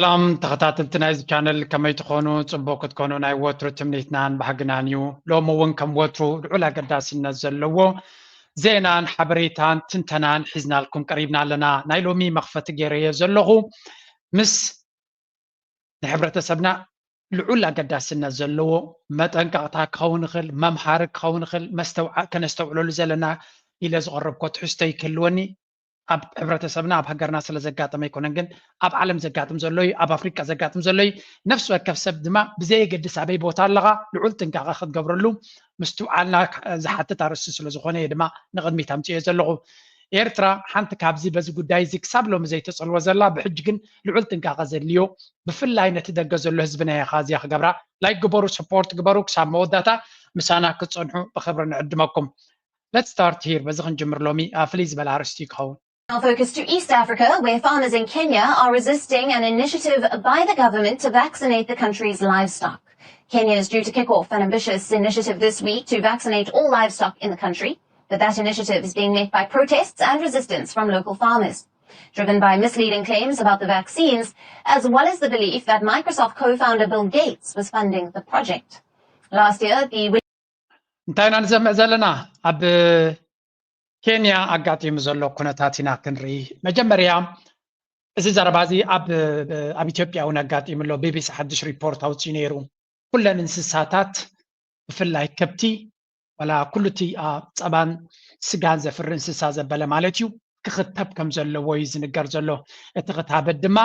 ሰላም ተኸታተልቲ ናይዚ ቻነል፣ ከመይ ትኾኑ? ጽቡቕ ክትኮኑ ናይ ወትሩ ትምኒትናን ባህግናን እዩ። ሎሚ እውን ከም ወትሩ ልዑል ኣገዳስነት ዘለዎ ዜናን ሓበሬታን ትንተናን ሒዝናልኩም ቀሪብና ኣለና። ናይ ሎሚ መኽፈቲ ገይረዮ ዘለኹ ምስ ንሕብረተሰብና ልዑል ኣገዳስነት ዘለዎ መጠንቀቕታ ክኸውን ይኽእል፣ መምሃሪ ክኸውን ይኽእል፣ መስተውዓ-፣ ከነስተውዕለሉ ዘለና ኢለ ዝቐረብኮ ትሕዝቶ ይክህልወኒ። ኣብ ሕብረተሰብና ኣብ ሃገርና ስለ ዘጋጠመ ኣይኮነን፣ ግን ኣብ ዓለም ዘጋጥም ዘሎ እዩ፣ ኣብ ኣፍሪቃ ዘጋጥም ዘሎ እዩ። ነፍሲ ወከፍ ሰብ ድማ ብዘየገድስ ኣበይ ቦታ ኣለኻ ልዑል ጥንቃቐ ክትገብረሉ ምስትውዓልና ዝሓትት ኣርእስቲ ስለ ዝኾነ እየ ድማ ንቕድሚት ኣምፅዮ ዘለኹ። ኤርትራ ሓንቲ ካብዚ በዚ ጉዳይ እዚ ክሳብ ሎሚ ዘይተፀልወ ዘላ፣ ብሕጂ ግን ልዑል ጥንቃቐ ዘድልዮ፣ ብፍላይ ነቲ ደገ ዘሎ ህዝብና ኢኻ እዚኣ ክገብራ። ላይክ ግበሩ፣ ሰፖርት ግበሩ ክሳብ መወዳእታ ምሳና ክትፀንሑ ብኽብሪ ንዕድመኩም። Let's start here። በዚ ክንጅምር ሎሚ ኣብ ፍልይ ዝበለ ኣርእስቲ ክኸውን። Our focus to East Africa, where farmers in Kenya are resisting an initiative by the government to vaccinate the country's livestock. Kenya is due to kick off an ambitious initiative this week to vaccinate all livestock in the country, but that initiative is being met by protests and resistance from local farmers, driven by misleading claims about the vaccines, as well as the belief that Microsoft co-founder Bill Gates was funding the project. Last year, the እንታይ ኢና ንሰምዕ ዘለና? ኣብ ኬንያ ኣጋጢሙ ዘሎ ኩነታት ኢና ክንርኢ። መጀመርያ፣ እዚ ዘረባ እዚ ኣብ ኣብ ኢትዮጵያ እውን ኣጋጢሙ ኣሎ። ቢቢሲ ሓድሽ ሪፖርት ኣውፅኡ ነይሩ። ኩለን እንስሳታት፣ ብፍላይ ከብቲ፣ ዋላ ኩሉ እቲ ኣብ ፀባን ስጋን ዘፍሪ እንስሳ ዘበለ ማለት እዩ፣ ክኽተብ ከም ዘለዎ እዩ ዝንገር ዘሎ። እቲ ክታበት ድማ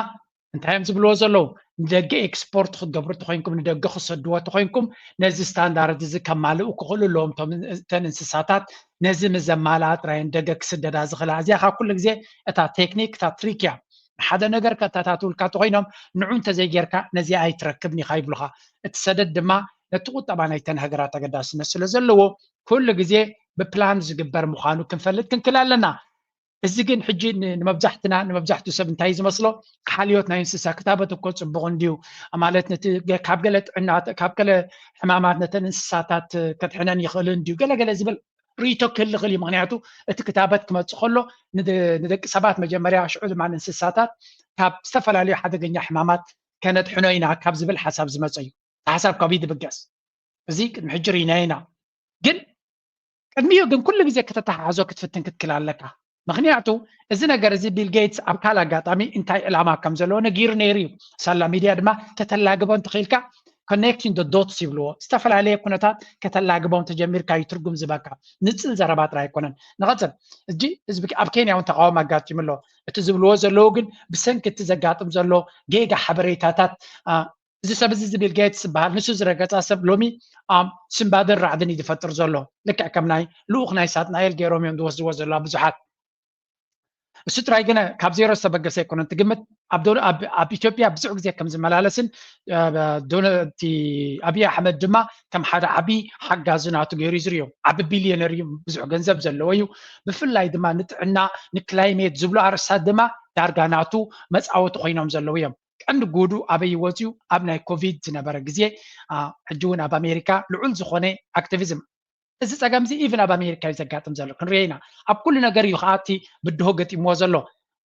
እንታይ እዮም ዝብልዎ ዘለዉ? ንደገ ኤክስፖርት ክትገብሩ ተኮይንኩም፣ ንደገ ክሰድዎ ተኮይንኩም፣ ነዚ ስታንዳርድ እዚ ከማልኡ ክኽእሉ ኣለዎም። እቶም እተን እንስሳታት ነዚ ምስ ዘማልኣ ጥራይ ንደገ ክስደዳ ዝኽእላ። እዚኣ ካብ ኩሉ ግዜ እታ ቴክኒክ፣ እታ ትሪክ እያ። ሓደ ነገር ከታታትውልካ ተኮይኖም፣ ንዑ እንተዘይጌርካ ነዚኣ ኣይትረክብን ኢኻ ይብሉኻ። እቲ ሰደድ ድማ ነቲ ቁጠባ ናይተን ሃገራት ኣገዳስነት ስለ ዘለዎ፣ ኩሉ ግዜ ብፕላን ዝግበር ምዃኑ ክንፈልጥ ክንክእል ኣለና። እዚ ግን ሕጂ ን-፣ ንመብዛሕትና፣ ንመብዛሕትኡ ሰብ እንታይ እዩ ዝመስሎ? ሓልዮት ናይ እንስሳ ክታበት እኮ ጽቡቕ እንድዩ፣ ማለት ነቲ ገ-፣ ካብ ገለ ጥዕና፣ ካብ ገለ ሕማማት ነተን እንስሳታት ከድሕነን ይኽእል እንድዩ፣ ገለ ገለ ዝብል ርእይቶ ክህሊ ይኽእል እዩ። ምኽንያቱ እቲ ክታበት ክመጽእ ከሎ ንደ-፣ ንደቂ ሰባት መጀመርያ፣ ሽዑ ድማ ንእንስሳታት ካብ ዝተፈላለዩ ሓደገኛ ሕማማት ከነድሕኖ ኢና ካብ ዝብል ሓሳብ ዝመጸ እዩ። እቲ ሓሳብ ካብኡ ድብገስ። እዚ ቅድሚ ሕጂ ርኢናዮ ኢና። ግን ቅድሚኡ ግን ኩሉ ግዜ ከተተሓሕዞ ክትፍትን ክትክል ኣለካ። ምኽንያቱ እዚ ነገር እዚ ቢል ጌትስ ኣብ ካልእ ኣጋጣሚ እንታይ ዕላማ ከም ዘለዎ ነጊሩ ነይሩ እዩ። ሳላ ሚድያ ድማ ከተላግቦ እንተኽኢልካ፣ ኮኔክቲንግ ዶ ዶትስ ይብልዎ። ዝተፈላለየ ኩነታት ከተላግቦም ተጀሚርካ እዩ ትርጉም ዝበካ። ንጽል ዘረባ ጥራይ ኣይኮነን። ንቐጽል። እጂ ህዝቢ ኣብ ኬንያ እውን ተቃውሞ ኣጋጢሙ ኣሎ። እቲ ዝብልዎ ዘለዉ ግን ብሰንኪ እቲ ዘጋጥም ዘሎ ጌጋ ሓበሬታታት፣ አ፣ እዚ ሰብ እዚ፣ እዚ ቢል ጌትስ ዝበሃል፣ ንሱ ዝረገጻ ሰብ ሎሚ፣ ኣም፣ ስንባደን ራዕድን እዩ ዝፈጥር ዘሎ። ልክዕ ከም ናይ ልኡኽ ናይ ሳጥናኤል ገይሮም እዮም ዝወስድዎ ዘለዉ ብዙሓት። እሱ ጥራይ ግን ካብ ዜሮ ዝተበገሰ ኣይኮነን። ትግምት ኣብ ዶ-፣ ኣብ፣ ኣብ ኢትዮጵያ ብዙሕ ግዜ ከም ዝመላለስን፣ እ፣ ዶነ-፣ እቲ ኣብይ ኣሕመድ ድማ ከም ሓደ ዓቢ ሓጋዚ ናቱ ገይሩ እዩ ዝርእዮ። ዓቢ ቢልዮነር እዩ፣ ብዙሕ ገንዘብ ዘለዎ እዩ። ብፍላይ ድማ ንጥዕና፣ ንክላይሜት ዝብሉ ኣርእስታት ድማ ዳርጋ ናቱ መጻወቲ ኮይኖም ዘለዉ እዮም። ቀንዲ ጉዱ ኣበይ ይወፅዩ? ኣብ ናይ ኮቪድ ዝነበረ ግዜ፣ አ፣ ሕጂ እውን ኣብ ኣሜሪካ ልዑል ዝኾነ ኣክቲቪዝም። እዚ ፀገም እዚ ኢቭን ኣብ ኣሜሪካ እዩ ዘጋጥም ዘሎ፣ ክንሪኦ ኢና። ኣብ ኩሉ ነገር እዩ ከዓ እቲ ብድሆ ገጢምዎ ዘሎ።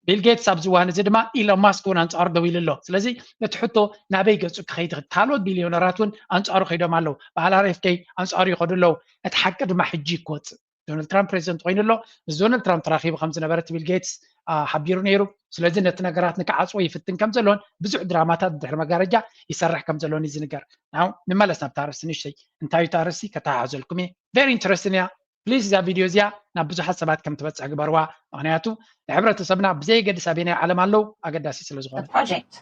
ቢል ጌትስ ኣብዚ እዋን እዚ ድማ ኢሎን ማስክ እውን ኣንፃሩ ደው ኢሉ ኣሎ። ስለዚ እቲ ሕቶ ናበይ ገፁ ክኸይድ ይኽእል? ካልኦት ቢልዮነራት እውን ኣንፃሩ ከይዶም ኣለዉ። በዓል ኣር ኤፍ ኬ ኣንፃሩ ይኸዱ ኣለዉ። እቲ ሓቂ ድማ ሕጂ እዩ ክወፅእ። ዶናልድ ትራምፕ ፕሬዚደንት ኮይኑ ኣሎ። ምስ ዶናልድ ትራምፕ ተራኺቡ ከም ዝነበረ እቲ ቢል ጌትስ፣ አ፣ ሓቢሩ ነይሩ። ስለዚ ነቲ ነገራት ንክዓፅዎ ይፍትን ከም ዘሎን ብዙሕ ድራማታት ብድሕሪ መጋረጃ ይሰርሕ ከም ዘሎን እዩ ዝንገር። ናው ንመለስ ናብታ ኣርእስቲ ንእሽተይ። እንታይ እዩ እቲ ኣርእስቲ? ከተሓሕዘልኩም እየ። ቨሪ ኢንተረስቲንግ እያ። ፕሊዝ እዛ ቪድዮ እዚኣ ናብ ብዙሓት ሰባት ከም ትበፅሕ ግበርዋ። ምኽንያቱ ንሕብረተሰብና ብዘየገድስ ኣበየናይ ዓለም ኣለዉ ኣገዳሲ ስለ ዝኾነ። The project.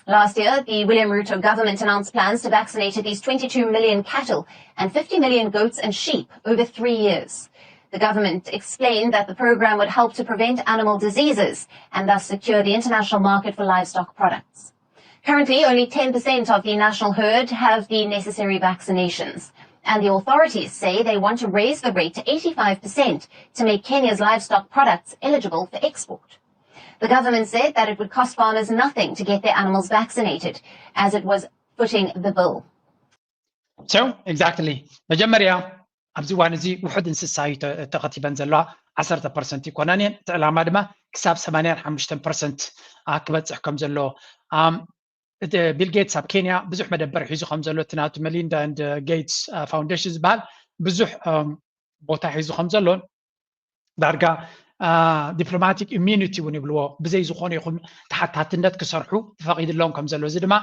Last year, the William Ruto government announced plans to vaccinate at least twenty-two million cattle and fifty million goats and sheep over three years. The government explained that the program would help to prevent animal diseases and thus secure the international market for livestock products. Currently, only ten percent of the national herd have the necessary vaccinations, and the authorities say they want to raise the rate to eighty-five percent to make Kenya's livestock products eligible for export. The government said that it would cost farmers nothing to get their animals vaccinated, as it was footing the bill. So, exactly. መጀመርያ ኣብዚ እዋን እዚ ውሑድ እንስሳ እዩ ተ-፣ ተኸቲበን ዘለዋ፣ ዓሰርተ ፐርሰንት ይኮናን እየን። እቲ ዕላማ ድማ ክሳብ ሰማንያን ሓሙሽተን ፐርሰንት፣ አ፣ ክበፅሕ ከም ዘለዎ፣ ኣም፣ ቢል ጌትስ ኣብ ኬንያ ብዙሕ መደበር ሒዙ ከም ዘሎ፣ እቲ ናቱ መሊንዳ ኤንድ ጌትስ ፋውንዴሽን ዝበሃል ብዙሕ ቦታ ሒዙ ከም ዘሎን፣ ዳርጋ ዲፕሎማቲክ ኢሚዩኒቲ እውን ይብልዎ፣ ብዘይ ዝኾነ ይኹን ተሓታትነት ክሰርሑ ተፈቒድሎም ከም ዘሎ። እዚ ድማ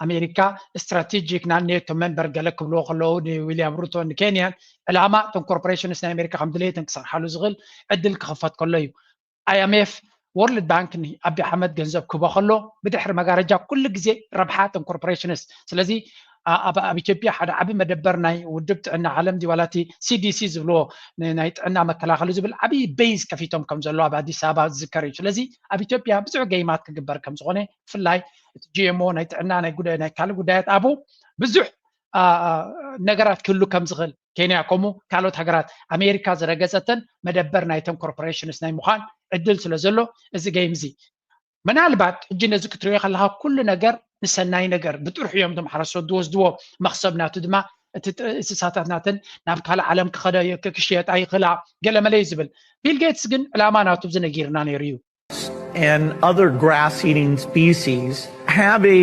ኣሜሪካ ስትራቴጂክ ናት ኔቶ መንበር ገለ ክብልዎ ከለዉ፣ ንዊልያም ሩቶ ንኬንያን ዕላማ እቶም ኮርፖሬሽንስ ናይ ኣሜሪካ ከም ድሌትን ክሰርሓሉ ዝኽእል ዕድል ክኽፈት ከሎ እዩ። ኣይኤምኤፍ፣ ወርልድ ባንክ ንኣቢ ኣሕመድ ገንዘብ ክህቦ ከሎ፣ ብድሕሪ መጋረጃ ኩሉ ግዜ ረብሓ እቶም ኮርፖሬሽንስ። ስለዚ ኣብ ኢትዮጵያ ሓደ ዓቢ መደበር ናይ ውድብ ጥዕና ዓለም ድዩ ዋላ እቲ ሲዲሲ ዝብልዎ ናይ ጥዕና መከላኸሊ ዝብል ዓቢ ቤዝ ከፊቶም ከም ዘሎ ኣብ ኣዲስ ኣበባ ዝዝከር እዩ። ስለዚ ኣብ ኢትዮጵያ ብዙሕ ገይማት ክግበር ከም ዝኾነ፣ ብፍላይ እቲ ጂኤምኦ ናይ ጥዕና ናይ ካልእ ጉዳያት ኣብኡ ብዙሕ ነገራት ክህሉ ከም ዝኽእል፣ ኬንያ ከምኡ ካልኦት ሃገራት፣ ኣሜሪካ ዝረገጸተን መደበር ናይተን ኮርፖሬሽንስ ናይ ምዃን ዕድል ስለ ዘሎ፣ እዚ ገይም እዚ ምናልባት ሕጂ ነዚ ክትሪኦ ከለኻ ኩሉ ነገር ንሰናይ ነገር ብጥርሑ እዮም እቶም ሓረስቶት ዝወስድዎ፣ መኽሰብ ናቱ ድማ እቲ እንስሳታት ናተን ናብ ካልእ ዓለም ክኸደ ክሽየጣ ይኽእላ ገለመለ እዩ ዝብል። ቢል ጌትስ ግን ዕላማ ናቱ እዚ ነጊርና ነይሩ እዩ። and other grass-eating species have a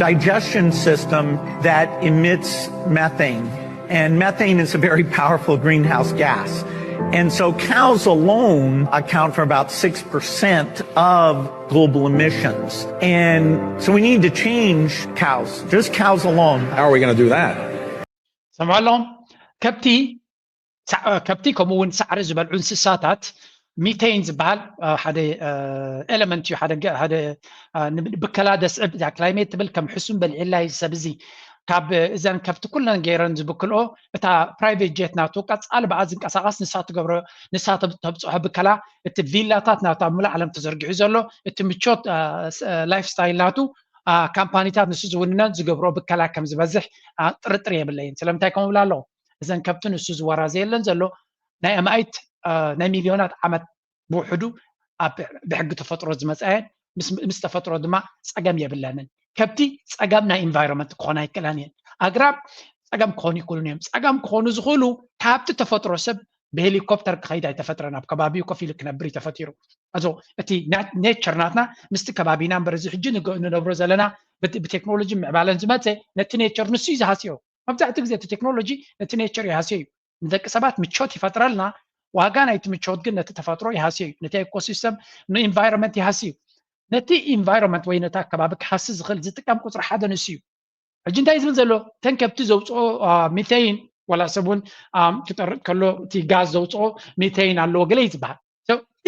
digestion system that emits methane. And methane is a very powerful greenhouse gas. And so cows alone account for about six percent of global emissions. And so we need to change cows, just cows alone. How are we going to do that? ሰምዖ ኣለኹም። ከብቲ ከብቲ ከምኡ እውን ሳዕሪ ዝበልዑ እንስሳታት ሚቴን ዝበሃል ሓደ ኤለመንት እዩ። ሓደ ብከላ ደስዕብ እዛ ክላይሜት ትብል ከም ሕሱም በልዒላ እዩ ሰብ እዚ ካብ እዘን ከብቲ ኩለን ገይረን ዝብክልኦ እታ ፕራይቬት ጀት ናቱ ቀፃሊ ብኣ ዝንቀሳቐስ ንሳ ትገብሮ ንሳ ተብፅሖ ብከላ እቲ ቪላታት ናቱ ኣብ ሙሉእ ዓለም ተዘርጊሑ ዘሎ እቲ ምቾት ላይፍ ስታይል ናቱ ካምፓኒታት ንሱ ዝውንነን ዝገብሮ ብከላ ከም ዝበዝሕ ጥርጥር የብለይን። ስለምንታይ ከምኡ ብላ ኣለኹ? እዘን ከብቲ ንሱ ዝወራዘየለን ዘሎ ናይ ኣማኢት ናይ ሚልዮናት ዓመት ብውሕዱ ብሕጊ ተፈጥሮ ዝመፃየን ምስ ተፈጥሮ ድማ ፀገም የብለንን። ከብቲ ፀገም ናይ ኢንቫይሮንመንት ክኾና ይክእላን እየን። ኣግራብ ፀገም ክኾኑ ይክእሉን እዮም። ፀገም ክኾኑ ዝኽእሉ ካብቲ ተፈጥሮ ሰብ ብሄሊኮፕተር ክኸይድ ኣይተፈጥረን። ኣብ ከባቢኡ ኮፍ ኢሉ ክነብር እዩ ተፈጢሩ። ኣዞ እቲ ኔቸር ናትና ምስቲ ከባቢና እምበር እዚ ሕጂ ንነብሮ ዘለና ብቴክኖሎጂ ምዕባለን ዝመፀ ነቲ ኔቸር ንሱ እዩ ዝሃስዮ። መብዛሕትኡ ግዜ እቲ ቴክኖሎጂ ነቲ ኔቸር ይሃስዮ እዩ። ንደቂ ሰባት ምቾት ይፈጥረልና፣ ዋጋ ናይቲ ምቾት ግን ነቲ ተፈጥሮ ይሃስዮ እዩ። ነቲ ኤኮሲስተም ንኢንቫይሮንመንት ይሃስዮ እዩ። ነቲ ኢንቫይሮንመንት ወይ ነቲ ኣከባቢ ክሃሲ ዝኽእል ዝጥቀም ቁፅሪ ሓደ ንሱ እዩ። ሕጂ እንታይ ዝብል ዘሎ? እተን ከብቲ ዘውፅኦ ሚቴይን ዋላ ሰብ እውን ክጠርጥ ከሎ እቲ ጋዝ ዘውፅኦ ሚቴይን ኣለዎ ገለ እዩ ዝበሃል።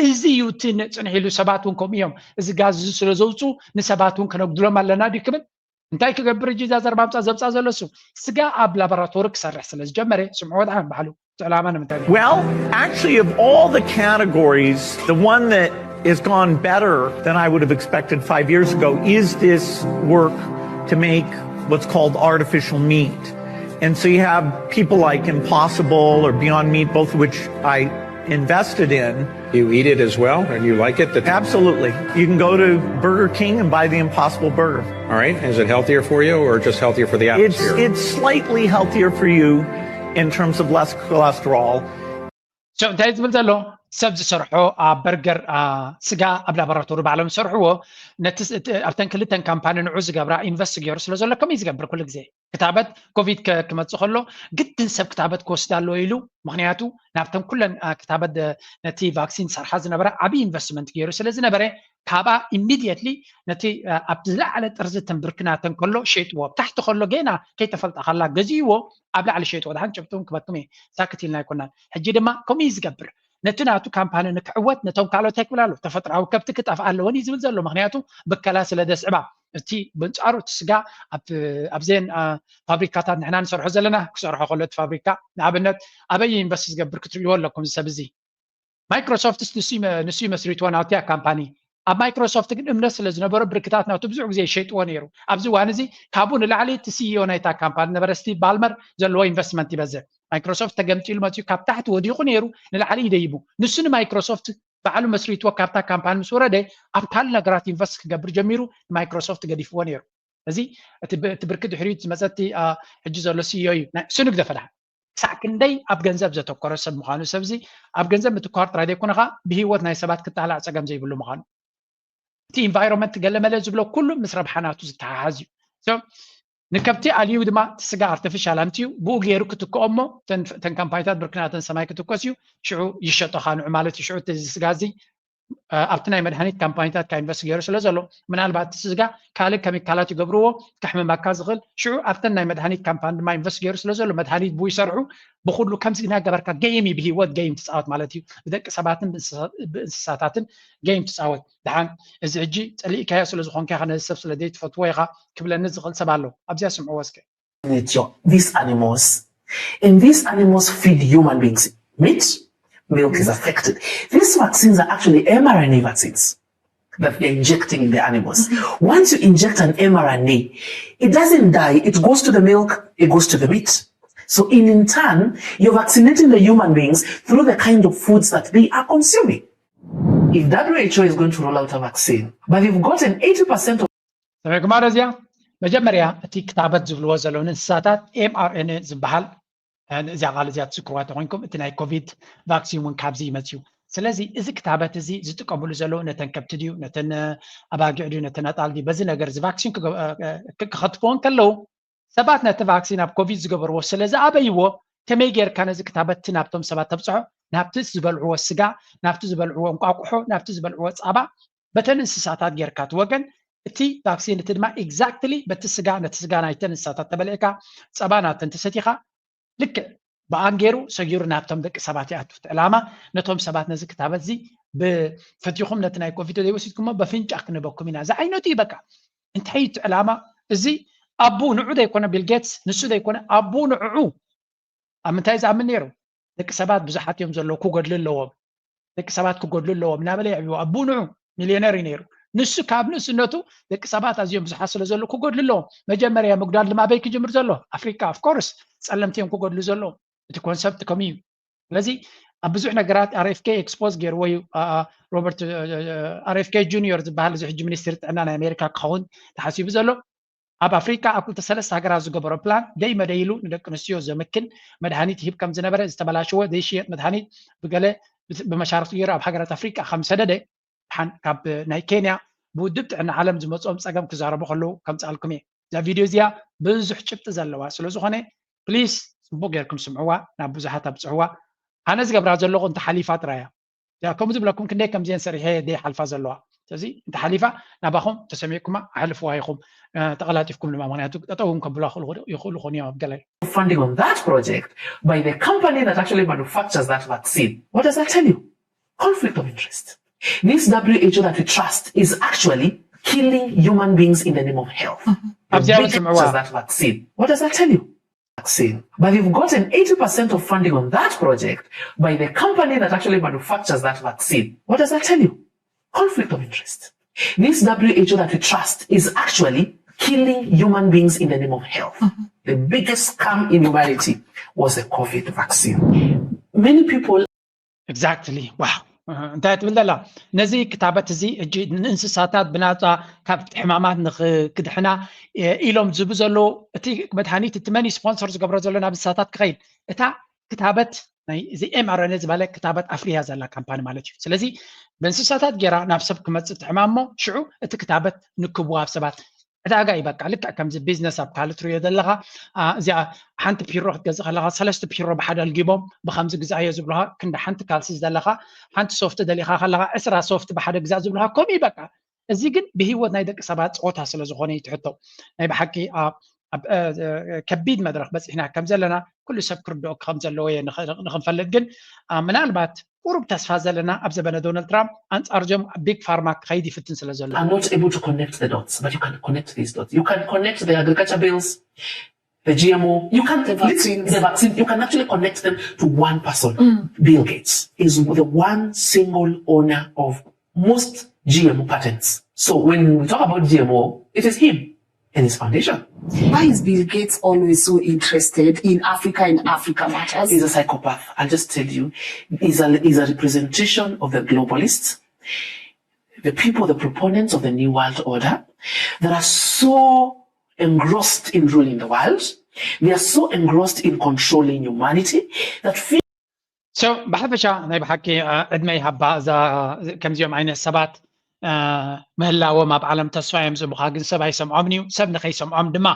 እዚ እዩ እቲ ፅንሕ ኢሉ ሰባት እውን ከምኡ እዮም። እዚ ጋዝ እዚ ስለ ዘውፅኡ ንሰባት እውን ከነጉድሎም ኣለና ድዩ ክብል እንታይ ክገብር እጂ እዛ ዘርባ ምፃ ዘምፃ ዘሎ እሱ ስጋ ኣብ ላቦራቶሪ ክሰርሕ ስለ ዝጀመረ ስምዖ ወድሓን ባዕሉ እቲ ዕላማ ንምንታይ Well, actually, of all the categories, the one that has gone better than I would have expected five years ago is this work to make what's called artificial meat. And so you have people like Impossible or Beyond Meat, both of which I invested in. You eat it as well, and you like it? Absolutely. You can go to Burger King and buy the Impossible Burger. All right. Is it healthier for you, or just healthier for the atmosphere? It's it's slightly healthier for you in terms of less cholesterol. So እንታይ ዝብል ዘሎ ሰብ ዝሰርሖ ኣብ በርገር ስጋ ኣብ ላቦራቶሪ ባዕሎም ዝሰርሕዎ ነቲ ኣብተን ክልተን ካምፓኒ ንዑ ዝገብራ ኢንቨስት ገይሩ ስለ ዘሎ ከመይ ዝገብር ኩሉ ግዜ ክታበት ኮቪድ ክመፅእ ከሎ ግድን ሰብ ክታበት ክወስድ ኣለዎ ኢሉ። ምክንያቱ ናብተን ኩለን ክታበት ነቲ ቫክሲን ዝሰርሓ ዝነበረ ዓብዪ ኢንቨስትመንት ገይሩ ስለ ዝነበረ ካብኣ ኢሚድየትሊ ነቲ ኣብ ዝለዓለ ጥርዚ ተንብርክናተን ከሎ ሸይጥዎ። ኣብ ታሕቲ ከሎ ገና ከይተፈልጣ ከላ ገዚእዎ ኣብ ላዕሊ ሸይጥዎ። ድሓን ጭብጥውን ክበኩም እየ ሳክት ኢልና ኣይኮናን። ሕጂ ድማ ከምኡ እዩ ዝገብር። ነቲ ናቱ ካምፓኒ ንክዕወት ነቶም ካልኦት እንታይ ክብል ኣሎ? ተፈጥራዊ ከብቲ ክጠፍኣ ኣለወን እዩ ዝብል ዘሎ። ምክንያቱ ብከላ ስለ ደስዕባ እቲ በንጻሩ እቲ ስጋ ኣብዘን ፋብሪካታት ንሕና ንሰርሖ ዘለና ክሰርሖ ከሎ እቲ ፋብሪካ ንኣብነት ኣበይ ኢንቨስት ዝገብር ክትርእይዎ ኣለኩም። እዚ ሰብ እዚ ማይክሮሶፍትስ ንሱ መስሪትዎ ናውቲ እያ ካምፓኒ። ኣብ ማይክሮሶፍት ግን እምነት ስለ ዝነበሮ ብርክታት ናቱ ብዙሕ ግዜ ይሸይጥዎ ነይሩ። ኣብዚ እዋን እዚ ካብኡ ንላዕሊ እቲ ሲኢኦ ናይታ ካምፓኒ ነበረ ስቲቭ ባልመር ዘለዎ ኢንቨስትመንት ይበዝሕ። ማይክሮሶፍት ተገምጢሉ መፅኡ ካብ ታሕቲ ወዲቑ ነይሩ ንላዕሊ ይደይቡ። ንሱ ንማይክሮሶፍት ባዕሉ መስሪትዎ ካብታ ካምፓኒ ምስ ወረደ ኣብ ካልእ ነገራት ኢንቨስት ክገብር ጀሚሩ ንማይክሮሶፍት ገዲፍዎ ነይሩ። እዚ እቲ ብርኪ ድሕሪኡ ዝመፀ እቲ ሕጂ ዘሎ ሲኢኦ እዩ። ናይ እሱ ንግደፈ ደሓን ክሳዕ ክንደይ ኣብ ገንዘብ ዘተኮረ ሰብ ምዃኑ ሰብ እዚ ኣብ ገንዘብ ምትኳር ጥራይ ዘይኮነ ከዓ ብሂወት ናይ ሰባት ክጣላዕ ፀገም ዘይብሉ ምዃኑ እቲ environment ገለ መለ ዝብሎ ኩሉ ምስ ረብሓ ናቱ ዝተሓሓዝ እዩ። ንከብቲ ኣልዩ ድማ እቲ ስጋ ኣርቲፊሻል ኣምፅኡ ብኡ ገይሩ ክትክኦ እሞ ተን ካምፓኒታት ብርክናተን ሰማይ ክትኮስ እዩ። ሽዑ ይሸጦ ካንዑ ማለት እዩ። ሽዑ እቲ ስጋ እዚ ኣብቲ ናይ መድሃኒት ካምፓኒታት ካብ ኢንቨስት ገይሩ ስለ ዘሎ ምናልባት እቲ ስጋ ካልእ ከሚካላት ይገብርዎ ከሕምመካ ዝኽእል። ሽዑ ኣብተን ናይ መድሃኒት ካምፓኒ ድማ ኢንቨስት ገይሩ ስለ ዘሎ መድሃኒት ብኡ ይሰርሑ። ብኩሉ ከምዚ እናገበርካ ገይም እዩ ብሂወት ገይም ትፃወት ማለት እዩ። ብደቂ ሰባትን ብእንስሳታትን ገይም ትፃወት። ደሓን እዚ ሕጂ ፀሊእካዮ ስለ ዝኾንካ ኢኻ ነዚ ሰብ ስለ ዘይትፈትዎ ኢኻ ክብለኒ ዝኽእል ሰብ ኣሎ። ኣብዚኣ ስምዕዎ እስከ። These animals and these animals feed human beings meat, milk is affected. These vaccines are actually mRNA vaccines that they're injecting in the animals. Once you inject an mRNA, it doesn't die, it goes to the milk, it goes to the meat. So in, in turn, you're vaccinating the human beings through the kind of foods that they are consuming. If W H O is going to roll out a vaccine, but you've got an eighty percent of ሰሚዕኩማ ዶ እዚኣ? መጀመርያ እቲ ክታበት ዝብልዎ ዘለዉ ንእንስሳታት ኤምኣርኤንኤ ዝበሃል እዚኣ ቃል እዚኣ ትዝክርዋ ተኮይንኩም እቲ ናይ ኮቪድ ቫክሲን እውን ካብዚ ይመፅዩ። ስለዚ እዚ ክታበት እዚ ዝጥቀምሉ ዘለዉ ነተን ከብቲ ድዩ ነተን ኣባጊዕ ድዩ ነተን ኣጣል ድዩ በዚ ነገር እዚ ቫክሲን ክኸትፍዎ እንከለዉ ሰባት ነቲ ቫክሲን ኣብ ኮቪድ ዝገበርዎ ስለ ዝኣበይዎ ከመይ ጌርካ ነዚ ክታበት እቲ ናብቶም ሰባት ተብፅሖ? ናብቲ ዝበልዕዎ ስጋ፣ ናብቲ ዝበልዕዎ እንቋቁሖ፣ ናብቲ ዝበልዕዎ ፃባ በተን እንስሳታት ጌርካ እቲ ወገን እቲ ቫክሲን እቲ ድማ exactly በቲ ስጋ ነቲ ስጋ ናይተን እንስሳታት ተበሊዕካ ፃባ ናተን ተሰቲኻ ልክዕ ብኣን ገይሩ ሰጊሩ ናብቶም ደቂ ሰባት ይኣቱ። እቲ ዕላማ ነቶም ሰባት ነዚ ክታበት እዚ ብፈቲኹም ነቲ ናይ ኮቪድ ዘይወሲድኩሞ በፍንጫ ክንበኩም ኢና ዝዓይነቱ እዩ። በቃ እንታይ እዩ እቲ ዕላማ? እዚ ኣቡ ንዑ ዘይኮነ ቢል ጌትስ ንሱ ዘይኮነ ኣቡ ንዕዑ ኣብ ምንታይ ዝኣምን ነይሩ? ደቂ ሰባት ብዙሓት እዮም ዘለዉ ክጎድሉ ኣለዎም ደቂ ሰባት ክጎድሉ ኣለዎም እናበለ የዕብዎ። ኣቡ ንዑ ሚልዮነር እዩ ነይሩ። ንሱ ካብ ንእስነቱ ደቂ ሰባት ኣዝዮም ብዙሓት ስለ ዘለዉ ክጎድሉ ኣለዎም። መጀመርያ ምጉዳል ድማ ኣበይ ክጅምር ዘሎ? ኣፍሪካ of course ጸለምቲ እዮም ክጎድሉ ዘለዎም። እቲ ኮንሰፕት ከምኡ እዩ። ስለዚ ኣብ ብዙሕ ነገራት ኣር ኤፍ ኬ ኤክስፖዝ ገይርዎ እዩ። ሮበርት ኣር ኤፍ ኬ ጁኒዮር ዝበሃል እዚ ሕጂ ሚኒስትሪ ጥዕና ናይ ኣሜሪካ ክኸውን ተሓሲቡ ዘሎ ኣብ ኣፍሪካ ኣብ ክልተ ሰለስተ ሃገራት ዝገበሮ ፕላን ደይ መደይ ኢሉ ንደቂ ኣንስትዮ ዘምክን መድሃኒት ይህብ ከም ዝነበረ ዝተበላሸወ ዘይሽየጥ መድሃኒት ብገለ ብመሻርክቱ ገይሩ ኣብ ሃገራት ኣፍሪካ ከም ሰደደ ሓን ካብ ናይ ኬንያ ብውድብ ጥዕና ዓለም ዝመፅኦም ፀገም ክዛረቡ ከለዉ ከምፅኣልኩም እየ። እዛ ቪድዮ እዚኣ ብዙሕ ጭብጢ ዘለዋ ስለ ዝኾነ ፕሊስ ፅቡቅ ጌርኩም ስምዕዋ ናብ ብዙሓት ኣብፅሕዋ። ኣነ ዝገብራ ዘለኹ እንተሓሊፋ ጥራያ ከምኡ ዝብለኩም ክንደይ ከምዚአን ሰሪሐ ደይ ሓልፋ ዘለዋ ስለዚ እንተሓሊፋ ናባኹም ተሰሚዕኩማ ኣሕልፍዋ ኢኹም ተቐላጢፍኩም ድማ ምክንያቱ ጠጠው እውን ከብሉዋ ይኽእሉ ኾኑ እዮም ኣብ ገለ funding on that project by the company that actually manufactures that vaccine. What does that tell you? Conflict of interest. This W H O that we trust is actually killing human beings in the name of health. The ኣብዚኣ biggest ስምዕዋ that vaccine. What does that tell you? Vaccine. But you've gotten eighty percent of funding on that project by the company that actually manufactures that vaccine. What does that tell you? Conflict of interest. This W H O that we trust is actually killing human beings in the name of health. The biggest scam in humanity was the COVID vaccine. Many people exactly wow እንታይ ትብል ዘላ ነዚ ክታበት እዚ እጂ ንእንስሳታት ብናፃ ካብ ሕማማት ንክድሕና ኢሎም ዝቡ ዘለዉ እቲ መድሃኒት እቲ መን ስፖንሰር ዝገብሮ ዘሎ ናብ እንስሳታት ክኸይድ እታ ክታበት ናይ እዚ ኤምኣርኤን ዝበለ ክታበት ኣፍርያ ዘላ ካምፓኒ ማለት እዩ ስለዚ ብእንስሳታት ጌራ ናብ ሰብ ክመፅእ ትሕማሞ ሽዑ እቲ ክታበት ንክብዋ ኣብ ሰባት ዕዳጋ እዩ በቃ ልክዕ ከምዚ ቢዝነስ ኣብ ካልእ ትሪዮ ዘለኻ እዚኣ ሓንቲ ፒሮ ክትገዝእ ከለኻ ሰለስተ ፒሮ ብሓደ ኣልጊቦም ብከምዚ ግዛእዮ ዝብልኻ ክንዲ ሓንቲ ካልሲ ዝደለኻ ሓንቲ ሶፍቲ ደሊኻ ከለኻ ዕስራ ሶፍቲ ብሓደ ግዛእ ዝብልኻ ከምኡ እዩ በቃ እዚ ግን ብሂወት ናይ ደቂ ሰባት ፀወታ ስለ ዝኾነ እዩ ትሕቶ ናይ ብሓቂ ከቢድ መድረክ በፂሕና ከም ዘለና ኩሉ ሰብ ክርድኦ ከም ዘለዎ እየ ንክንፈልጥ ግን ምናልባት ቁሩብ ተስፋ ዘለና ኣብ ዘበነ ዶናልድ ትራምፕ ኣንጻር ዞም ቢግ ፋርማ ክኸይድ ይፍትን ስለ ዘሎ are not able to connect the dots, but you can connect these dots. You can connect the agriculture bills, the G M O, you can The vaccines. the vaccine, you can actually connect them to one person. Bill Gates is the one single owner of most G M O patents. So when we talk about G M O, it is him and his foundation. Why is Bill Gates always so interested in Africa and Africa matters? He's a psychopath. I'll just tell you. He's a, he's a representation of the globalists, the people, the proponents of the New World Order that are so engrossed in ruling the world. They are so engrossed in controlling humanity that feel so ብሓፈሻ ናይ ብሓቂ ዕድመ ይሃባ እዛ ከምዚኦም ዓይነት ሰባት ምህላዎም ኣብ ዓለም ተስፋ እዮም ዝህቡኻ፣ ግን ሰብ ኣይሰምዖምን እዩ። ሰብ ንኸይሰምዖም ድማ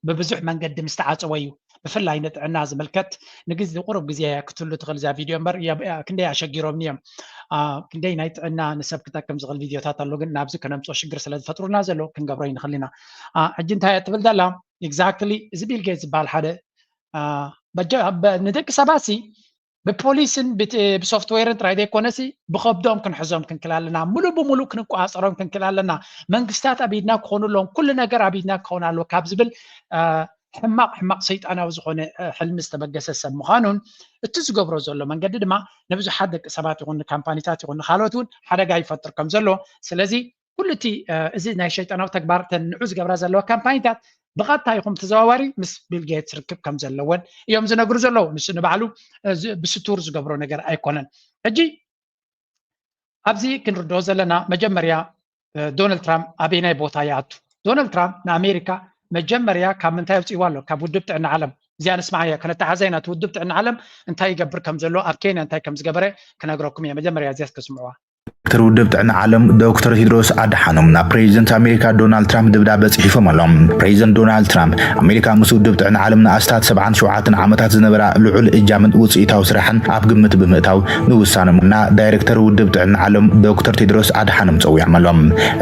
ብብዙሕ መንገዲ ምስ ተዓፀወ እዩ። ብፍላይ ንጥዕና ዝምልከት ንግዜ ቁሩብ ግዜ ክትህሉ ትኽእል እዛ ቪድዮ እምበር ክንደይ ኣሸጊሮምኒ እዮም። ክንደይ ናይ ጥዕና ንሰብ ክጠቅም ዝኽእል ቪድዮታት ኣሎ፣ ግን ናብዚ ከነምፅኦ ሽግር ስለ ዝፈጥሩና ዘሎ ክንገብሮ ይንኽእል ኢና። ሕጂ እንታይ እያ ትብል ዘላ? ኤግዛክትሊ እዚ ቢል ጌትስ ዝበሃል ሓደ ንደቂ ሰባት ሲ ብፖሊስን ብሶፍትዌርን ጥራይ ዘይኮነሲ ብኸብዶም ክንሕዞም ክንክእል ኣለና። ሙሉእ ብሙሉእ ክንቆፃፀሮም ክንክእል ኣለና። መንግስታት ኣብ ኢድና ክኾኑ ኣለዎም፣ ኩሉ ነገር ኣብ ኢድና ክኸውን ኣለዎ ካብ ዝብል ሕማቕ ሕማቕ ሰይጣናዊ ዝኾነ ሕልሚ ዝተበገሰ ሰብ ምዃኑን እቲ ዝገብሮ ዘሎ መንገዲ ድማ ንብዙሓት ደቂ ሰባት ይኹን ንካምፓኒታት ይኹን ንካልኦት እውን ሓደጋ ይፈጥር ከም ዘሎ። ስለዚ ኩሉ እቲ እዚ ናይ ሸይጣናዊ ተግባር እተን ንዑ ዝገብራ ዘለዋ ካምፓኒታት ብቐጥታ ይኹን ተዘዋዋሪ ምስ ቢል ጌትስ ርክብ ከም ዘለወን እዮም ዝነግሩ ዘለዉ። ንሱ ንባዕሉ ብስቱር ዝገብሮ ነገር ኣይኮነን። ሕጂ ኣብዚ ክንርድኦ ዘለና መጀመርያ ዶናልድ ትራምፕ ኣበይናይ ቦታ ይኣቱ? ዶናልድ ትራምፕ ንኣሜሪካ መጀመርያ ካብ ምንታይ ኣውፅእዋ ኣሎ? ካብ ውድብ ጥዕና ዓለም። እዚኣ ንስማዓያ፣ ከነተሓዛይ ናቲ ውድብ ጥዕና ዓለም እንታይ ይገብር ከም ዘሎ፣ ኣብ ኬንያ እንታይ ከም ዝገበረ ክነግረኩም እየ። መጀመርያ እዚኣ እስከ ስምዕዋ። ዳይሬክተር ውድብ ጥዕና ዓለም ዶክተር ቴድሮስ ኣድሓኖም ናብ ፕሬዚደንት ኣሜሪካ ዶናልድ ትራምፕ ደብዳበ ጽሒፎም ኣለዉ። ፕሬዚደንት ዶናልድ ትራምፕ ኣሜሪካ ምስ ውድብ ጥዕና ዓለም ንኣስታት ሰብዓን ሸውዓተን ዓመታት ዝነበራ ልዑል እጃምን ውጽኢታዊ ስራሕን ኣብ ግምት ብምእታው ንውሳነና ዳይሬክተር ውድብ ጥዕና ዓለም ዶክተር ቴድሮስ ኣድሓኖም ጸዊዖም ኣለዉ።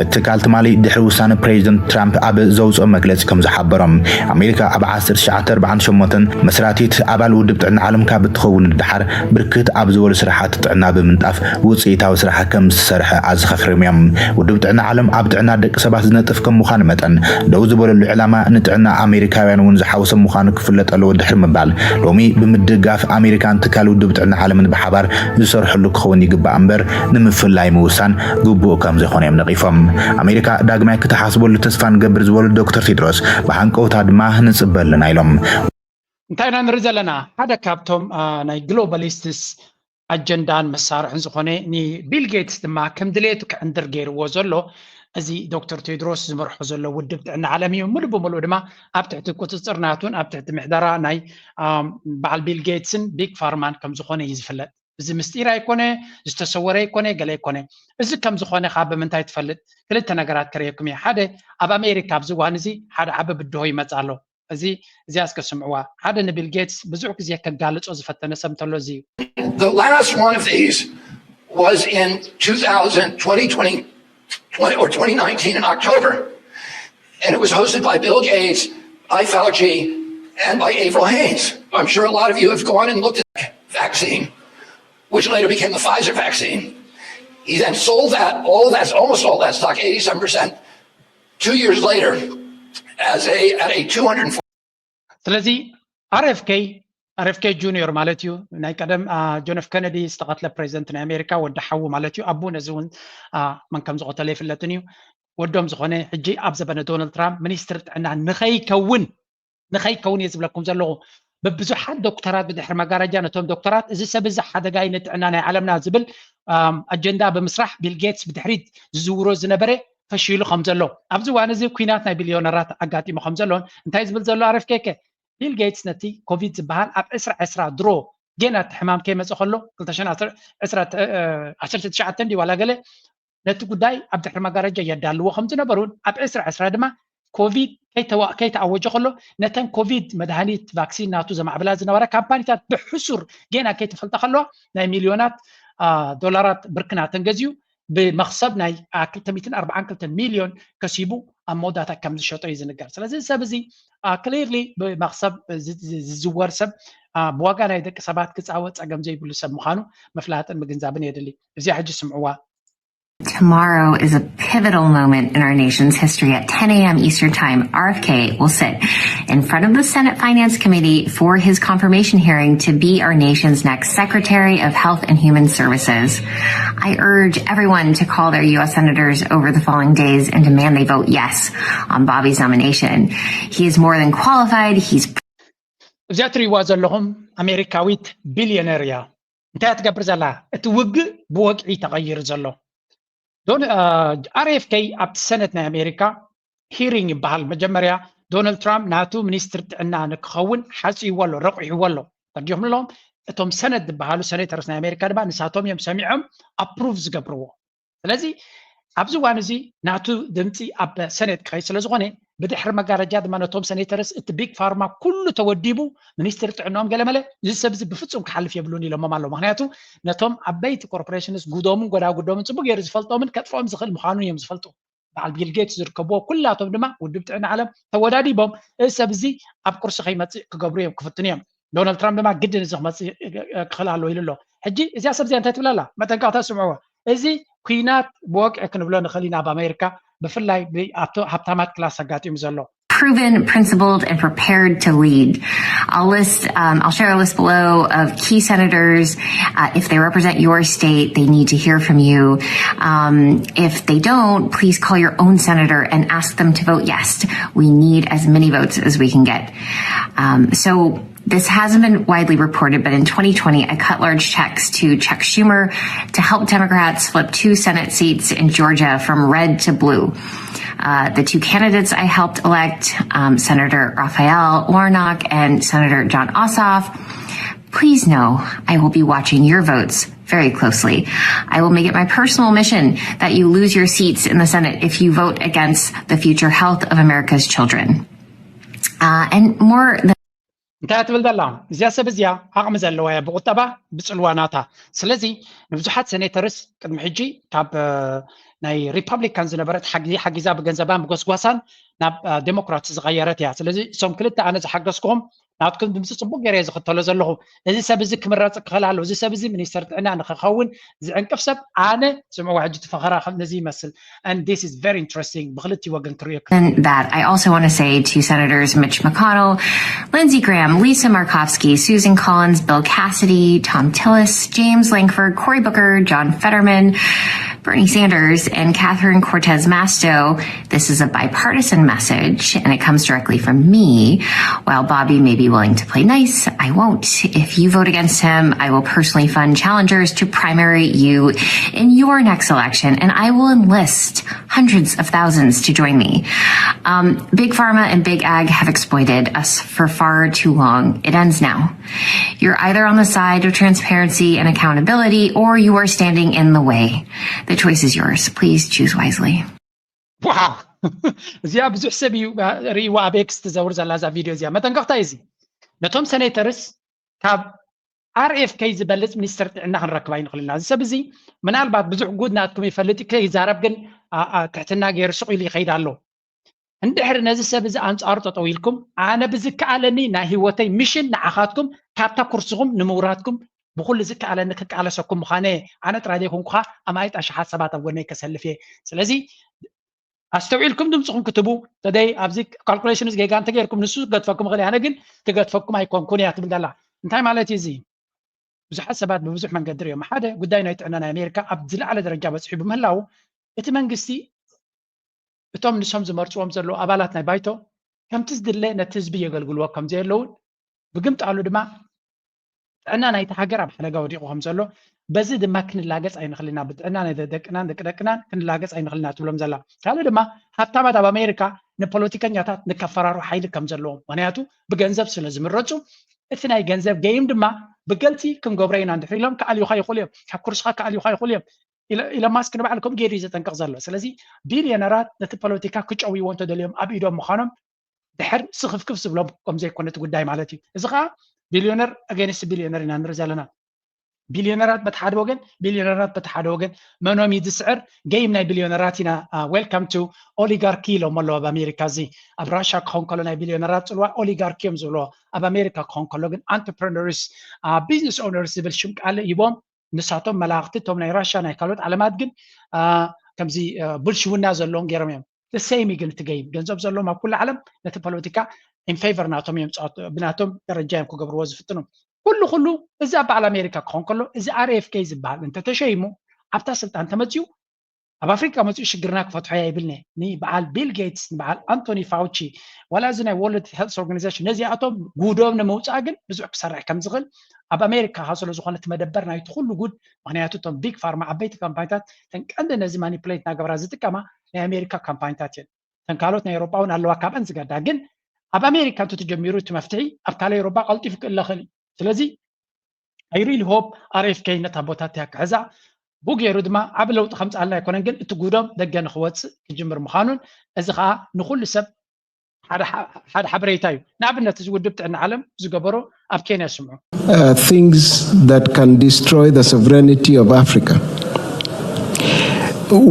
እቲ ትካል ትማሊ ድሕሪ ውሳነ ፕሬዚደንት ትራምፕ ኣብ ዘውጽኦ መግለጺ ከም ዝሓበሮም ኣሜሪካ ኣብ ዓሰርተ ትሽዓተ ኣርባዓን ሸሞንተን መስራቲት ኣባል ውድብ ጥዕና ዓለም ካብ እትኸውን ንድሓር ብርክት ኣብ ዝበሉ ስራሓት ጥዕና ብምንጣፍ ውፅኢታዊ ስራሕ ከም ዝሰርሐ ኣዘኻኺሮም እዮም። ውድብ ጥዕና ዓለም ኣብ ጥዕና ደቂ ሰባት ዝነጥፍ ከም ምዃኑ መጠን ደው ዝበለሉ ዕላማ ንጥዕና ኣሜሪካውያን እውን ዝሓወሰ ምዃኑ ክፍለጥ ኣለዎ ድሕሪ ምባል ሎሚ ብምድጋፍ ኣሜሪካን ትካል ውድብ ጥዕና ዓለምን ብሓባር ዝሰርሕሉ ክኸውን ይግባእ እምበር ንምፍላይ ምውሳን ግቡእ ከም ዘይኮነ እዮም ነቒፎም። ኣሜሪካ ዳግማይ ክትሓስበሉ ተስፋ ንገብር ዝበሉ ዶክተር ቴድሮስ ብሃንቀውታ ድማ ንፅበ ኣለና ኢሎም። እንታይ ኢና ንርኢ ዘለና? ሓደ ካብቶም ናይ ግሎባሊስትስ ኣጀንዳን መሳርሕን ዝኾነ ንቢል ጌትስ ድማ ከም ድሌቱ ክዕንድር ገይርዎ ዘሎ እዚ ዶክተር ቴድሮስ ዝመርሖ ዘሎ ውድብ ጥዕና ዓለም እዩ። ሙሉእ ብሙሉእ ድማ ኣብ ትሕቲ ቁፅፅር ናቱን ኣብ ትሕቲ ምሕደራ ናይ በዓል ቢል ጌትስን ቢግ ፋርማን ከም ዝኾነ እዩ ዝፍለጥ። እዚ ምስጢር ኣይኮነ፣ ዝተሰወረ ኣይኮነ፣ ገለ ኣይኮነ። እዚ ከም ዝኾነ ካብ ብምንታይ ትፈልጥ? ክልተ ነገራት ከርእየኩም እየ። ሓደ ኣብ ኣሜሪካ ኣብዚ እዋን እዚ ሓደ ዓቢ ብድሆ ይመጽእ ኣሎ። እዚ እዚኣ እስከ ስምዕዋ። ሓደ ንቢል ጌትስ ብዙሕ ግዜ ከጋልጾ ዝፈተነ ሰብ እንተሎ እዚ እዩ። The last one of these was in two thousand, twenty twenty, twenty, or twenty nineteen in October. And it was hosted by Bill Gates, by Fauci, and by Avril Haines. I'm sure a lot of you have gone and looked at that vaccine, which later became the Pfizer vaccine. He then sold that, all that's almost all that stock, eighty-seven percent, two years later, as a at a two hundred. ስለዚ RFK RFK Junior ማለት እዩ። ናይ ቀደም ጆን ኤፍ ኬነዲ ዝተቐትለ ፕሬዚደንት ናይ ኣሜሪካ ወዲ ሓዉ ማለት እዩ። ኣቡ ነዚ እውን መን ከም ዝቐተሎ ይፍለጥን እዩ። ወዶም ዝኾነ ሕጂ ኣብ ዘበነ ዶናልድ ትራምፕ ሚኒስትር ጥዕና ንኸይከውን ንኸይከውን እየ ዝብለኩም ዘለኹ። ብብዙሓት ዶክተራት ብድሕሪ መጋረጃ ነቶም ዶክተራት እዚ ሰብ እዚ ሓደጋ እዩ ንጥዕና ናይ ዓለምና ዝብል ኣጀንዳ ብምስራሕ ቢል ጌትስ ብድሕሪት ዝዝውሮ ዝነበረ ፈሺሉ ከም ዘሎ ኣብዚ እዋን እዚ ኩናት ናይ ቢልዮነራት ኣጋጢሙ ከም ዘሎን እንታይ ዝብል ዘሎ ኣረፍኬከ ቢል ጌትስ ነቲ ኮቪድ ዝበሃል ኣብ ዕስራ ዕስራ ድሮ ጌና እቲ ሕማም ከይመፀ ከሎ ክልተ ሽሕን ዓሰርተ ትሽዓተ እንዲ ዋላ ገለ ነቲ ጉዳይ ኣብ ድሕሪ መጋረጃ የዳልዎ ከም ዝነበሩን ኣብ ዕስራ ዕስራ ድማ ኮቪድ ከይተኣወጀ ከሎ ነተን ኮቪድ መድሃኒት ቫክሲን ናቱ ዘማዕብላ ዝነበራ ካምፓኒታት ብሕሱር ጌና ከይተፈልጠ ከለዋ ናይ ሚልዮናት ዶላራት ብርክናተን ገዚኡ ብመኽሰብ ናይ ክልተ ሚእትን ኣርባዓን ክልተን ሚልዮን ከሲቡ ኣብ መወዳእታ ከም ዝሸጦ እዩ ዝንገር። ስለዚ ሰብ እዚ ክሊርሊ ብመኽሰብ ዝዝወር ሰብ ብዋጋ ናይ ደቂ ሰባት ክፃወ ፀገም ዘይብሉ ሰብ ምዃኑ ምፍላጥን ምግንዛብን የድሊ። እዚኣ ሕጂ ስምዕዋ። Tomorrow is a pivotal moment in our nation's history. At ten a.m. Eastern Time, R F K will sit in front of the Senate Finance Committee for his confirmation hearing to be our nation's next Secretary of Health and Human Services. I urge everyone to call their U S senators over the following days and demand they vote yes on Bobby's nomination. He is more than qualified. He's እዚኣ ትሪእዋ ዘለኹም ኣሜሪካዊት ቢልዮነር እያ። እንታይ እያ ትገብር ዘላ? እቲ ውግእ ብወግዒ ተቐይሩ ዘሎ። ኣር ኤፍ ኬ ኣብቲ ሰነት ናይ ኣሜሪካ ሂሪንግ ይበሃል። መጀመርያ ዶናልድ ትራምፕ ናቱ ሚኒስትር ጥዕና ንክኸውን ሓፂይዎ ኣሎ፣ ረቑሕዎ ኣሎ። ተርዲኹም ኣለዎም። እቶም ሰነት ዝበሃሉ ሰኔተርስ ናይ ኣሜሪካ ድማ ንሳቶም እዮም ሰሚዖም ኣፕሩቭ ዝገብርዎ። ስለዚ ኣብዚ እዋን እዚ ናቱ ድምፂ ኣብ ሰኔት ክኸይድ ስለ ዝኾነ ብድሕሪ መጋረጃ ድማ ነቶም ሰኔተርስ እቲ ቢግ ፋርማ ኩሉ ተወዲቡ ሚኒስትሪ ጥዕናኦም ገለመለ እዚ ሰብ እዚ ብፍፁም ክሓልፍ የብሉን ኢሎሞም ኣለዉ። ምክንያቱ ነቶም ዓበይቲ ኮርፖሬሽንስ ጉዶምን ጎዳጉዶምን ፅቡቅ ገይሩ ዝፈልጦምን ከጥፍኦም ዝኽእል ምዃኑን እዮም ዝፈልጡ። በዓል ቢል ጌትስ ዝርከብዎ ኩላቶም ድማ ውድብ ጥዕና ዓለም ተወዳዲቦም እዚ ሰብ እዚ ኣብ ቁርሲ ከይመፅእ ክገብሩ እዮም ክፍትኑ እዮም። ዶናልድ ትራምፕ ድማ ግድን እዚ ክመፅእ ክኽእል ኣለዎ ኢሉ ኣሎ። ሕጂ እዚኣ ሰብ እዚኣ እንታይ ትብል ኣላ? መጠንቀቕታ ስምዕዎ። እዚ ኩናት ብወግዒ ክንብሎ ንኽእል ኢና ኣብ ኣሜሪካ ብፍላይ ኣብቶ ሃብታማት ክላስ ኣጋጢሙ ዘሎ። Proven, principled, and prepared to lead. I'll list, um, I'll share a list below of key senators. Uh, if they represent your state, they need to hear from you. Um, if they don't, please call your own senator and ask them to vote yes. We need as many votes as we can get. Um, so this hasn't been widely reported, but in twenty twenty, I cut large checks to Chuck Schumer to help Democrats flip two Senate seats in Georgia from red to blue. Uh, the two candidates I helped elect, um, Senator Raphael Warnock and Senator Jon Ossoff, please know I will be watching your votes very closely. I will make it my personal mission that you lose your seats in the Senate if you vote against the future health of America's children. Uh, and more than እንታይ ትብል ዘላ? እዚኣ ሰብ እዚኣ ዓቕሚ ዘለዋ እያ ብቁጠባ ብፅልዋ ናታ። ስለዚ ንብዙሓት ሴኔተርስ ቅድሚ ሕጂ ካብ ናይ ሪፐብሊካን ዝነበረት ሓጊዛ ብገንዘባን ብጎስጓሳን ናብ ዴሞክራት ዝቐየረት እያ። ስለዚ እሶም ክልተ ኣነ ዝሓገዝኩኹም ናትኩም ድምፂ ፅቡቅ ገይረ ዝኽተሎ ዘለኹ። እዚ ሰብ እዚ ክምረፅ ክኽእል ኣለዎ። እዚ ሰብ እዚ ሚኒስተር ጥዕና ንክኸውን ዝዕንቅፍ ሰብ ኣነ ስምዕዋ ሕጂ እቲ ፈኸራ ከም ነዚ ይመስል። And this is very interesting ብክልቲ ወገን ክርእዮ And that I also want to say to Senators Mitch McConnell, Lindsey Graham, Lisa Murkowski, Susan Collins, Bill Cassidy, Thom Tillis, James Lankford, Cory Booker, John Fetterman, Bernie Sanders, and Catherine Cortez Masto, this is a bipartisan message and it comes directly from me. While Bobby may be willing to play nice, I won't. If you vote against him, I will personally fund challengers to primary you in your next election, and I will enlist hundreds of thousands to join me. Um, Big Pharma and Big Ag have exploited us for far too long. It ends now. You're either on the side of transparency and accountability, or you are standing in the way. The choice is yours. Please choose wisely. ዋው እዚኣ ብዙሕ ሰብ እዩ ርእይዋ ኣብ ኤክስ ትዘውር ዘላ እዛ ቪድዮ እዚኣ። መጠንቀቕታ እዩ እዚ። ነቶም ሴኔተርስ ካብ RFK ዝበልፅ ሚኒስተር ጥዕና ክንረክብ ኣይንኽእል ኢና። እዚ ሰብ እዚ ምናልባት ብዙሕ ጉድ ናትኩም ይፈልጥ እዩ፣ ከይዛረብ ግን ትሕትና ገይሩ ስቕ ኢሉ ይኸይድ ኣሎ። እንድሕር ነዚ ሰብ እዚ ኣንፃሩ ጠጠው ኢልኩም ኣነ ብዝከኣለኒ ናይ ህይወተይ ሚሽን ንዓኻትኩም ካብታ ኩርስኹም ንምውራድኩም ብኩሉ ዝከኣለኒ ክቃለሰኩም ምዃነ ኣነ ጥራይ ዘይኮንኩ ኣማኢት ኣሽሓት ሰባት ኣብ ጎነይ ከሰልፍ እየ። ስለዚ ኣስተውዒልኩም ድምፅኹም ክትቡ ተደይ ኣብዚ ካልኩሌሽንስ ጌጋ እንተገይርኩም ንሱ ክገድፈኩም ይኽእል ኣነ ግን ክገድፈኩም ኣይኮንኩን እያ ትብል ዘላ። እንታይ ማለት እዩ እዚ? ብዙሓት ሰባት ብብዙሕ መንገዲ ሪኦም ሓደ ጉዳይ ናይ ጥዕና ናይ ኣሜሪካ ኣብ ዝለዓለ ደረጃ በፂሑ ብምህላው እቲ መንግስቲ እቶም ንሶም ዝመርፅዎም ዘለዉ ኣባላት ናይ ባይቶ ከምቲ ዝድለ ነቲ ህዝቢ የገልግልዎ ከም ዘየለውን ብግምጣሉ ድማ ጥዕና ናይቲ ሃገር ኣብ ሓደጋ ወዲቑ ከም ዘሎ በዚ ድማ ክንላገፅ ኣይንኽልና ብጥዕና ናይ ደቅናን ደቂ ደቅናን ክንላገፅ ኣይንኽልና ትብሎም ዘላ። ካልእ ድማ ሃብታማት ኣብ ኣሜሪካ ንፖለቲከኛታት ንከፈራሩ ሓይሊ ከም ዘለዎም ምክንያቱ ብገንዘብ ስለ ዝምረፁ እቲ ናይ ገንዘብ ገይም ድማ ብገልፂ ክንገብሮ ኢና እንድሕር ኢሎም ክኣልዩካ ይኽእሉ እዮም። ካብ ኩርስኻ ክኣልዩካ ይኽእሉ እዮም። ኢሎን ማስክ ንባዕሉ ከምኡ ገይሩ እዩ ዘጠንቅቕ ዘሎ። ስለዚ ቢልዮነራት ነቲ ፖለቲካ ክጨውይዎ እንተደልዮም ኣብ ኢዶም ምዃኖም ድሕር ስኽፍክፍ ዝብሎም ከም ዘይኮነ እቲ ጉዳይ ማለት እዩ። እዚ ከዓ ቢልዮነር ኣገንስት ቢልዮነር ኢና ንርኢ ዘለና። ቢልዮነራት በቲ ሓደ ወገን ቢልዮነራት በቲ ሓደ ወገን መኖም እዩ ዝስዕር? ገይም ናይ ቢልዮነራት ኢና። Welcome to oligarchy ኢሎም ኣለዉ ኣብ ኣሜሪካ። እዚ ኣብ ራሻ ክኸውን ከሎ ናይ ቢልዮነራት ፅልዋ ኦሊጋርኪ እዮም ዝብልዎ። ኣብ ኣሜሪካ ክኸውን ከሎ ግን entrepreneurs business owners ዝብል ሽም ቃል ሂቦም ንሳቶም መላእኽቲ እቶም ናይ ራሻ ናይ ካልኦት ዓለማት ግን ከምዚ ብልሽውና ዘለዎም ገይሮም እዮም። ተሰይሚ ግን እቲ ገይም ገንዘብ ዘለዎም ኣብ ኩሉ ዓለም ነቲ ፖለቲካ in favor ናቶም እዮም ብናቶም ደረጃ እዮም ክገብርዎ ዝፍትኑ። ኩሉ ኩሉ እዚ ኣብ በዓል ኣሜሪካ ክኾን ከሎ እዚ RFK ዝበሃል እንተተሸይሙ ኣብታ ስልጣን ተመፅኡ ኣብ ኣፍሪካ መፅኡ ሽግርና ክፈትሖ እያ ይብልኒ። ንበዓል ቢል ጌትስ ንበዓል ኣንቶኒ ፋውቺ ዋላ እዚ ናይ World Health Organization ነዚኣቶም ጉዶም ንምውፃእ ግን ብዙሕ ክሰርሕ ከም ዝኽእል ኣብ ኣሜሪካ ስለ ዝኾነ እቲ መደበር ናይቲ ኩሉ ጉድ ምክንያቱ እቶም ቢግ ፋርማ ዓበይቲ ካምፓኒታት ተን ቀንዲ ነዚ ማኒፕሌት እናገበራ ዝጥቀማ ናይ ኣሜሪካ ካምፓኒታት እየን። ተን ካልኦት ናይ ኤውሮጳ እውን ኣለዋ ካብአን ዝገዳ ግን ኣብ ኣሜሪካ እንተተጀሚሩ እቲ መፍትሒ ኣብ ካልእ ኤውሮጳ ቀልጢፉ ክእለ ክእል እዩ። ስለዚ I really hope RFK ነታ ቦታ እቲኣ ክሕዛ ብኡ ገይሩ ድማ ዓብ ለውጢ ከምፅኣልና ኣይኮነን፣ ግን እቲ ጉዶም ደገ ንክወፅእ ክጅምር ምዃኑን፣ እዚ ከዓ ንኩሉ ሰብ ሓደ ሓበሬታ እዩ። ንኣብነት እዚ ውድብ ጥዕና ዓለም ዝገበሮ ኣብ ኬንያ ስምዑ። Things that can destroy the sovereignty of Africa.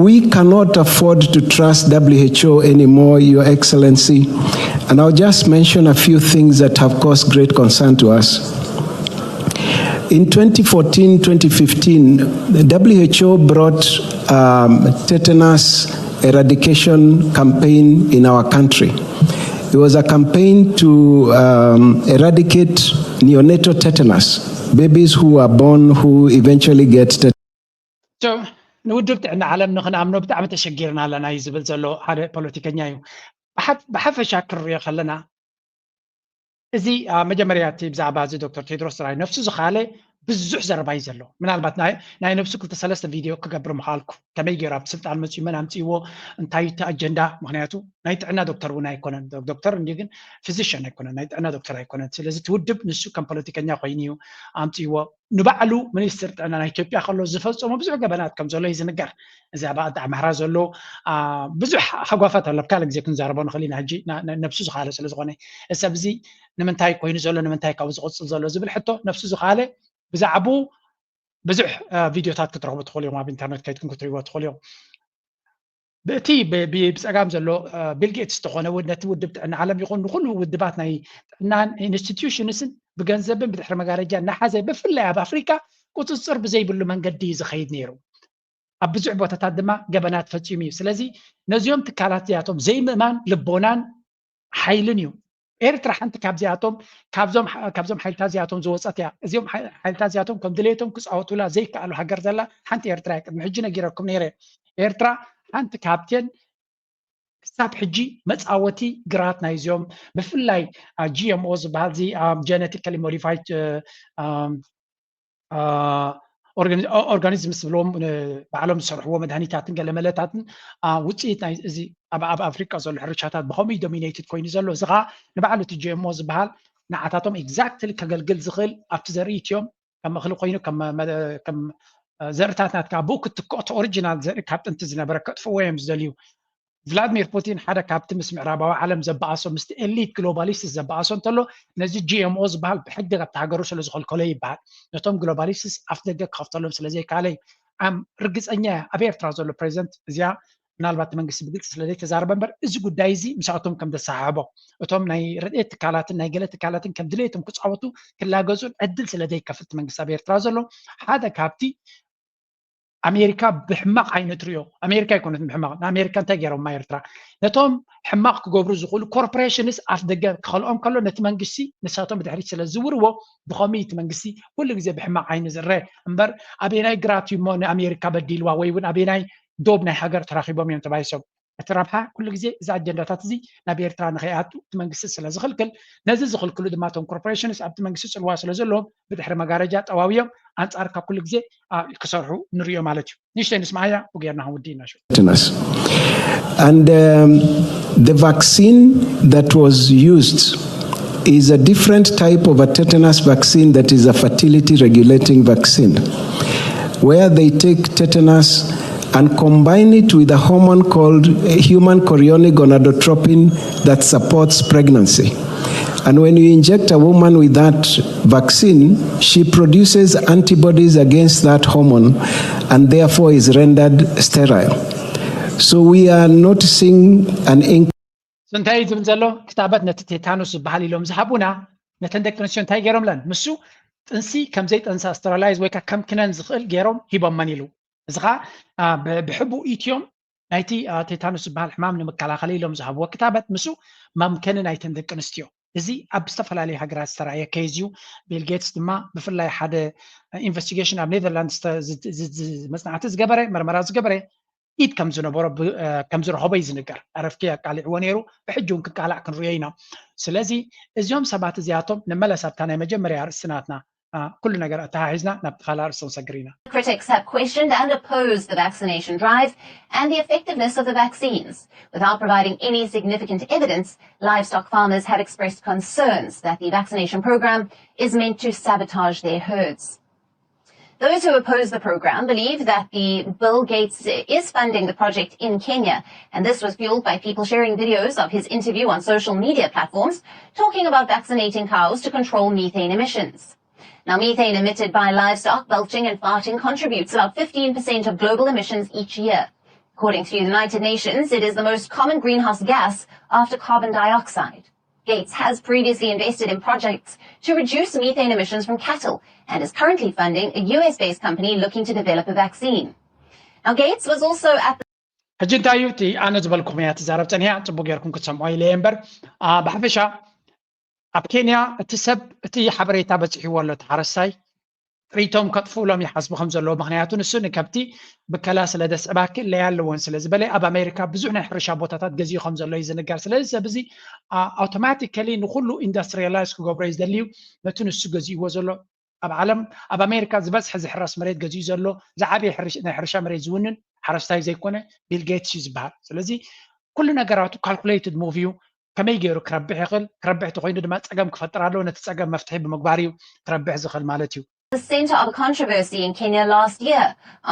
We cannot afford to trust W H O anymore, Your Excellency. And I'll just mention a few things that have caused great concern to us. In twenty fourteen, twenty fifteen, the W H O brought um, tetanus eradication campaign in our country. It was a campaign to um, eradicate neonatal tetanus, babies who are born who eventually get tetanus. ንውድብ ጥዕና ዓለም ንክንኣምኖ ብጣዕሚ ተሸጊርና ኣለና እዩ ዝብል ዘሎ ሓደ ፖለቲከኛ እዩ። ብሓፈሻ ክንሪኦ ከለና እዚ መጀመርያ እቲ ብዛዕባ እዚ ዶክተር ቴድሮስ ጥራይ ነፍሱ ዝካለ ብዙሕ ዘረባ እዩ ዘሎ። ምናልባት ናይ ነብሱ ክልተ ሰለስተ ቪድዮ ክገብር ምክኣልኩ፣ ከመይ ገይሩ ኣብቲ ስልጣን መፅኡ፣ መን ኣምፅእዎ፣ እንታይ እቲ ኣጀንዳ። ምክንያቱ ናይ ጥዕና ዶክተር እውን ኣይኮነን፣ ዶክተር እንዲ ግን ፊዚሽን ኣይኮነን፣ ናይ ጥዕና ዶክተር ኣይኮነን። ስለዚ እቲ ውድብ ንሱ ከም ፖለቲከኛ ኮይኑ እዩ ኣምፅእዎ። ንባዕሉ ሚኒስትር ጥዕና ናይ ኢትዮጵያ ከሎ ዝፈፀሞ ብዙሕ ገበናት ከም ዘሎ እዩ ዝንገር። እዚ ኣብ ኣዲ ኣምሓራ ዘሎ ብዙሕ ሃጓፋት ኣሎ፣ ኣብ ካልእ ግዜ ክንዛረቦ ንኽእል ኢና። ሕጂ ነብሱ ዝኻለ ስለ ዝኾነ፣ እዚ ሰብ እዚ ንምንታይ ኮይኑ ዘሎ፣ ንምንታይ ካብኡ ዝቕፅል ዘሎ ዝብል ሕቶ ነብሱ ዝኻለ ብዛዕባኡ ብዙሕ ቪድዮታት ክትረኽቡ ትኽእሉ እዮም፣ ኣብ ኢንተርነት ከይድኩም ክትሪእዎ ትኽእሉ እዮም። ብእቲ ብፀጋም ዘሎ ቢል ጌትስ ዝኾነ ነቲ ውድብ ጥዕና ዓለም ይኹን ንኩሉ ውድባት ናይ ጥዕናን ኢንስቲትዩሽንስን ብገንዘብን ብድሕሪ መጋረጃ እናሓዘ ብፍላይ ኣብ ኣፍሪካ ቁፅፅር ብዘይብሉ መንገዲ እዩ ዝኸይድ ነይሩ። ኣብ ብዙሕ ቦታታት ድማ ገበናት ፈፂሙ እዩ። ስለዚ ነዚኦም ትካላት እዚኣቶም ዘይምእማን ልቦናን ሓይልን እዩ። ኤርትራ ሓንቲ ካብዚኣቶም ካብዞም ሓይልታት እዚኣቶም ዝወፀት እያ። እዚኦም ሓይልታት እዚኣቶም ከም ድሌቶም ክፃወቱላ ዘይከኣሉ ሃገር ዘላ ሓንቲ ኤርትራ እያ። ቅድሚ ሕጂ ነጊረኩም ነይረ። ኤርትራ ሓንቲ ካብተን ክሳብ ሕጂ መፃወቲ ግራት ናይዚኦም ብፍላይ ጂ ኤም ኦ ዝበሃል እዚ ጀነቲካሊ ሞዲፋይድ ኦርጋኒዝምስ ዝብልዎም ባዕሎም ዝሰርሕዎ መድሃኒታትን ገለመለታትን ውፅኢት ናይ እዚ ኣብ ኣፍሪቃ ዘሎ ሕርሻታት ብከምኡ ዶሚኔትድ ኮይኑ ዘሎ እዚ ከዓ ንባዕሉ እቲ ጂ ኤም ኦ ዝበሃል ንዓታቶም ኤግዛክትሊ ከገልግል ዝኽእል ኣብቲ ዘርኢ እትዮም ከም እኽሊ ኮይኑ ከም ዘርእታት ናትካ ብኡ ክትክኦ እቲ ኦሪጂናል ዘርኢ ካብ ጥንቲ ዝነበረ ከጥፍዎ እዮም ዝደልዩ። ቭላድሚር ፑቲን ሓደ ካብቲ ምስ ምዕራባዊ ዓለም ዘበኣሶ ምስቲ ኤሊት ግሎባሊስት ዘበኣሶ እንተሎ ነዚ ጂ ኤም ኦ ዝበሃል ብሕጊ ካብቲ ሃገሩ ስለ ዝኸልከሎ ይበሃል። ነቶም ግሎባሊስትስ ኣፍ ደገ ክኸፍተሎም ስለ ዘይከኣለ እዩ። ኣም ርግፀኛ እያ ኣብ ኤርትራ ዘሎ ፕሬዚደንት እዚኣ ምናልባት እቲ መንግስቲ ብግልፂ ስለ ዘይተዛረበ እምበር እዚ ጉዳይ እዚ ምስኣቶም ከም ዘሰሓሕቦ እቶም ናይ ረድኤት ትካላትን ናይ ገለ ትካላትን ከም ድሌቶም ክፃወቱ ክላገፁን ዕድል ስለ ዘይከፍት መንግስቲ ኣብ ኤርትራ ዘሎ ሓደ ካብቲ ኣሜሪካ ብሕማቕ ዓይኒ ትሪኦ ኣሜሪካ ኣይኮነትን ብሕማቕ ንኣሜሪካ እንታይ ገይሮማ ኤርትራ ነቶም ሕማቕ ክገብሩ ዝኽእሉ ኮርፖሬሽንስ ኣፍ ደገ ክኸልኦም ከሎ ነቲ መንግስቲ ንሳቶም ብድሕሪት ስለ ዝዝውርዎ ብኸምኡ እቲ መንግስቲ ኩሉ ግዜ ብሕማቕ ዓይኒ ዝረአ እምበር ኣበየናይ ግራት እዩ እሞ ንኣሜሪካ በዲልዋ ወይ እውን ኣበየናይ ዶብ ናይ ሃገር ተራኺቦም እዮም ተባሂሶም እቲ ረብሓ ኩሉ ግዜ እዚ ኣጀንዳታት እዚ ናብ ኤርትራ ንኸይኣቱ እቲ መንግስቲ ስለ ዝኽልክል ነዚ ዝኽልክሉ ድማ እቶም ኮርፖሬሽንስ ኣብቲ መንግስቲ ፅልዋ ስለ ዘለዎም ብድሕሪ መጋረጃ ጠዋውዮም ኣንፃርካ ኩሉ ግዜ ክሰርሑ ንሪኦ ማለት እዩ። ንእሽተይ ንስምዓያ ብጌርና ክንውዲ ኢና። And um, the vaccine that was used is a different type of a tetanus vaccine that is a fertility regulating vaccine, where they take tetanus and combine it with a hormone called human chorionic gonadotropin that supports pregnancy. And when you inject a woman with that vaccine, she produces antibodies against that hormone and therefore is rendered sterile. So we are noticing an increase. እንታይ እዩ ዝብል ዘሎ ክታበት ነቲ ቴታኖስ ዝበሃል ኢሎም ዝሃቡና ነተን ደቂ ኣንስትዮ እንታይ ገይሮምለን? ንሱ ጥንሲ ከም ዘይጠንሳ ስተራላይዝ ወይ ከከምክነን ዝኽእል ገይሮም ሂቦመን ኢሉ። እዚ ከዓ ብሕቡእ ኢትዮም ናይቲ ቴታኖስ ዝበሃል ሕማም ንምከላኸሊ ኢሎም ዝሃብዎ ክታበት ንሱ መምከኒ ናይተን ደቂ ኣንስትዮ እዚ ኣብ ዝተፈላለዩ ሃገራት ዝተረኣየ ኬዝ እዩ። ቢል ጌትስ ድማ ብፍላይ ሓደ ኢንቨስቲጌሽን ኣብ ኔዘርላንድስ መፅናዕቲ ዝገበረ መርመራ ዝገበረ ኢድ ከም ዝነበሮ ከም ዝረኸቦ እዩ ዝንገር። ኣረፍኪ ኣቃሊዕዎ ነይሩ። ብሕጂ እውን ክቃላዕ ክንሪኦ ኢና። ስለዚ እዚኦም ሰባት እዚኣቶም ንመለስ ኣብታ ናይ መጀመርያ ኣርእስቲ ናትና ኩሉ ነገር ኣተሓሒዝና ናብቲ ካልእ ኣርእስቲ ክንሰግር ኢና። Critics have questioned and opposed the vaccination drive and the effectiveness of the vaccines. Without providing any significant evidence, livestock farmers have expressed concerns that the vaccination program is meant to sabotage their herds. Those who oppose the program believe that the Bill Gates is funding the project in Kenya, and this was fueled by people sharing videos of his interview on social media platforms talking about vaccinating cows to control methane emissions. Now, methane emitted by livestock belching and farting contributes about fifteen percent of global emissions each year. According to the United Nations, it is the most common greenhouse gas after carbon dioxide. Gates has previously invested in projects to reduce methane emissions from cattle and is currently funding a U S based company looking to develop a vaccine. Now, Gates was also at the ሕጂ እንታይ እዩ እቲ ኣነ ዝበልኩም እያ ትዛረብ ጸኒያ ጽቡቅ ጌርኩም ክትሰምዖ ኢለ እየ እምበር ብሓፈሻ ኣብ ኬንያ እቲ ሰብ እቲ ሓበሬታ በፂሕዎ ኣሎ እቲ ሓረስታይ ጥሪቶም ከጥፍኡሎም ይሓስቡ ከም ዘለዎ ምክንያቱ ንሱ ንከብቲ ብከላ ስለ ደስዕባ ክእለያ ኣለዎን ስለ ዝበለ ኣብ ኣሜሪካ ብዙሕ ናይ ሕርሻ ቦታታት ገዚኡ ከም ዘሎ እዩ ዝንገር ስለዚ ሰብ እዚ ኣውቶማቲካሊ ንኩሉ ኢንዱስትሪላይዝ ክገብሮ እዩ ዝደልዩ ነቲ ንሱ ገዚእዎ ዘሎ ኣብ ዓለም ኣብ ኣሜሪካ ዝበዝሐ ዝሕረስ መሬት ገዚኡ ዘሎ ዝዓበየ ናይ ሕርሻ መሬት ዝውንን ሓረስታይ ዘይኮነ ቢል ጌትስ እዩ ዝበሃል ስለዚ ኩሉ ነገራቱ ካልኩሌትድ ሙቭ እዩ ከመይ ገይሩ ክረብሕ ይኽእል ክረብሕ ተኮይኑ ድማ ፀገም ክፈጥር ኣለዎ ነቲ ፀገም መፍትሒ ብምግባር እዩ ክረብሕ ዝኽእል ማለት እዩ the center of a controversy in Kenya last year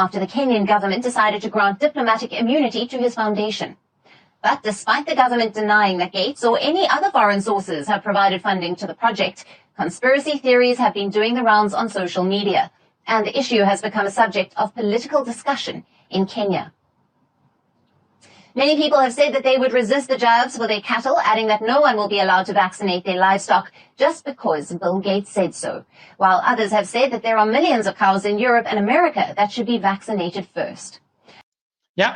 after the Kenyan government decided to grant diplomatic immunity to his foundation. But despite the government denying that Gates or any other foreign sources have provided funding to the project, conspiracy theories have been doing the rounds on social media, and the issue has become a subject of political discussion in Kenya. Many people have said that they would resist the jabs for their cattle, adding that no one will be allowed to vaccinate their livestock just because Bill Gates said so, while others have said that there are millions of cows in Europe and America that should be vaccinated first. ያ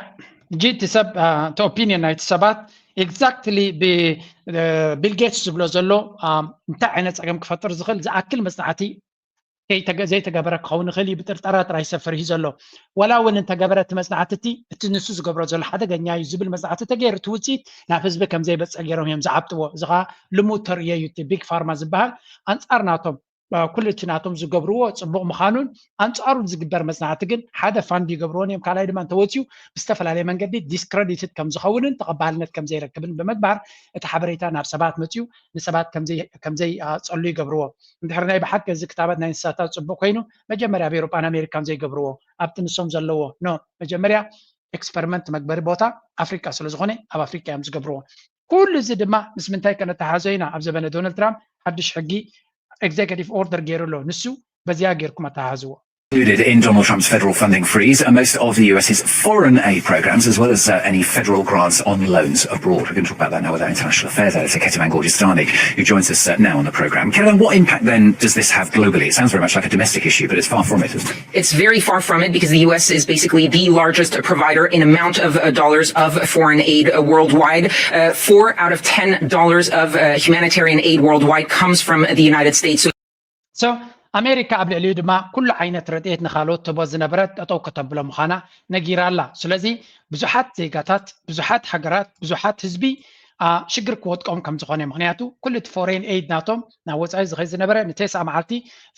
ሕጂ እቲ ሰብ እቲ ኦፒኒየን ናይቲ ሰባት ኤግዛክትሊ ቢል ጌትስ ዝብሎ ዘሎ እንታይ ዓይነት ፀገም ክፈጥር ዝኽእል ዝኣክል መፅናዕቲ ዘይተገበረ ክኸውን ይኽእል እዩ ብጥርጠራ ጥራይ ሰብ ፈሪሁ ዘሎ ዋላ እውን እንተገበረ እቲ መፅናዕቲ እቲ እቲ ንሱ ዝገብሮ ዘሎ ሓደገኛ እዩ ዝብል መፅናዕቲ ተገይሩ እቲ ውፅኢት ናብ ህዝቢ ከም ዘይበፅሕ ገይሮም እዮም ዝዓብጥዎ እዚ ከዓ ልሙድ ተርእዮ እዩ እቲ ቢግ ፋርማ ዝበሃል ኣንፃር ናቶም ኩሉ እቲ ናቶም ዝገብርዎ ፅቡቕ ምዃኑን ኣንፃሩን ዝግበር መፅናዕቲ ግን ሓደ ፋንድ ይገብርዎን እዮም ካልኣይ ድማ እንተወፅዩ ብዝተፈላለየ መንገዲ ዲስክረዲትድ ከም ዝኸውንን ተቐባልነት ከም ዘይረክብን ብምግባር እቲ ሓበሬታ ናብ ሰባት መፅዩ ንሰባት ከም ዘይኣፀሉ ይገብርዎ እንድሕር ናይ ብሓቂ እዚ ክታበት ናይ እንስሳታት ፅቡቕ ኮይኑ መጀመርያ ኣብ ኤሮጳን ኣሜሪካን ዘይገብርዎ ኣብቲ ንሶም ዘለዎ ኖ መጀመርያ ኤክስፐሪመንት መግበሪ ቦታ ኣፍሪቃ ስለ ዝኾነ ኣብ ኣፍሪቃ እዮም ዝገብርዎ ኩሉ እዚ ድማ ምስ ምንታይ ከነተሓዞ ኢና ኣብ ዘበነ ዶናልድ ትራምፕ ሓድሽ ሕጊ ኤግዜኪቲቭ ኦርደር ገይሩ ኣሎ ንሱ በዚያ ጌርኩም ኣተሓሕዝዎ included in Donald Trump's federal funding freeze are most of the U S's foreign aid programs, as well as uh, any federal grants on loans abroad. We're going to talk about that now with our international affairs editor, Ketiman Gorjistani, who joins us uh, now on the programme. Ketiman, what impact then does this have globally? It sounds very much like a domestic issue, but it's far from it. It's very far from it because the U S is basically the largest provider in amount of uh, dollars of foreign aid uh, worldwide. Uh, four out of ten dollars of uh, humanitarian aid worldwide comes from the United States. So so ኣሜሪካ ኣብ ልዕሊኡ ድማ ኩሉ ዓይነት ረድኤት ንካልኦት ትህቦ ዝነበረት ጠጠው ከተብሎ ምዃና ነጊራ ኣላ። ስለዚ ብዙሓት ዜጋታት፣ ብዙሓት ሃገራት፣ ብዙሓት ህዝቢ ሽግር ክወድቆም ከም ዝኾነ ምክንያቱ ኩሉ እቲ ፎሬን ኤይድ ናቶም ናብ ወፃኢ ዝኸይድ ዝነበረ ንቴስዓ መዓልቲ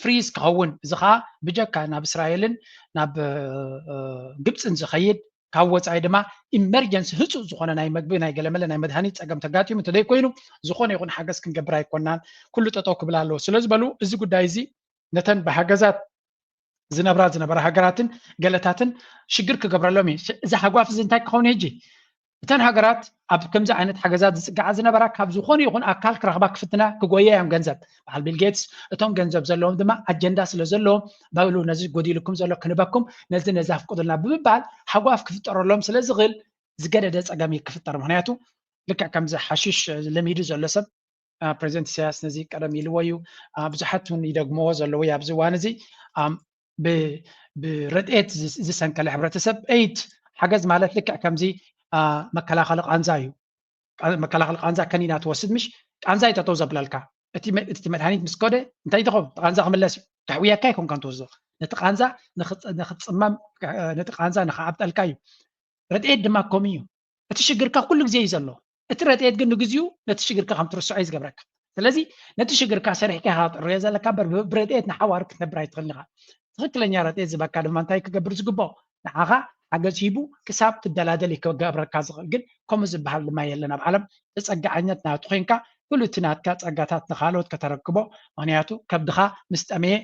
ፍሪዝ ክኸውን እዚ ከዓ ብጀካ ናብ እስራኤልን ናብ ግብፅን ዝኸይድ ካብ ወፃኢ ድማ ኢመርጀንሲ ህፁእ ዝኾነ ናይ መግቢ ናይ ገለመለ ናይ መድሃኒት ፀገም ተጋጢሙ እንተዘይኮይኑ ዝኾነ ይኹን ሓገዝ ክንገብር ኣይኮናን ኩሉ ጠጠው ክብል ኣለዎ ስለ ዝበሉ እዚ ጉዳይ እዚ ነተን ብሃገዛት ዝነብራ ዝነበራ ሃገራትን ገለታትን ሽግር ክገብረሎም እዩ እዚ ሃጓፍ እዚ እንታይ ክኸውን ሕጂ እተን ሃገራት ኣብ ከምዚ ዓይነት ሓገዛት ዝፅግዓ ዝነበራ ካብ ዝኾነ ይኹን ኣካል ክረኽባ ክፍትና ክጎያ እዮም ገንዘብ በዓል ቢል ጌትስ እቶም ገንዘብ ዘለዎም ድማ ኣጀንዳ ስለ ዘለዎም በሉ ነዚ ጎዲልኩም ዘሎ ክንበኩም ነዚ ነዚ ኣፍቅዱልና ብምባል ሓጓፍ ክፍጠረሎም ስለ ዝኽእል ዝገደደ ፀገም እዩ ክፍጠር ምክንያቱ ልክዕ ከምዚ ሓሽሽ ለሚዱ ዘሎ ሰብ ፕሬዚደንት ኢሳያስ ነዚ ቀደም ኢልዎ እዩ ብዙሓት እውን ይደግምዎ ዘለዉ ኣብዚ እዋን እዚ ብረድኤት ዝሰንከለ ሕብረተሰብ ኤይድ ሓገዝ ማለት ልክዕ ከምዚ መከላኸሊ ቃንዛ እዩ መከላኸሊ ቃንዛ ከኒና ትወስድ ምሽ ቃንዛ ይጠጠው ዘብለልካ እቲ መድሃኒት ምስ ከደ እንታይ ትኸውን ቃንዛ ክምለስ እዩ ተሕውየካ ይኮንካ ትወስዶ ነቲ ቃንዛ ንክፅመም ነቲ ቃንዛ ንክዓብጠልካ እዩ ረድኤት ድማ ከምኡ እዩ እቲ ሽግርካ ኩሉ ግዜ እዩ ዘሎ እቲ ረድኤት ግን ንግዚኡ ነቲ ሽግርካ ከም ትርስዖ እዩ ዝገብረካ ስለዚ ነቲ ሽግርካ ሰሪሕካ ኢካ ክትዕርዮ ዘለካ በር ብረድኤት ንሓዋሩ ክትነብር ኣይትኽእልን ኢኻ ትኽክለኛ ረድኤት ዝበካ ድማ እንታይ ክገብር ዝግብኦ ንዓኻ ሓገዝ ሂቡ ክሳብ ትደላደል እዩ ክገብረካ ዝኽእል ግን ከምኡ ዝበሃል ድማ የለን ኣብ ዓለም ተፀጋዓኛት ናቱ ኮይንካ ኩሉ እቲ ናትካ ፀጋታት ንካልኦት ከተረክቦ ምክንያቱ ከብድኻ ምስ ጠመየ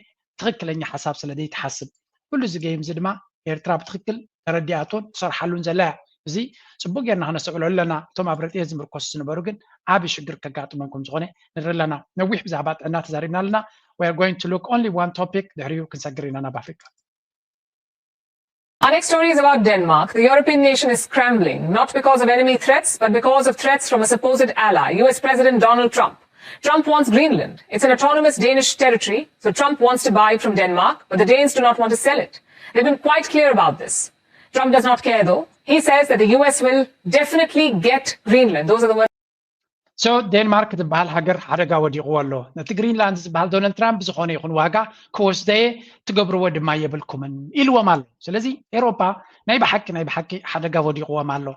ትኽክለኛ ሓሳብ ስለ ዘይትሓስብ ኩሉ እዚ ጌም እዚ ድማ ኤርትራ ብትኽክል ተረዲኣቶን ትሰርሓሉን ዘላ እያ። እዚ ጽቡቅ ጌርና ክነስተውዕሎ ኣለና። እቶም ኣብ ረድኤት ዝምርኮሱ ዝነበሩ ግን ዓቢ ሽግር ከጋጥሞም ከም ዝኾነ ንርኢ ኣለና። ነዊሕ ብዛዕባ ጥዕና ተዛሪብና ኣለና። We are going to look only one topic፣ ድሕሪኡ ክንሰግር ኢና ናብ ኣፍሪቃ። Our next story is about Denmark. The European nation is scrambling, not because of enemy threats, but because of threats from a supposed ally, U S President Donald Trump. Trump wants Greenland. It's an autonomous Danish territory, so Trump wants to buy it from Denmark, but the Danes do not want to sell it. They've been quite clear about this. Trump does not care, though. He says that the U S will definitely get Greenland. Those are the words. So ዴንማርክ ትበሃል ሃገር ሓደጋ ወዲቕዎ ኣሎ። ነቲ ግሪንላንድ ዝበሃል ዶናልድ ትራምፕ ብዝኾነ ይኹን ዋጋ ክወስደየ ትገብርዎ ድማ የብልኩምን ኢልዎም ኣሎ። ስለዚ ኤሮፓ ናይ ብሓቂ ናይ ብሓቂ ሓደጋ ወዲቕዎም ኣሎ።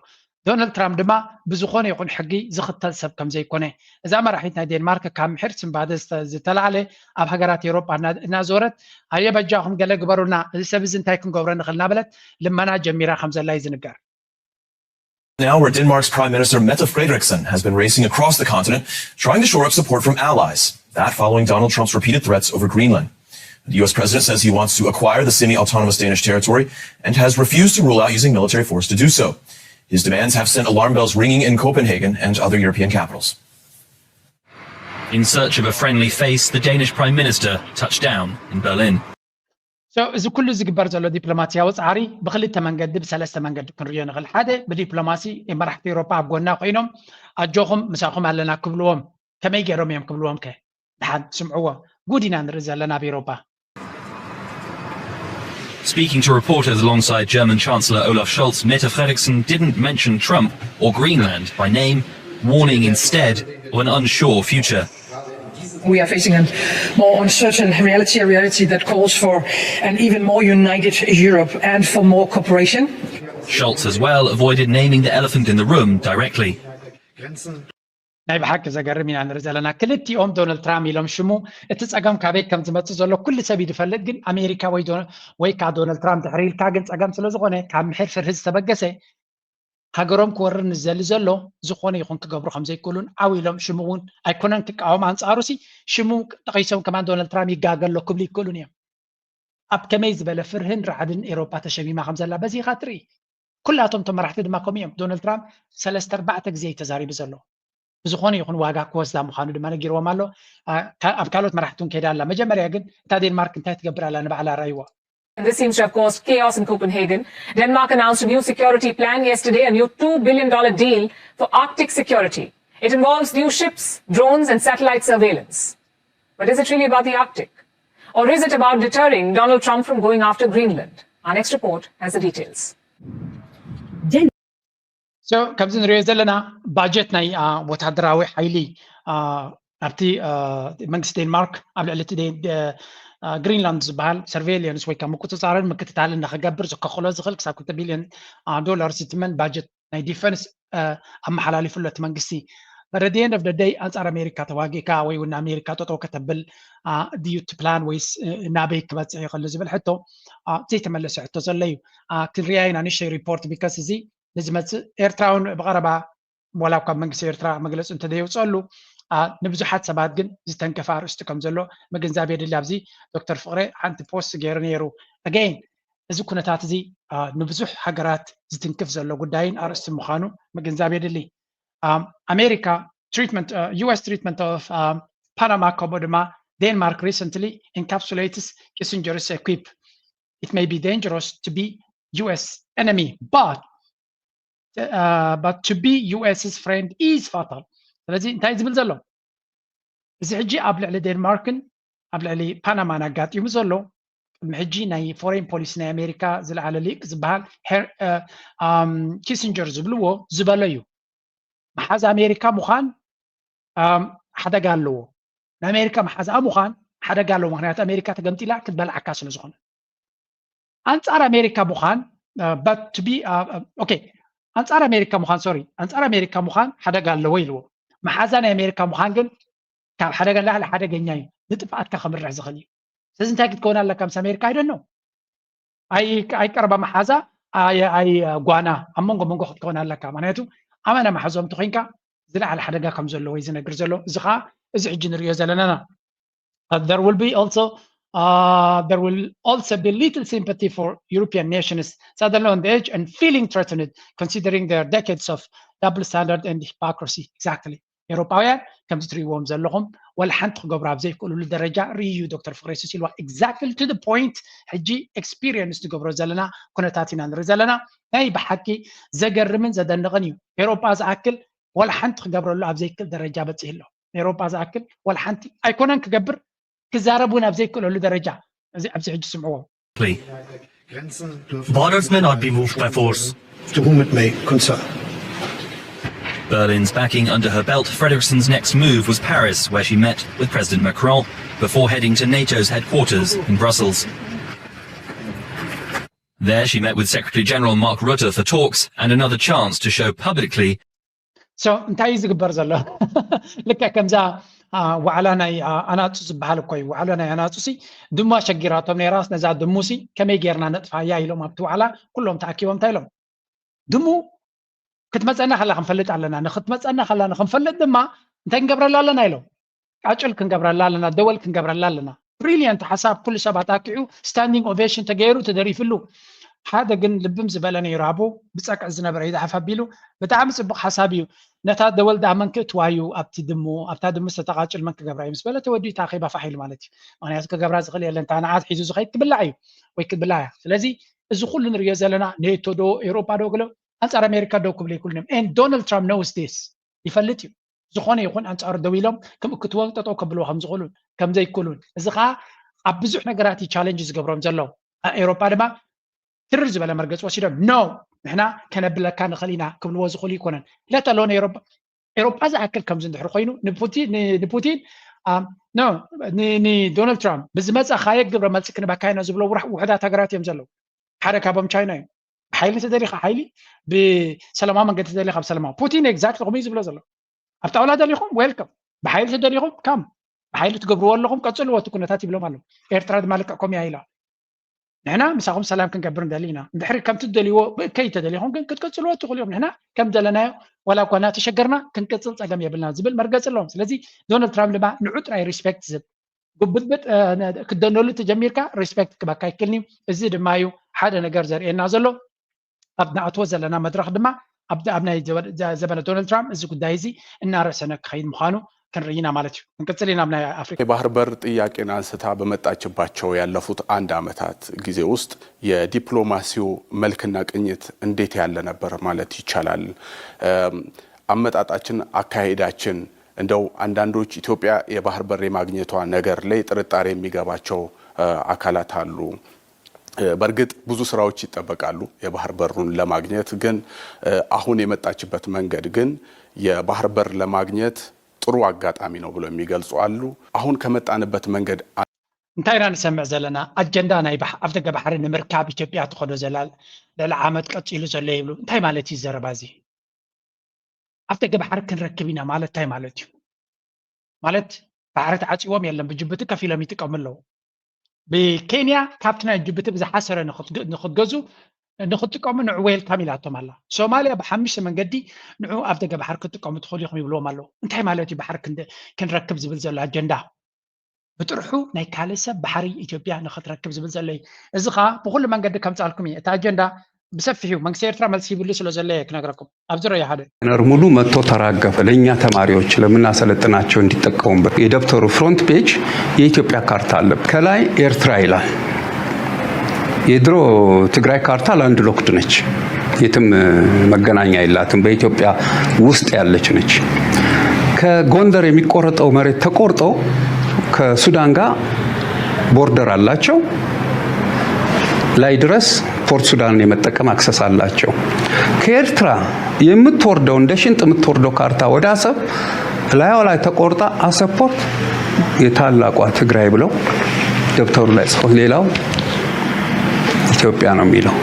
ዶናልድ ትራምፕ ድማ ብዝኾነ ይኹን ሕጊ ዝኽተል ሰብ ከም ዘይኮነ፣ እዛ መራሒት ናይ ዴንማርክ ካብ ምሕር ስንባደ ዝተላዕለ ኣብ ሃገራት ኤሮፓ እናዞረት ኣየ በጃኹም ገለ ግበሩና፣ እዚ ሰብ እዚ እንታይ ክንገብሮ ንኽእል እናበለት ልመና ጀሚራ ከም ዘላ እዩ ዝንገር። Now, where Denmark's Prime Minister Mette Frederiksen has been racing across the continent, trying to shore up support from allies. That following Donald Trump's repeated threats over Greenland. The U S president says he wants to acquire the semi autonomous Danish territory and has refused to rule out using military force to do so. His demands have sent alarm bells ringing in Copenhagen and other European capitals. In search of a friendly face, the Danish Prime Minister touched down in Berlin. So እዚ ኩሉ ዝግበር ዘሎ ዲፕሎማሲያዊ ፃዕሪ ብክልተ መንገዲ ብሰለስተ መንገዲ ክንሪኦ ንኽእል። ሓደ ብዲፕሎማሲ መራሕቲ ኤውሮፓ ኣብ ጎና ኮይኖም ኣጆኹም ምሳኹም ኣለና ክብልዎም፣ ከመይ ገይሮም እዮም ክብልዎም ከ? ድሓን ስምዕዎ፣ ጉድ ኢና ንርኢ ዘለና ኣብ ኤውሮፓ። Speaking to reporters alongside German Chancellor Olaf Scholz, Mette Frederiksen didn't mention Trump or Greenland by name, warning instead of an unsure future. We are facing a more uncertain reality, a reality that calls for an even more united Europe and for more cooperation. Scholz as well avoided naming the elephant in the room directly. ናይ ብሓቂ ዘገርም ኢና ንርኢ ዘለና። ክልቲኦም ዶናልድ ትራምፕ ኢሎም ሽሙ፣ እቲ ጸገም ካበይ ከም ዝመጽእ ዘሎ ኩሉ ሰብ እዩ ዝፈልጥ። ግን ኣሜሪካ ወይ ወይ ከዓ ዶናልድ ትራምፕ ድሕሪ ኢልካ ግን ጸገም ስለ ዝኾነ ካብ ምሕር ፍርሂ ዝተበገሰ ሃገሮም ክወርር ንዝደሊ ዘሎ ዝኾነ ይኹን ክገብሩ ከም ዘይክእሉን ዓው ኢሎም ሽሙ እውን ኣይኮነን ክቃወም ኣንጻሩ ሲ ሽሙ ጠቒሶም ከማን ዶናልድ ትራምፕ ይጋገ ኣሎ ክብሉ ይክእሉን እዮም። ኣብ ከመይ ዝበለ ፍርህን ራዕድን ኤሮፓ ተሸሚማ ከም ዘላ በዚ ኢኻ ትርኢ። ኩላቶም እቶም መራሕቲ ድማ ከምኡ እዮም። ዶናልድ ትራምፕ ሰለስተ ኣርባዕተ ግዜ እዩ ተዛሪቡ ዘሎ። ብዝኾነ ይኹን ዋጋ ክወስዳ ምዃኑ ድማ ነጊርዎም ኣሎ። ኣብ ካልኦት መራሕቲ እውን ከይዳ ኣላ። መጀመርያ ግን እታ ዴንማርክ እንታይ ትገብር ኣላ ንባዕላ ረኣይዋ። This seems to have caused chaos in Copenhagen. Denmark announced a new security plan yesterday, a new two billion dollar deal for Arctic security. It involves new ships, drones, and satellite surveillance. But is it really about the Arctic? Or is it about deterring Donald Trump from going after Greenland? Our next report has the details. So ከምዚ ንሪኦ ዘለና ባጀት ናይ ወታደራዊ ሓይሊ ኣብቲ መንግስቲ ዴንማርክ ኣብ ልዕሊ እቲ ግሪንላንድ ዝበሃል ሰርቬይለንስ ወይ ከዓ ምቁፅፃርን ምክትታልን ንክገብር ዝከክሎ ዝኽእል ክሳብ ክልተ ቢልዮን ዶላር ዝትመን ባጀት ናይ ዲፈንስ ኣመሓላሊፉ ኣሎ እቲ መንግስቲ። But at the end of the day ኣንፃር ኣሜሪካ ተዋጊእካ ወይ እውን ኣሜሪካ ጠጠው ከተብል ድዩ እቲ ፕላን ወይስ ናበይ ክበፅሕ ይኽእል ዝብል ሕቶ ዘይተመለሰ ሕቶ ዘሎ እዩ። ክንሪኣ ኢና ንእሽተይ ሪፖርት because እዚ ንዝመፅእ ኤርትራ እውን ብቐረባ ዋላ እኳ መንግስቲ ኤርትራ መግለፂ እንተዘየውፅአሉ ንብዙሓት ሰባት ግን ዝተንከፈ ኣርእስቲ ከም ዘሎ ምግንዛብ የድሊ። ኣብዚ ዶክተር ፍቕሬ ሓንቲ ፖስት ገይሩ ነይሩ። Again እዚ ኩነታት እዚ ንብዙሕ ሃገራት ዝትንክፍ ዘሎ ጉዳይን ኣርእስቲ ምዃኑ ምግንዛብ የድሊ። ኣሜሪካ treatment US treatment of Panama ከምኡ ድማ Denmark recently encapsulates Kissinger's quip it may be dangerous to be US enemy but but to be US's friend is fatal። ስለዚ እንታይ ዝብል ዘሎ እዚ ሕጂ ኣብ ልዕሊ ዴንማርክን ኣብ ልዕሊ ፓናማን ኣጋጢሙ ዘሎ ቅድሚ ሕጂ ናይ ፎሬን ፖሊሲ ናይ ኣሜሪካ ዝለዓለ ሊቅ ዝበሃል ኪሲንጀር ዝብልዎ ዝበሎ እዩ። መሓዝ ኣሜሪካ ምዃን ሓደጋ ኣለዎ። ንኣሜሪካ መሓዝኣ ምዃን ሓደጋ ኣለዎ። ምክንያቱ ኣሜሪካ ተገምጢላ ክትበልዓካ ስለ ዝኾነ ኣንፃር ኣሜሪካ ምዃን but to be okay ኣንፃር ኣሜሪካ ምዃን sorry ኣንፃር ኣሜሪካ ምዃን ሓደጋ ኣለዎ ኢልዎ። መሓዛ ናይ ኣሜሪካ ምዃን ግን ካብ ሓደጋ ንላዕሊ ሓደገኛ እዩ። ንጥፍኣትካ ከምርሕ ዝኽእል እዩ። ስለዚ እንታይ ክትከውን ኣለካ ምስ ኣሜሪካ I don't know። ኣይ ቀረባ መሓዛ ኣይ ጓና ኣብ መንጎ መንጎ ክትከውን ኣለካ። ምክንያቱ ኣመና መሓዞም ተኮይንካ ዝለዓለ ሓደጋ ከም ዘለዎ እዩ ዝነግር ዘሎ። እዚ ከዓ እዚ ሕጂ ንሪኦ ዘለና ኢና። There will be also Uh, there will also be little sympathy for European nations settled on the edge and feeling threatened, considering their decades of double standard and hypocrisy. Exactly. ኤውሮጳውያን ከምዚ ትርእይዎም ዘለኹም ወላ ሓንቲ ክገብሩ ኣብ ዘይክእሉሉ ደረጃ ርእዩ ዶክተር ፍቅሬ ሲልዋ። Exactly to the point። ሕጂ ኤክስፒሪየንስ ትገብሮ ዘለና ኩነታት ኢና ንርኢ ዘለና። ናይ ብሓቂ ዘገርምን ዘደንቕን እዩ። ኤውሮጳ ዝኣክል ወላ ሓንቲ ክገብረሉ ኣብ ዘይክእል ደረጃ በፂሑ ኣሎ። ኤውሮጳ ዝኣክል ወላ ሓንቲ ኣይኮነን ክገብር፣ ክዛረብ እውን ኣብ ዘይክእለሉ ደረጃ። እዚ ኣብዚ ሕጂ ስምዕዎ። Borders may not be moved by force. To whom it may concern. Berlin's backing under her belt, Frederiksen's next move was Paris, where she met with President Macron before heading to NATO's headquarters in Brussels. There she met with Secretary General Mark Rutte for talks and another chance to show publicly So እንታይ እዩ ዝግበር ዘሎ? ልክዕ ከምዛ ዋዕላ ናይ ኣናጹ ዝበሃል እኮ እዩ። ዋዕላ ናይ ኣናጹ ሲ ድሙ ኣሸጊራቶም ነይራስ፣ ነዛ ድሙ ሲ ከመይ ጌርና ነጥፋያ ኢሎም ኣብቲ ዋዕላ ኩሎም ተኣኪቦም እንታይ ኢሎም? ድሙ ክትመፀና ከላ ክንፈልጥ ኣለና። ንክትመፀና ከላ ንክንፈልጥ ድማ እንታይ ክንገብረላ ኣለና ኢሎም? ቃጭል ክንገብረላ ኣለና፣ ደወል ክንገብረላ ኣለና። ብሪሊየንት ሓሳብ፣ ኩሉ ሰባት ኣኪዑ ስታንዲንግ ኦቬሽን ተገይሩ ተደሪፍሉ። ሓደ ግን ልብም ዝበለ ነይሩ፣ ኣብኡ ብፀቅዒ ዝነበረ እዩ ዝሓፍ ኣቢሉ። ብጣዕሚ ፅቡቅ ሓሳብ እዩ። ነታ ደወል ደኣ መን ክእትዋ እዩ ኣብቲ ድሙ፣ ኣብታ ድሙ ዝተቃጭል መን ክገብራ እዩ ምስ በለ ተወዲኡ እታ ኣኼባ ፋሕ ኢሉ ማለት እዩ። ምክንያቱ ክገብራ ዝኽእል የለን፣ እታ ንዓት ሒዙ ዝኸይድ ክብላዕ እዩ ወይ ክብላዕ እያ። ስለዚ እዚ ኩሉ ንሪኦ ዘለና ኔቶ ዶ ኤውሮጳ ዶ ገለ ኣንጻር ኣሜሪካ ደው ክብሉ ኣይክእሉን እዮም። And Donald Trump knows this፣ ይፈልጥ እዩ። ዝኾነ ይኹን ኣንጻሩ ደው ኢሎም ክምክትዎን ጠጠው ከብልዎ ከም ዝኽእሉን ከም ዘይክእሉን። እዚ ኸኣ ኣብ ብዙሕ ነገራት እዩ ቻለንጅ ዝገብሮም ዘሎ። ኣብ ኤውሮጳ ድማ ትርር ዝበለ መርገፂ ወሲዶም ኖ ንሕና ከነብለካ ንኽእል ኢና ክብልዎ ዝኽእሉ ይኮነን። ለተለውን ኤውሮጳ ዝኣክል ከምዚ እንድሕር ኮይኑ ንፑቲን ንዶናልድ ትራምፕ ብዝመፀ ካየ ግብረ መልሲ ክንበካ ኢና ዝብሎ ውሕዳት ሃገራት እዮም ዘለዉ። ሓደ ካብኦም ቻይና እዩ። ብሓይሊ ተደሊኻ ሓይሊ፣ ብሰላማዊ መንገዲ ተደሊኻ ብሰላማዊ። ፑቲን ኤግዛክትሊ ከምኡ እዩ ዝብሎ ዘሎ። ኣብ ጣውላ ደሊኹም ዌልከም፣ ብሓይሊ ተደሊኹም ካም፣ ብሓይሊ ትገብርዎ ኣለኹም ቀፅልዎ እቲ ኩነታት ይብሎም ኣለዉ። ኤርትራ ድማ ልክዕ ከምኡ እያ ኢላ። ንሕና ምሳኹም ሰላም ክንገብር ንደሊ ኢና። እንድሕሪ ከምቲ ትደልይዎ ብእከይ ተደሊኹም ግን ክትቅፅልዎ ትኽእሉ እዮም። ንሕና ከም ዘለናዮ ዋላ እኳ እናተሸገርና ክንቅፅል ፀገም የብልና ዝብል መርገፂ ኣለዎም። ስለዚ ዶናልድ ትራምፕ ድማ ንዑ ጥራይ ሪስፔክት ዝህብ ጉብጥብጥ ክደነሉ ተጀሚርካ ሪስፔክት ክበካ ኣይክልኒ። እዚ ድማ እዩ ሓደ ነገር ዘርእየና ዘሎ። ኣብ ንኣትዎ ዘለና መድረኽ ድማ ኣብ ናይ ዘበነ ዶናልድ ትራምፕ እዚ ጉዳይ እዚ እናረሰነ ክኸይድ ምዃኑ ክንርኢ ኢና ማለት እዩ። ክንቅፅል ኢና ኣብ ናይ ኣፍሪካ። የባህር በር ጥያቄን አንስታ በመጣችባቸው ያለፉት አንድ ዓመታት ጊዜ ውስጥ የዲፕሎማሲው መልክና ቅኝት እንዴት ያለ ነበር ማለት ይቻላል? አመጣጣችን፣ አካሄዳችን እንደው አንዳንዶች ኢትዮጵያ የባህር በር የማግኘቷ ነገር ላይ ጥርጣሬ የሚገባቸው አካላት አሉ። በእርግጥ ብዙ ስራዎች ይጠበቃሉ የባህር በሩን ለማግኘት። ግን አሁን የመጣችበት መንገድ ግን የባህር በር ለማግኘት ጥሩ አጋጣሚ ነው ብለው የሚገልጹ አሉ። አሁን ከመጣንበት መንገድ እንታይ ኢና ንሰምዕ ዘለና? ኣጀንዳ ናይ ኣፍደገ ባሕሪ ንምርካብ ኢትዮጵያ ትኸዶ ዘላ ልዕሊ ዓመት ቀፂሉ ዘሎ ይብሉ። እንታይ ማለት እዩ ዘረባ እዚ? ኣፍደገ ባሕሪ ክንረክብ ኢና ማለት እንታይ ማለት እዩ? ማለት ባሕሪ ተዓፂዎም የለን፣ ብጅቡቲ ከፊሎም ይጥቀሙ ኣለዉ። ብኬንያ ካብቲ ናይ ጅቡቲ ብዝሓሰረ ንክትገዙ ንክትጥቀሙ ንዑ ዌልካም ኢላቶም ኣላ። ሶማልያ ብሓሙሽተ መንገዲ ንዑ ኣፍደገ ባሕሪ ክትጥቀሙ ትኽእሉ ኢኹም ይብልዎም ኣለዉ። እንታይ ማለት እዩ ባሕሪ ክንረክብ ዝብል ዘሎ ኣጀንዳ? ብጥርሑ ናይ ካልእ ሰብ ባሕሪ ኢትዮጵያ ንክትረክብ ዝብል ዘሎ እዩ። እዚ ከዓ ብኩሉ መንገዲ ከምፃልኩም እዩ። እቲ ኣጀንዳ ብሰፊሑ መንግስቲ ኤርትራ መልሲ ይብሉ ስለ ዘሎ እየ ክነግረኩም። ኣብዚ ረዩ ሓደ ነር ሙሉ መጥቶ ተራገፈ። ለእኛ ተማሪዎች ለምናሰለጥናቸው እንዲጠቀሙበት የደብተሩ ፍሮንት ፔጅ የኢትዮጵያ ካርታ አለበት። ከላይ ኤርትራ ይላል። የድሮ ትግራይ ካርታ ላንድ ሎክድ ነች። የትም መገናኛ የላትም። በኢትዮጵያ ውስጥ ያለች ነች። ከጎንደር የሚቆረጠው መሬት ተቆርጦ ከሱዳን ጋር ቦርደር አላቸው። ላይ ድረስ ፖርት ሱዳንን የመጠቀም አክሰስ አላቸው። ከኤርትራ የምትወርደው እንደ ሽንጥ የምትወርደው ካርታ ወደ አሰብ ላይዋ ላይ ተቆርጣ አሰብ ፖርት የታላቋ ትግራይ ብለው ደብተሩ ላይ ጽፎ ሌላው ኢትዮጵያ ነው የሚለው።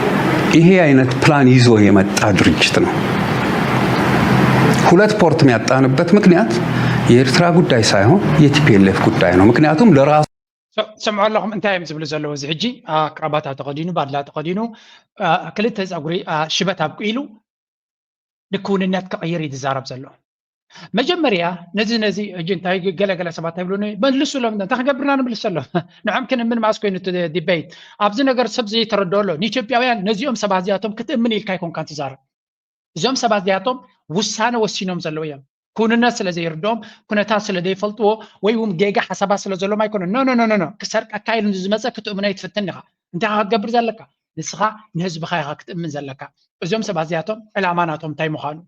ይሄ አይነት ፕላን ይዞ የመጣ ድርጅት ነው። ሁለት ፖርት የሚያጣንበት ምክንያት የኤርትራ ጉዳይ ሳይሆን የቲፒኤልኤፍ ጉዳይ ነው። ምክንያቱም ለራሱ ሰምዑ ኣለኹም እንታይ እዮም ዝብሉ ዘለዉ? እዚ ሕጂ ክራባታ ተኸዲኑ፣ ባድላ ተኸዲኑ፣ ክልተ ፀጉሪ ሽበት ኣብቂሉ ንክውንነት ክቕይር እዩ ዝዛረብ ዘሎ። መጀመርያ ነዚ ነዚ ሕጂ እንታይ ገለ ገለ ሰባት ይብሉኒ፣ መልሱሎም፣ እንታይ ክገብርና ንምልሰሎም? ንዖም ክንእምን ማስ ኮይኑ እቲ ዲቤት። ኣብዚ ነገር ሰብ ዘይተረድኦ ኣሎ። ንኢትዮጵያውያን ነዚኦም ሰባት እዚኣቶም ክትእምን ኢልካ ኣይኮንካን ትዛረብ። እዞም ሰባት እዚኣቶም ውሳነ ወሲኖም ዘለዉ እዮም። ክውንነት ስለ ዘይርድኦም፣ ኩነታት ስለ ዘይፈልጥዎ፣ ወይ እውን ጌጋ ሓሳባት ስለ ዘለዎም ኣይኮኑን። ኖ ኖ ኖ ኖ፣ ክሰርቀካ ኢሉ ዝመፀ ክትእምኖ ኣይትፍትን ኢኻ። እንታይ ኢኻ ክትገብር ዘለካ? ንስኻ ንህዝብኻ ኢኻ ክትእምን ዘለካ። እዞም ሰባት እዚኣቶም ዕላማ ናቶም እንታይ ምዃኑ።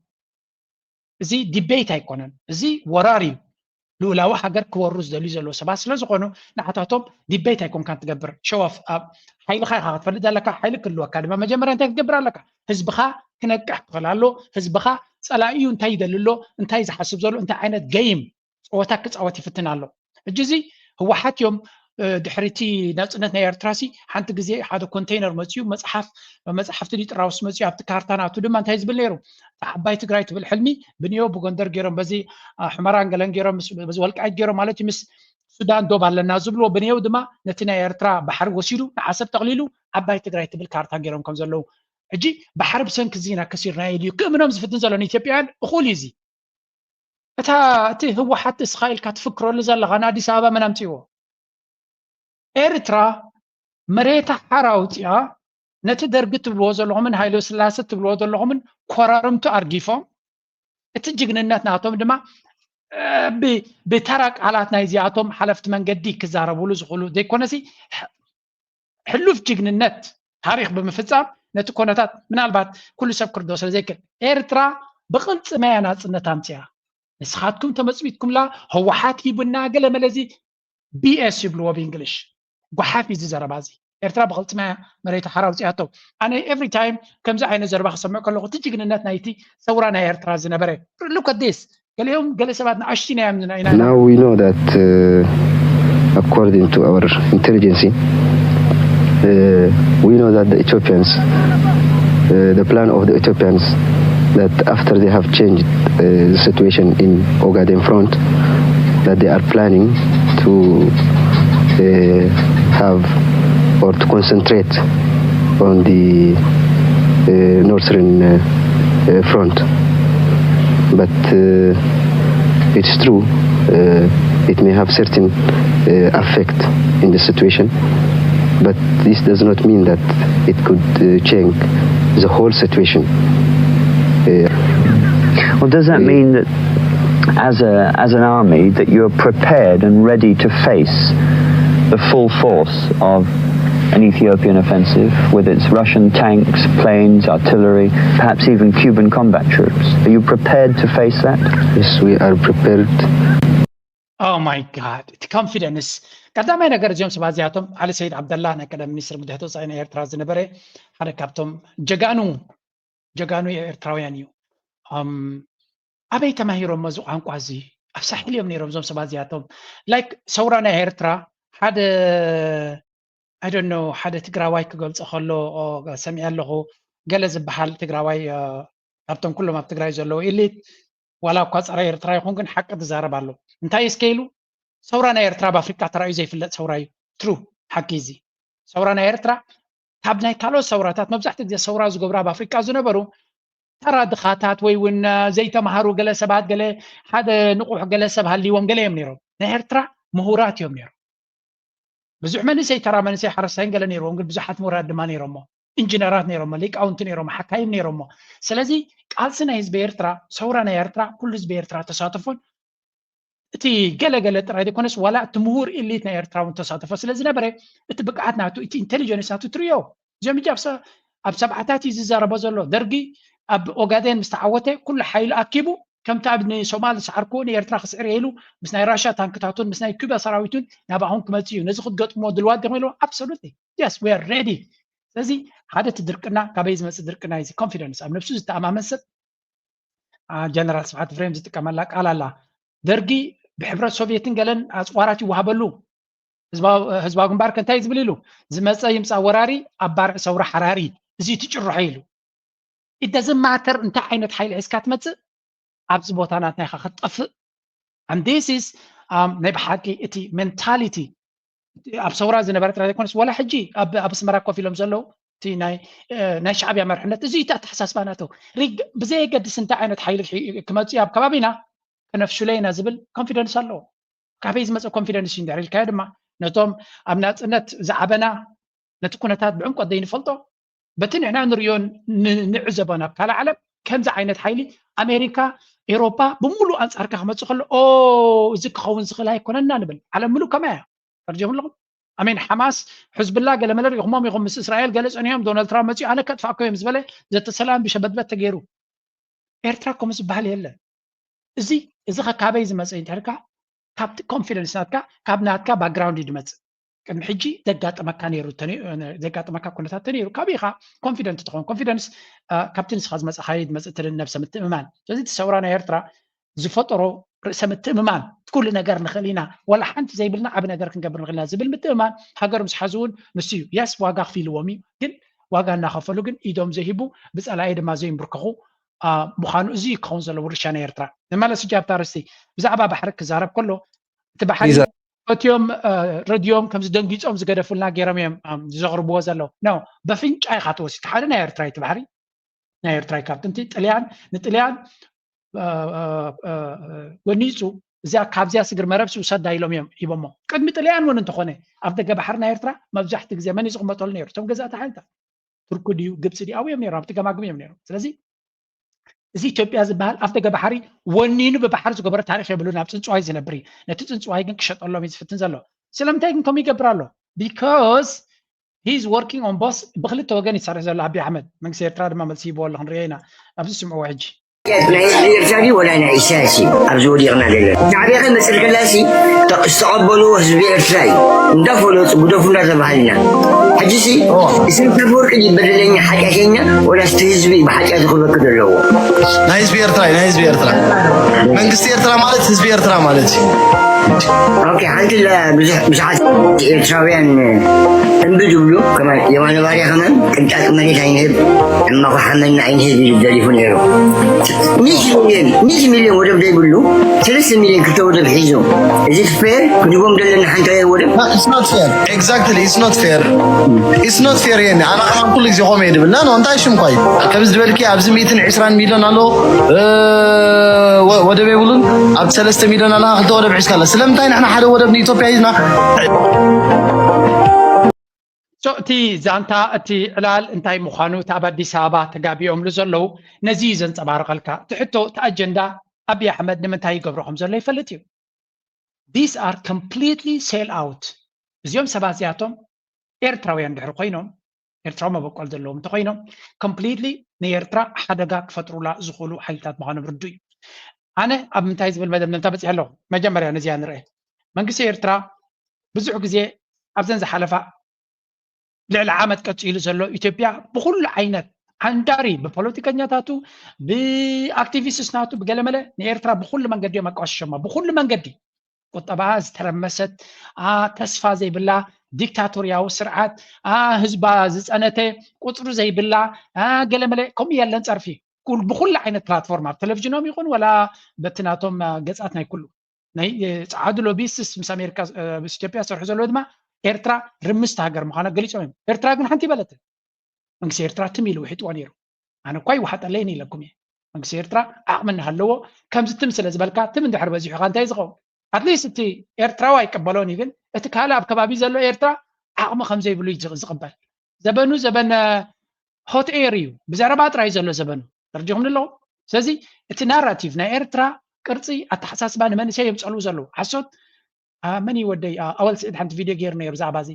እዚ ዲቤት ኣይኮነን። እዚ ወራር እዩ። ልኡላዊ ሃገር ክወሩ ዝደልዩ ዘለዉ ሰባት ስለ ዝኾኑ ንዓታቶም ዲቤት ኣይኮንካን ትገብር። ሸወፍ ኣብ ሓይልኻ ኢኻ ክትፈልጥ ዘለካ። ሓይሊ ክህልወካ ድማ መጀመርያ እንታይ ክትገብር ኣለካ? ህዝብኻ ክነቅሕ ክኽእል ኣሎ። ህዝብኻ ጸላኢኡ እንታይ ይደሊ ኣሎ፣ እንታይ ዝሓስብ ዘሎ፣ እንታይ ዓይነት ገይም ጸወታ ክጻወት ይፍትን ኣሎ። ሕጂ እዚ ህወሓት እዮም። እ፣ ድሕሪ እቲ ናጽነት ናይ ኤርትራ ሲ ሓንቲ ግዜ ሓደ ኮንቴይነር መጺኡ መጽሓፍ መጽሓፍቲ ዲጥራውስ መጺኡ ኣብቲ ካርታ ናቱ ድማ እንታይ ዝብል ነይሩ? እታ ዓባይ ትግራይ ትብል ሕልሚ ብንዮ ብጎንደር ገይሮም በዚ አ፣ ሑመራን ገለን ገይሮም ምስ በዚ ወልቃይት ገይሮም ማለት እዩ ምስ ሱዳን ዶብ ኣለና ዝብልዎ ብንዮ ድማ ነቲ ናይ ኤርትራ ባሕሪ ወሲዱ ንዓሰብ ጠቕሊሉ ዓባይ ትግራይ ትብል ካርታ ገይሮም ከም ዘለዉ። ሕጂ ባሕሪ ብሰንኪ እዚ ኢና ከሲርናዮ ኢሉ እዩ ክእምኖም ዝፍትን ዘሎ ንኢትዮጵያውያን እኹል እዩ እዚ። እታ እቲ ህወሓት እስኻ ኢልካ ትፍክረሉ ዘለኻ ንኣዲስ ኣበባ መን ኣምፅዎ? ኤርትራ መሬታ ሓራ ኣውፂኣ ነቲ ደርጊ ትብልዎ ዘለኹምን ሃይለ ስላሴ ትብልዎ ዘለኹምን ኮራርምቱ ኣርጊፎም እቲ ጅግንነት ናቶም ድማ እ፣ ብ- ብተራ ቃላት ናይዚኣቶም ሓለፍቲ መንገዲ ክዛረብሉ ዝኽእሉ ዘይኮነሲ ሕ- ሕሉፍ ጅግንነት ታሪኽ ብምፍፃም ነቲ ኮነታት ምናልባት ኩሉ ሰብ ክርዶ ስለ ዘይክእል ኤርትራ ብቕልፅመያ ናፅነት ኣምፅያ። ንስኻትኩም ተመፅቢትኩምላ ህወሓት ሂቡና ገለ መለዚ ቢኤስ ይብልዎ ብእንግሊሽ። ጓሓፍ እዩ እዚ ዘረባ እዚ። ኤርትራ ብቕልፅመያ መሬት ሓራ ኣውፂኣቶ። ኣነ ኤቭሪ ታይም ከምዚ ዓይነት ዘረባ ክሰምዕ ከለኹ እቲ ጅግንነት ናይቲ ሰውራ ናይ ኤርትራ ዝነበረ look at this ገሊኦም ገለ ሰባት ንኣሽቲ ናይ ኣምንና ኢና ኢና Now we know that, uh, according to our intelligence, uh, we know that the Ethiopians, uh, the plan of the Ethiopians, that after they have changed uh, the situation in Ogaden front, that they are planning to uh, have or to concentrate on the uh, northern uh, uh, front. But uh, it's true, uh, it may have certain uh, effect in the situation, but this does not mean that it could uh, change the whole situation. Uh, Well, does that mean that as a as an army that you're prepared and ready to face the full force of an Ethiopian offensive with its Russian tanks, planes, artillery, perhaps even Cuban combat troops? Are you prepared to face that? Yes, we are prepared. Oh my God, እቲ ኮንፊደንስ ቀዳማይ ነገር እዚኦም ሰባት እዚኣቶም ዓሊ ሰይድ ዓብደላ ናይ ቀደም ሚኒስትር ጉዳያት ወፃኢ ናይ ኤርትራ ዝነበረ ሓደ ካብቶም ጀጋኑ ጀጋኑ ኤርትራውያን እዩ። ኣበይ ተማሂሮሞ እዚ ቋንቋ እዚ? ኣብ ሳሕል እዮም ነይሮም እዞም ሰባት እዚኣቶም። ላይክ ሰውራ ናይ ኤርትራ ሓደ I don't know ሓደ ትግራዋይ ክገልፆ ከሎ ሰሚዐ ኣለኹ። ገለ ዝበሃል ትግራዋይ ካብቶም ኩሎም ኣብ ትግራይ ዘለዉ ኢሊት ዋላ እኳ ፀረ ኤርትራ ይኹን ግን ሓቂ ትዛረብ ኣሎ። እንታይ እስከ ኢሉ ሰውራ ናይ ኤርትራ ኣብ ኣፍሪቃ ተራእዩ ዘይፍለጥ ሰውራ እዩ። ትሩ ሓቂ እዚ ሰውራ ናይ ኤርትራ ካብ ናይ ካልኦት ሰውራታት መብዛሕትኡ ግዜ ሰውራ ዝገብሩ ኣብ ኣፍሪቃ ዝነበሩ ተራ ድኻታት ወይ እውን ዘይተማሃሩ ገለ ሰባት ገለ ሓደ ንቑሕ ገለ ሰብ ሃልይዎም ገለ እዮም ነይሮም። ናይ ኤርትራ ምሁራት እዮም ነይሮም። ብዙሕ መንእሰይ ተራ መንእሰይ ሓረስታይን ገለ ነይርዎም ግን ብዙሓት ምሁራት ድማ ነይሮሞ። ኢንጂነራት ነይሮሞ፣ ሊቃውንቲ ነይሮሞ፣ ሓካይም ነይሮሞ። ስለዚ ቃልሲ ናይ ህዝቢ ኤርትራ ሰውራ ናይ ኤርትራ ኩሉ ህዝቢ ኤርትራ ተሳተፎን እቲ ገለገለ ጥራይ ዘይኮነስ ዋላ እቲ ምሁር ኢሊት ናይ ኤርትራ እውን ተሳተፎ ስለ ዝነበረ እቲ ብቅዓት ናቱ እቲ ኢንቴሊጀንስ ናቱ ትርእዮ እዚኦም ሕጂ ኣብ ሰብዓታት እዩ ዝዛረቦ ዘሎ ደርጊ ኣብ ኦጋዴን ምስ ተዓወተ ኩሉ ሓይሉ ኣኪቡ ከምቲ ኣብ ንሶማል ዝሰዓርክዎ ንኤርትራ ክስዕር እየ ኢሉ ምስ ናይ ራሻ ታንክታቱን ምስ ናይ ኩባ ሰራዊቱን ናባኹም ክመፅእ እዩ ነዚ ክትገጥምዎ ድልዋት ዲኹም ኢልዎ absolutely yes we are ready ስለዚ ሓደ እቲ ድርቅና ካበይ ዝመፅእ ድርቅና እዩ ኮንፊደንስ ኣብ ነብሱ ዝተኣማመን ሰብ ጀነራል ስብሓት ፍሬም ዝጥቀመላ ቃል ኣላ ደርጊ ብሕብረት ሶቭየትን ገለን ኣፅዋራት ይወሃበሉ ህዝባዊ ግንባር ከ እንታይ ዝብል ኢሉ ዝመፀ ይምፃ ወራሪ ኣብ ባርዕ ሰውራ ሓራሪ እዚ ትጭርሖ ኢሉ it doesn't matter እንታይ ዓይነት ሓይሊ ሒዝካ ትመፅእ ኣብዚ ቦታ ናትናይካ ክትጠፍእ and this is ናይ ብሓቂ እቲ ሜንታሊቲ ኣብ ሰውራ ዝነበረ ጥራይ ዘይኮነስ ዋላ ሕጂ ኣብ ኣስመራ ኮፍ ኢሎም ዘለዉ እቲ ናይ ሻዕብያ መርሕነት እዚ እቲ ኣተሓሳስባ ናተው ብዘየገድስ እንታይ ዓይነት ሓይሊ ክመፅእ ኣብ ከባቢና ከነፍሽሎ ኢና ዝብል ኮንፊደንስ ኣለዎ። ካበይ ዝመፀ ኮንፊደንስ እዩ እንድሕር ኢልካዮ ድማ ነቶም ኣብ ናፅነት ዝዓበና ነቲ ኩነታት ብዕምቆት ዘይንፈልጦ በቲ ንሕና ንሪኦ ንዕዘቦ ናብ ካልእ ዓለም ከምዚ ዓይነት ሓይሊ ኣሜሪካ ኤሮፓ ብምሉእ ኣንፃርካ ክመፅእ ከሎ ኦ እዚ ክኸውን ዝኽእል ኣይኮነና ንብል። ዓለም ምሉእ ከማይ እያ። ፈርጀኹም ኣለኹም ኣሜን ሓማስ ሕዝብላ ገለመለ ሪኢኹሞም ኢኹም ምስ እስራኤል ገለ ፀኒሖም ዶናልድ ትራምፕ መፅኡ ኣነ ከጥፋእኮ እዮም ዝበለ ዘተሰላም ብሸበድበት ተገይሩ። ኤርትራ ከምኡ ዝበሃል የለን። እዚ እዚ ከ ካበይ ዝመፀ እንተልካ ካብቲ ኮንፊደንስ ናትካ ካብ ናትካ ባክግራውንድ እዩ ዝመፅእ። ቅድሚ ሕጂ ዘጋጠመካ ነይሩ ዘጋጠመካ ኩነታት ተነይሩ ካበይ ኢኻ ኮንፊደንት ትኸውን? ኮንፊደንስ ካብቲ ንስኻ ዝመፀኻዮ ዝመፅእ ትልን ነብሰ ምትእምማን። ስለዚ እቲ ሰውራ ናይ ኤርትራ ዝፈጠሮ ርእሰ ምትእምማን ኩሉ ነገር ንኽእል ኢና ዋላ ሓንቲ ዘይብልና ዓብ ነገር ክንገብር ንኽእል ኢና ዝብል ምትእምማን ሃገር ምስ ሓዙ እውን ንሱ እዩ። የስ ዋጋ ክፊልዎም እዩ ግን ዋጋ እናኸፈሉ ግን ኢዶም ዘይህቡ ብፀላኢ ድማ ዘይንብርከኹ ምዃኑ እዚ ክኸውን ዘለዎ ድርሻ ናይ ኤርትራ። ንመለስ ሕጂ ኣብታ ኣርእስቲ ብዛዕባ ባሕሪ ክዛረብ ከሎ እቲ ባሕሪ ፈትዮም ረድዮም ከምዚ ደንጊፆም ዝገደፉልና ገይሮም እዮም ዘቕርብዎ ዘለዉ። ኖ በፍንጫ ኢኻ ተወሲድካ ሓደ ናይ ኤርትራ እዩ እቲ ባሕሪ ናይ ኤርትራ እዩ ካብ ጥንቲ ጥልያን ንጥልያን ወኒፁ እዚኣ ካብዚያ ስግር መረብ ውሰዳ ኢሎም እዮም ሂቦሞ። ቅድሚ ጥልያን እውን እንተኾነ ኣብ ደገ ባሕሪ ናይ ኤርትራ መብዛሕቲ ግዜ መን እዩ ዝቕመጠሉ ነይሩ? እቶም ገዛእቲ ሓይልታት ቱርኪ ድዩ ግብፂ ድዩ ኣብኡ እዮም ነይሮም ኣብቲ ገማግም እዮም ነይሮም። ስለዚ እዚ ኢትዮጵያ ዝበሃል ኣፍ ደገ ባሕሪ ወኒኑ ብባሕሪ ዝገበረ ታሪክ የብሉን። ኣብ ፅንፅዋይ ዝነብር እዩ። ነቲ ፅንፅዋይ ግን ክሸጠሎም እዩ ዝፍትን ዘሎ። ስለምንታይ ግን ከምኡ ይገብር ኣሎ? Because he is working on both ብክልተ ወገን ይሰርሕ ዘሎ ኣቢ ኣሕመድ መንግስቲ ኤርትራ ድማ መልሲ ይበዎ ኣሎ ክንሪኦ ኢና። ኣብዚ ስምዕዎ ሕጂ። ናይ ህዝቢ ኤርትራ ድዩ ወላ ናይ ኢሳያስ እዩ ኣብዚ ወዲቕና ዘለና? ሻዕብያ ከ መፅር ከላሲ ዝተቐበልዎ ህዝቢ ኤርትራ እዩ እንዳፈለጡ ግደፉ እንዳተባሃልና ሕጂ ሲ ኢሳያስ ኣፈወርቂ ድዩ በደለኛ ሓጢኣተኛ ወላ ስቲ ህዝቢ እዩ ብሓጢኣቱ ክበክ ዘለዎ? ናይ ህዝቢ ኤርትራ እዩ ናይ ህዝቢ ኤርትራ መንግስቲ ኤርትራ ማለት ህዝቢ ኤርትራ ማለት እዩ። ኦኬ ሓንቲ ብዙሓት ኤርትራውያን እምቢ ዝብሉ ከማን የማነ ባርያ ከማን ቅንጣጥ መሬት ኣይንህብ እማኹ ሓመና ኣይንህብ ኢሉ ደሪፉ ነይሩ። ሚእቲ ሚልዮን ሚእቲ ሚልዮን ወደብ ዘይብሉ ሰለስተ ሚልዮን ክልተ ወደብ ሒዙ እዚ ፌር ክንህቦም ዘለና ሓንቲ ወደብ exactly it's not fair it's not fair የኒ ኣና ከማን ኩሉ ግዜ ኮመ ድብልና ነው እንታይ ሽም ኳይ ከምዚ ዝበልኪ ኣብዚ ሚእትን ዕስራን ሚልዮን ኣሎ ወደብ የብሉን ኣብ ሰለስተ ሚልዮን ኣለካ ክልተ ወደብ ሒዝካ ኣለ ስለምንታይ ንሕና ሓደ ወደብ ንኢትዮጵያ ሒዝና እቲ ዛንታ እቲ ዕላል እንታይ ምዃኑ እቲ ኣብ ኣዲስ ኣበባ ተጋቢኦምሉ ዘለዉ ነዚ እዩ ዘንፀባርቐልካ እቲ ሕቶ እቲ ኣጀንዳ ኣብይ ኣሕመድ ንምንታይ ይገብሮ ከም ዘሎ ይፈልጥ እዩ these are completely sell out እዚኦም ሰባት እዚኣቶም ኤርትራውያን ድሕሪ ኮይኖም ኤርትራዊ መበቆል ዘለዎም እንተኮይኖም completely ንኤርትራ ሓደጋ ክፈጥሩላ ዝኽእሉ ሓይልታት ምዃኖም ርዱ እዩ ኣነ ኣብ ምንታይ ዝብል መደምደምታ በፂሐ ኣለኹ መጀመርያ ነዚኣ ንርአ መንግስቲ ኤርትራ ብዙሕ ግዜ ኣብዘን ዝሓለፋ ልዕሊ ዓመት ቀፂሉ ዘሎ ኢትዮጵያ ብኩሉ ዓይነት ዓንዳሪ ብፖለቲከኛታቱ ብኣክቲቪስት ናቱ ብገለመለ ንኤርትራ ብኩሉ መንገዲ እዮም ኣቋሽሸማ ብኩሉ መንገዲ ቁጠባ ዝተረመሰት ተስፋ ዘይብላ ዲክታቶርያዊ ስርዓት ህዝባ ዝፀነተ ቁፅሪ ዘይብላ ገለመለ ከምኡ የለን ፀርፊ ብኩሉ ዓይነት ፕላትፎርም ኣብ ቴሌቪዥኖም ይኹን ወላ በቲ ናቶም ገፃት ናይ ኩሉ ናይ ፀዓዱ ሎቢስትስ ምስ ኣሜሪካ ምስ ኢትዮጵያ ዝሰርሑ ዘለዎ ድማ ኤርትራ ርምስቲ ሃገር ምዃና ገሊፆም እዮም ኤርትራ ግን ሓንቲ ይበለትን መንግስቲ ኤርትራ ትም ኢሉ ውሒጥዎ ነይሩ ኣነ እኳ ይወሓጠለይን ኢለኩም እየ መንግስቲ ኤርትራ ዓቕሚ እናሃለዎ ከምዚ ትም ስለ ዝበልካ ትም እንድሕር በዚሑ ካ እንታይ ዝኸውን ኣትሊስት እቲ ኤርትራዊ ኣይቀበሎን እዩ ግን እቲ ካልእ ኣብ ከባቢ ዘሎ ኤርትራ ዓቕሚ ከም ዘይብሉ እዩ ዝቕበል ዘበኑ ዘበነ ሆት ኤር እዩ ብዘረባ ጥራይ ዘሎ ዘበኑ ተረዲኹም ኣለኹም ስለዚ እቲ ናራቲቭ ናይ ኤርትራ ቅርፂ ኣተሓሳስባ ንመንእሰይ የምፀልኡ ዘለዉ ሓሶት መን እዩ ወደይ ኣወል ስዒድ ሓንቲ ቪድዮ ገይሩ ነይሩ ብዛዕባ እዚ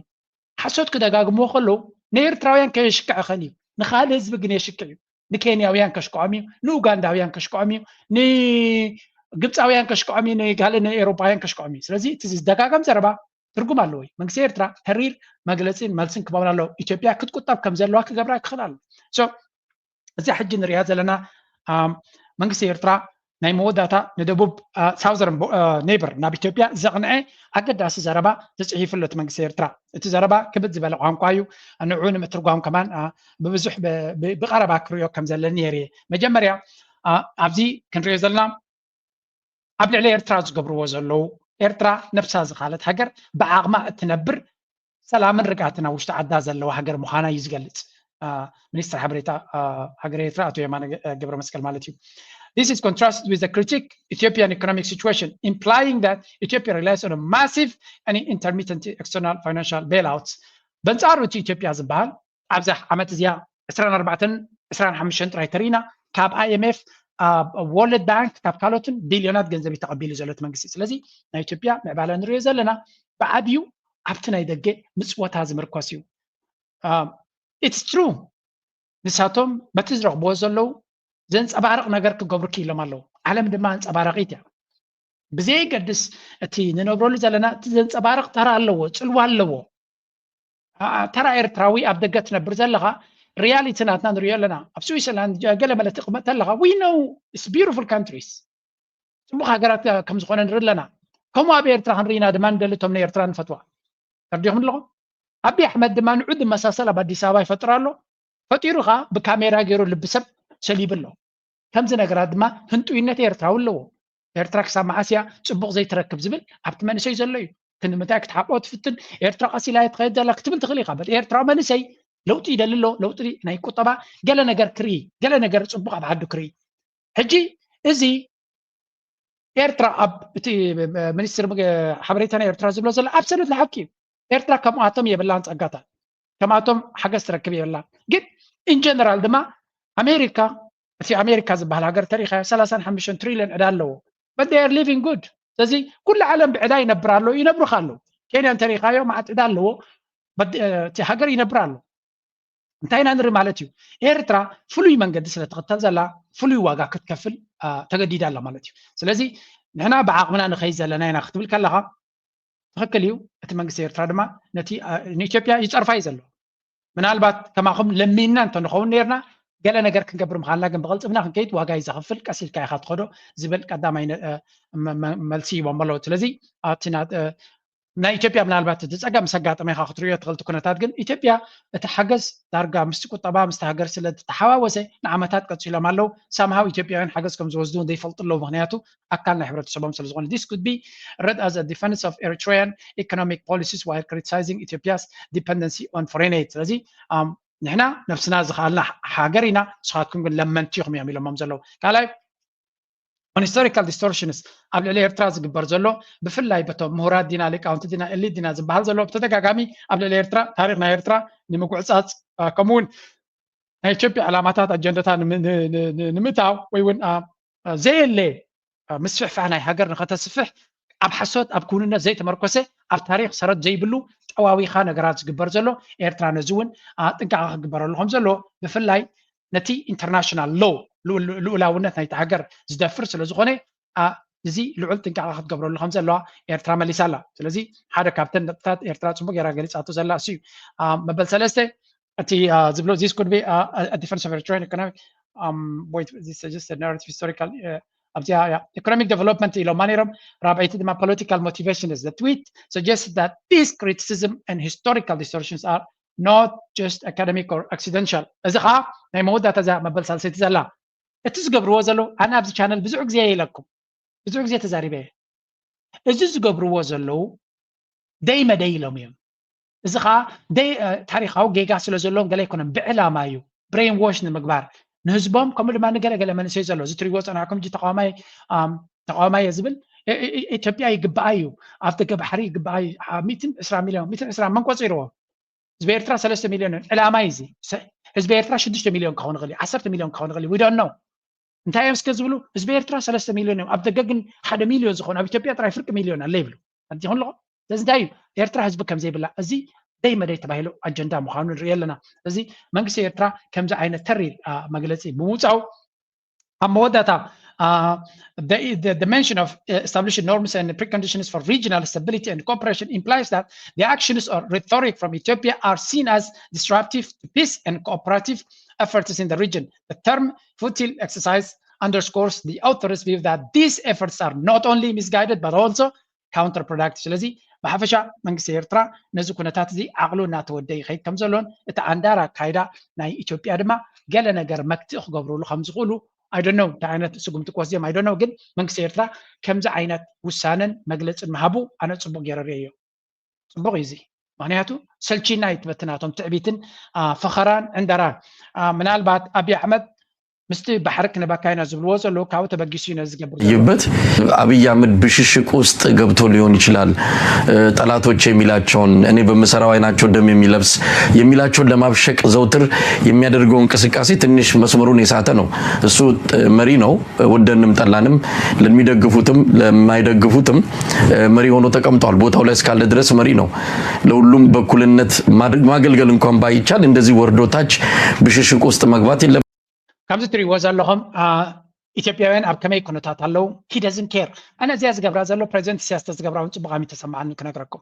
ሓሶት ክደጋግምዎ ከለዉ ንኤርትራውያን ከየሽክዕ ኸን እዩ ንኻልእ ህዝቢ ግን የሽክዕ እዩ ንኬንያውያን ከሽክዖም እዩ ንኡጋንዳውያን ከሽክዖም እዩ ንግብፃውያን ከሽክዖም እዩ ንጋልእ ንኤሮፓውያን ከሽክዖም እዩ ስለዚ እቲ ዝደጋገም ዘረባ ትርጉም ኣለዎ እዩ መንግስቲ ኤርትራ ተሪር መግለፂን መልስን ክባውን ኣለዎ ኢትዮጵያ ክትቁጠብ ከም ዘለዋ ክገብራ ክኽእል ኣሎ እዚኣ ሕጂ ንሪኣ ዘለና መንግስቲ ኤርትራ ናይ መወዳእታ ንደቡብ ሳውዘርን ኔበር ናብ ኢትዮጵያ ዘቕንዐ ኣገዳሲ ዘረባ ተፅሒፉ ኣሎ እቲ መንግስቲ ኤርትራ እቲ ዘረባ ክብድ ዝበለ ቋንቋ እዩ ንዑ ንምትርጓም ከማን ብብዙሕ ብቐረባ ክሪኦ ከም ዘለኒ ነይረ መጀመርያ ኣብዚ ክንሪኦ ዘለና ኣብ ልዕሊ ኤርትራ ዝገብርዎ ዘለዉ ኤርትራ ነብሳ ዝኻለት ሃገር ብዓቕማ እትነብር ሰላምን ርግኣትን ኣብ ውሽጢ ዓዳ ዘለዋ ሃገር ምዃና እዩ ዝገልጽ ሚኒስትር ሓበሬታ ሃገር ኤርትራ ኣቶ የማነ ገብረ መስቀል ማለት እዩ This is contrasted with the critique Ethiopian economic situation, implying that Ethiopia relies on a massive and intermittent external financial bailouts. በንጻሩ እቲ ኢትዮጵያ ዝበሃል ኣብዚ ዓመት እዚኣ ዕስራን ኣርባዕተን ዕስራን ሓሙሽተን ጥራይ ተሪኢና ካብ ኣይኤምኤፍ፣ ወርልድ ባንክ፣ ካብ ካልኦትን ቢልዮናት ገንዘብ እዩ ተቐቢሉ ዘሎ እቲ መንግስቲ። ስለዚ ናይ ኢትዮጵያ ምዕባለ ንሪኦ ዘለና ብዓብዩ ኣብቲ ናይ ደገ ምጽወታ ዝምርኮስ እዩ። It's true፣ ንሳቶም በቲ ዝረኽብዎ ዘለዉ ዘንጸባርቕ ነገር ክገብሩ ክኢሎም ኣለዉ። ዓለም ድማ ኣንጸባራቒት እያ። ብዘየገድስ እቲ ንነብረሉ ዘለና እቲ ዘንጸባርቕ ተራ ኣለዎ፣ ጽልዋ ኣለዎ። ተራ ኤርትራዊ ኣብ ደገ ትነብር ዘለኻ ሪያሊቲ ናትና ንሪኦ ኣለና። ኣብ ስዊዘርላንድ ገለ መለ ትቕመጥ ኣለኻ፣ we know it's beautiful countries፣ ጽቡቕ ሃገራት ከም ዝኾነ ንርኢ ኣለና። ከምኡ ኣብ ኤርትራ ክንርኢና ድማ ንደሊ፣ እቶም ንኤርትራ ንፈትዋ። ተርዲኹም ኣለኹም? ኣቢ ኣሕመድ ድማ ንዑ ዝመሳሰል ኣብ ኣዲስ ኣበባ ይፈጥር ኣሎ። ፈጢሩ ኸዓ ብካሜራ ገይሩ ልቢ ሰብ ሰሊቡ ኣሎ። ከምዚ ነገራት ድማ ህንጡይነት ኤርትራዊ ኣለዎ። ኤርትራ ክሳብ መዓስ እያ ጽቡቕ ዘይትረክብ ዝብል ኣብቲ መንእሰይ ዘሎ እዩ። እቲ ንምንታይ ክትሓቆ ትፍትን፣ ኤርትራ ቀስ ኢላ እያ ትኸይድ ዘላ ክትብል ትኽእል ኢኻ። በል ኤርትራዊ መንእሰይ ለውጢ ይደሊ ኣሎ፣ ለውጢ ናይ ቁጠባ፣ ገለ ነገር ክርኢ፣ ገለ ነገር ጽቡቕ ኣብ ዓዱ ክርኢ። ሕጂ እዚ ኤርትራ ኣብ እቲ ሚኒስትር ሓበሬታ ናይ ኤርትራ ዝብሎ ዘሎ ኣብሰሉት ንሓቂ እዩ። ኤርትራ ከምኣቶም የብላን ጸጋታት፣ ከምኣቶም ሓገዝ ትረክብ የብላን። ግን ኢን ጀነራል ድማ ኣሜሪካ፣ እቲ ኣሜሪካ ዝበሃል ሃገር ተሪኻ ሰላሳን ሓሙሽተን ትሪልዮን ዕዳ ኣለዎ። But they are living good። ስለዚ ኩሉ ዓለም ብዕዳ ይነብር ኣሎ፣ ይነብሩ ኣለዉ። ኬንያ እንተሪኻዮ መዓት ዕዳ ኣለዎ፣ but፣ እ፣ እቲ ሃገር ይነብር ኣሎ። እንታይ ኢና ንርኢ ማለት እዩ? ኤርትራ ፍሉይ መንገዲ ስለ ትኽተል ዘላ ፍሉይ ዋጋ ክትከፍል፣ አ፣ ተገዲዳ ኣላ ማለት እዩ። ስለዚ ንሕና ብዓቕምና ንኸይድ ዘለና ኢና ክትብል ከለኻ ትኽክል እዩ። እቲ መንግስቲ ኤርትራ ድማ ነቲ፣ አ፣ ንኢትዮጵያ ይጸርፋ እዩ ዘሎ። ምናልባት ከማኹም ለሚንና እንተንኸውን ነርና ገለ ነገር ክንገብር ምዃንና ግን ብቕልጥፍና ክንከይድ ዋጋ እዩ ዘኽፍል፣ ቀስ ኢልካ ኢኻ ትኸዶ ዝብል ቀዳማይ ነ-፣ እ፣ መ-፣ መ-፣ መልሲ ይቦም ኣለዉ። ስለዚ ኣብቲ ና-፣ እ፣ ናይ ኢትዮጵያ ምናልባት እቲ ጸገም ምስ ኣጋጠመ ኢኻ ክትርእዮ ትኽእል እቲ ኩነታት፣ ግን ኢትዮጵያ እቲ ሓገዝ ዳርጋ ምስቲ ቁጠባ ምስቲ ሃገር ስለ ዝተሓዋወሰ ንዓመታት ቀጺሎም ኣለዉ። ሳምሃው ኢትዮጵያውያን ሓገዝ ከም ዝወስዱ ዘይፈልጡ ኣለዉ፣ ምኽንያቱ ኣካል ናይ ሕብረተሰቦም ስለ ዝኾነ። This could be read as a defense of Eritrean economic policies while criticizing Ethiopia's dependency on foreign aid። ስለዚ፣ ኣም፣ ንሕና ነብስና ዝኸኣልና ሃገር ኢና፣ ንስኻትኩም ግን ለመንቲ ኢኹም እዮም ኢሎሞም ዘለዉ። ካልኣይ፣ on historical distortions ኣብ ልዕሊ ኤርትራ ዝግበር ዘሎ፣ ብፍላይ በቶም ምሁራት ዲና፣ ሊቃውንቲ ዲና፣ ኤሊት ዲና ዝበሃል ዘሎ ብተደጋጋሚ ኣብ ልዕሊ ኤርትራ፣ ታሪኽ ናይ ኤርትራ ንምጉዕጻጽ፣ አ፣ ከምኡ እውን ናይ ኢትዮጵያ ዕላማታት ኣጀንዳታት ንም-፣ ን-፣ ን-፣ ን-፣ ንምእታው ወይ እውን፣ አ፣ አ፣ ዘየለ፣ አ፣ ምስፍሕፋሕ ናይ ሃገር ንኸተስፍሕ ኣብ ሓሶት፣ ኣብ ክውንነት ዘይተመርኮሰ፣ ኣብ ታሪኽ ሰረት ዘይብሉ ጠዋዊኻ ነገራት ዝግበር ዘሎ፣ ኤርትራ ነዚ እውን፣ አ፣ ጥንቃቐ ክግበረሉ ከም ዘለዎ፣ ብፍላይ ነቲ ኢንተርናሽናል ሎ፣ ልኡ-፣ ልኡላውነት ናይቲ ሃገር ዝደፍር ስለ ዝኾነ፣ አ፣ እዚ ልዑል ጥንቃቐ ክትገብረሉ ከም ዘለዋ ኤርትራ መሊሳ ኣላ። ስለዚ ሓደ ካብተን ነጥብታት ኤርትራ ጽቡቕ ጌራ ገሊጻቶ ዘላ እሱ እዩ። አ፣ መበል ሰለስተ፣ እቲ፣ አ፣ ዝብሎ፣ this could be a, a defense of Eritrean economic, um, wait, this is just a narrative historical, አ፣ ኣብዚኣ እያ። Economic development ኢሎማ ነይሮም። ራብዐይቲ ድማ political motivation is the tweet suggests that these criticism and historical distortions are not just academic or accidental። እዚ ኸዓ ናይ መወዳእታ እዛ መበል ሳልሰይቲ ዘላ። እቲ ዝገብርዎ ዘለዉ፣ ኣነ ኣብዚ ቻነል ብዙሕ ግዜ ኢለኩም፣ ብዙሕ ግዜ ተዛሪበ እየ። እዚ ዝገብርዎ ዘለዉ ደይ መደይ ኢሎም እዮም። እዚ ኸዓ ደይ-፣ እ፣ ታሪኻዊ ጌጋ ስለ ዘለዎም ገለ ኣይኮነን፣ ብዕላማ እዩ። ብሬን ዎሽ ንምግባር ንህዝቦም፣ ከምኡ ድማ ንገለ ገለ መንእሰይ ዘሎ፣ እዚ ትሪእዎ ጸናሕኩም፣ እጂ ተቃዋማይ፣ ኣም፣ ተቃዋማይ እየ ዝብል፣ እ፣ እ፣ እ፣ ኢትዮጵያ ይግባኣ እዩ፣ ኣብ ደገ ባሕሪ ይግባኣ እዩ፣ አ፣ ሚእትን ዕስራ ሚልዮን፣ ሚእትን ዕስራ መን ቆጺርዎ? ህዝቢ ኤርትራ ሰለስተ ሚልዮን እዩ። ዕላማ እዩ እዚ። ሰ-፣ ህዝቢ ኤርትራ ሽዱሽተ ሚልዮን ክኸውን ይኽእል እዩ፣ ዓሰርተ ሚልዮን ክኸውን ይኽእል እዩ። We don't know። እንታይ እዮም እስከ ዝብሉ? ህዝቢ ኤርትራ ሰለስተ ሚልዮን እዮም። ኣብ ደገ ግን ሓደ ሚልዮን ዝኾኑ፣ ኣብ ኢትዮጵያ ጥራይ ፍርቂ ሚልዮን ኣሎ ይብሉ። ኣንቲኹም ኣለኹም? ስለዚ እንታይ እዩ? ኤርትራ ህዝቢ ከም ዘይብላ፣ እዚ ደይ መደይ ተባሂሉ ኣጀንዳ ምዃኑ ንርኢ ኣለና። ስለዚ መንግስቲ ኤርትራ ከምዚ ዓይነት ተሪር፣ አ፣ መግለጺ ብምውጻኡ፣ ኣብ መወዳእታ፣ አ፣ the, the, the mention of, uh, established norms and preconditions for regional stability and cooperation implies that the actions or rhetoric from Ethiopia are seen as disruptive to peace and cooperative efforts in the region. The term futile exercise underscores the author's view that these efforts are not only misguided but also counterproductive። ስለዚ ብሓፈሻ መንግስቲ ኤርትራ ነዚ ኩነታት እዚ ዓቕሉ እናተወደየ ይኸይድ ከም ዘሎን እቲ ኣንዳር ኣካይዳ ናይ ኢትዮጵያ ድማ ገለ ነገር መክትኢ ክገብሩሉ ከም ዝኽእሉ፣ I don't know እንታይ ዓይነት ስጉምቲ ክወስድ እዮም፣ I don't know። ግን መንግስቲ ኤርትራ ከምዚ ዓይነት ውሳነን መግለጽን ምሃቡ ኣነ ጽቡቕ ገይረ ርእየዮ። ጽቡቕ እዩ እዚ። ምኽንያቱ ሰልቺና እዩ ትበትናቶም ትዕቢትን፣ አ፣ ፈኸራን ዕንደራን። አ፣ ምናልባት ኣብይ ኣሕመድ ምስቲ ባሕሪ ክነባካ ኢና ዝብልዎ ዘለዉ ካብኡ ተበጊሱ እዩ ነዚ ዝገብር ዘሎ። ይበት አብይ አህመድ ብሽሽቅ ውስጥ ገብቶ ሊሆን ይችላል። ጠላቶች የሚላቸውን እኔ በምሰራው አይናቸው ደም የሚለብስ የሚላቸውን ለማብሸቅ ዘውትር የሚያደርገው እንቅስቃሴ ትንሽ መስመሩን የሳተ ነው። እሱ መሪ ነው። ወደንም ጠላንም ለሚደግፉትም ለማይደግፉትም መሪ ሆኖ ተቀምጧል። ቦታው ላይ እስካለ ድረስ መሪ ነው። ለሁሉም በኩልነት ማገልገል እንኳን ባይቻል እንደዚህ ወርዶ ታች ብሽሽቅ ውስጥ መግባት የለም። ከምዚ ትሪእዎ ዘለኹም ኢትዮጵያውያን ኣብ ከመይ ኩነታት ኣለዉ? He doesn't care። ኣነ እዚኣ ዝገብራ ዘሎ ፕሬዚደንት ኢሳያስ ተዝገብራ እውን ፅቡቕ ኣሚ ተሰማዓኒ ክነግረኩም።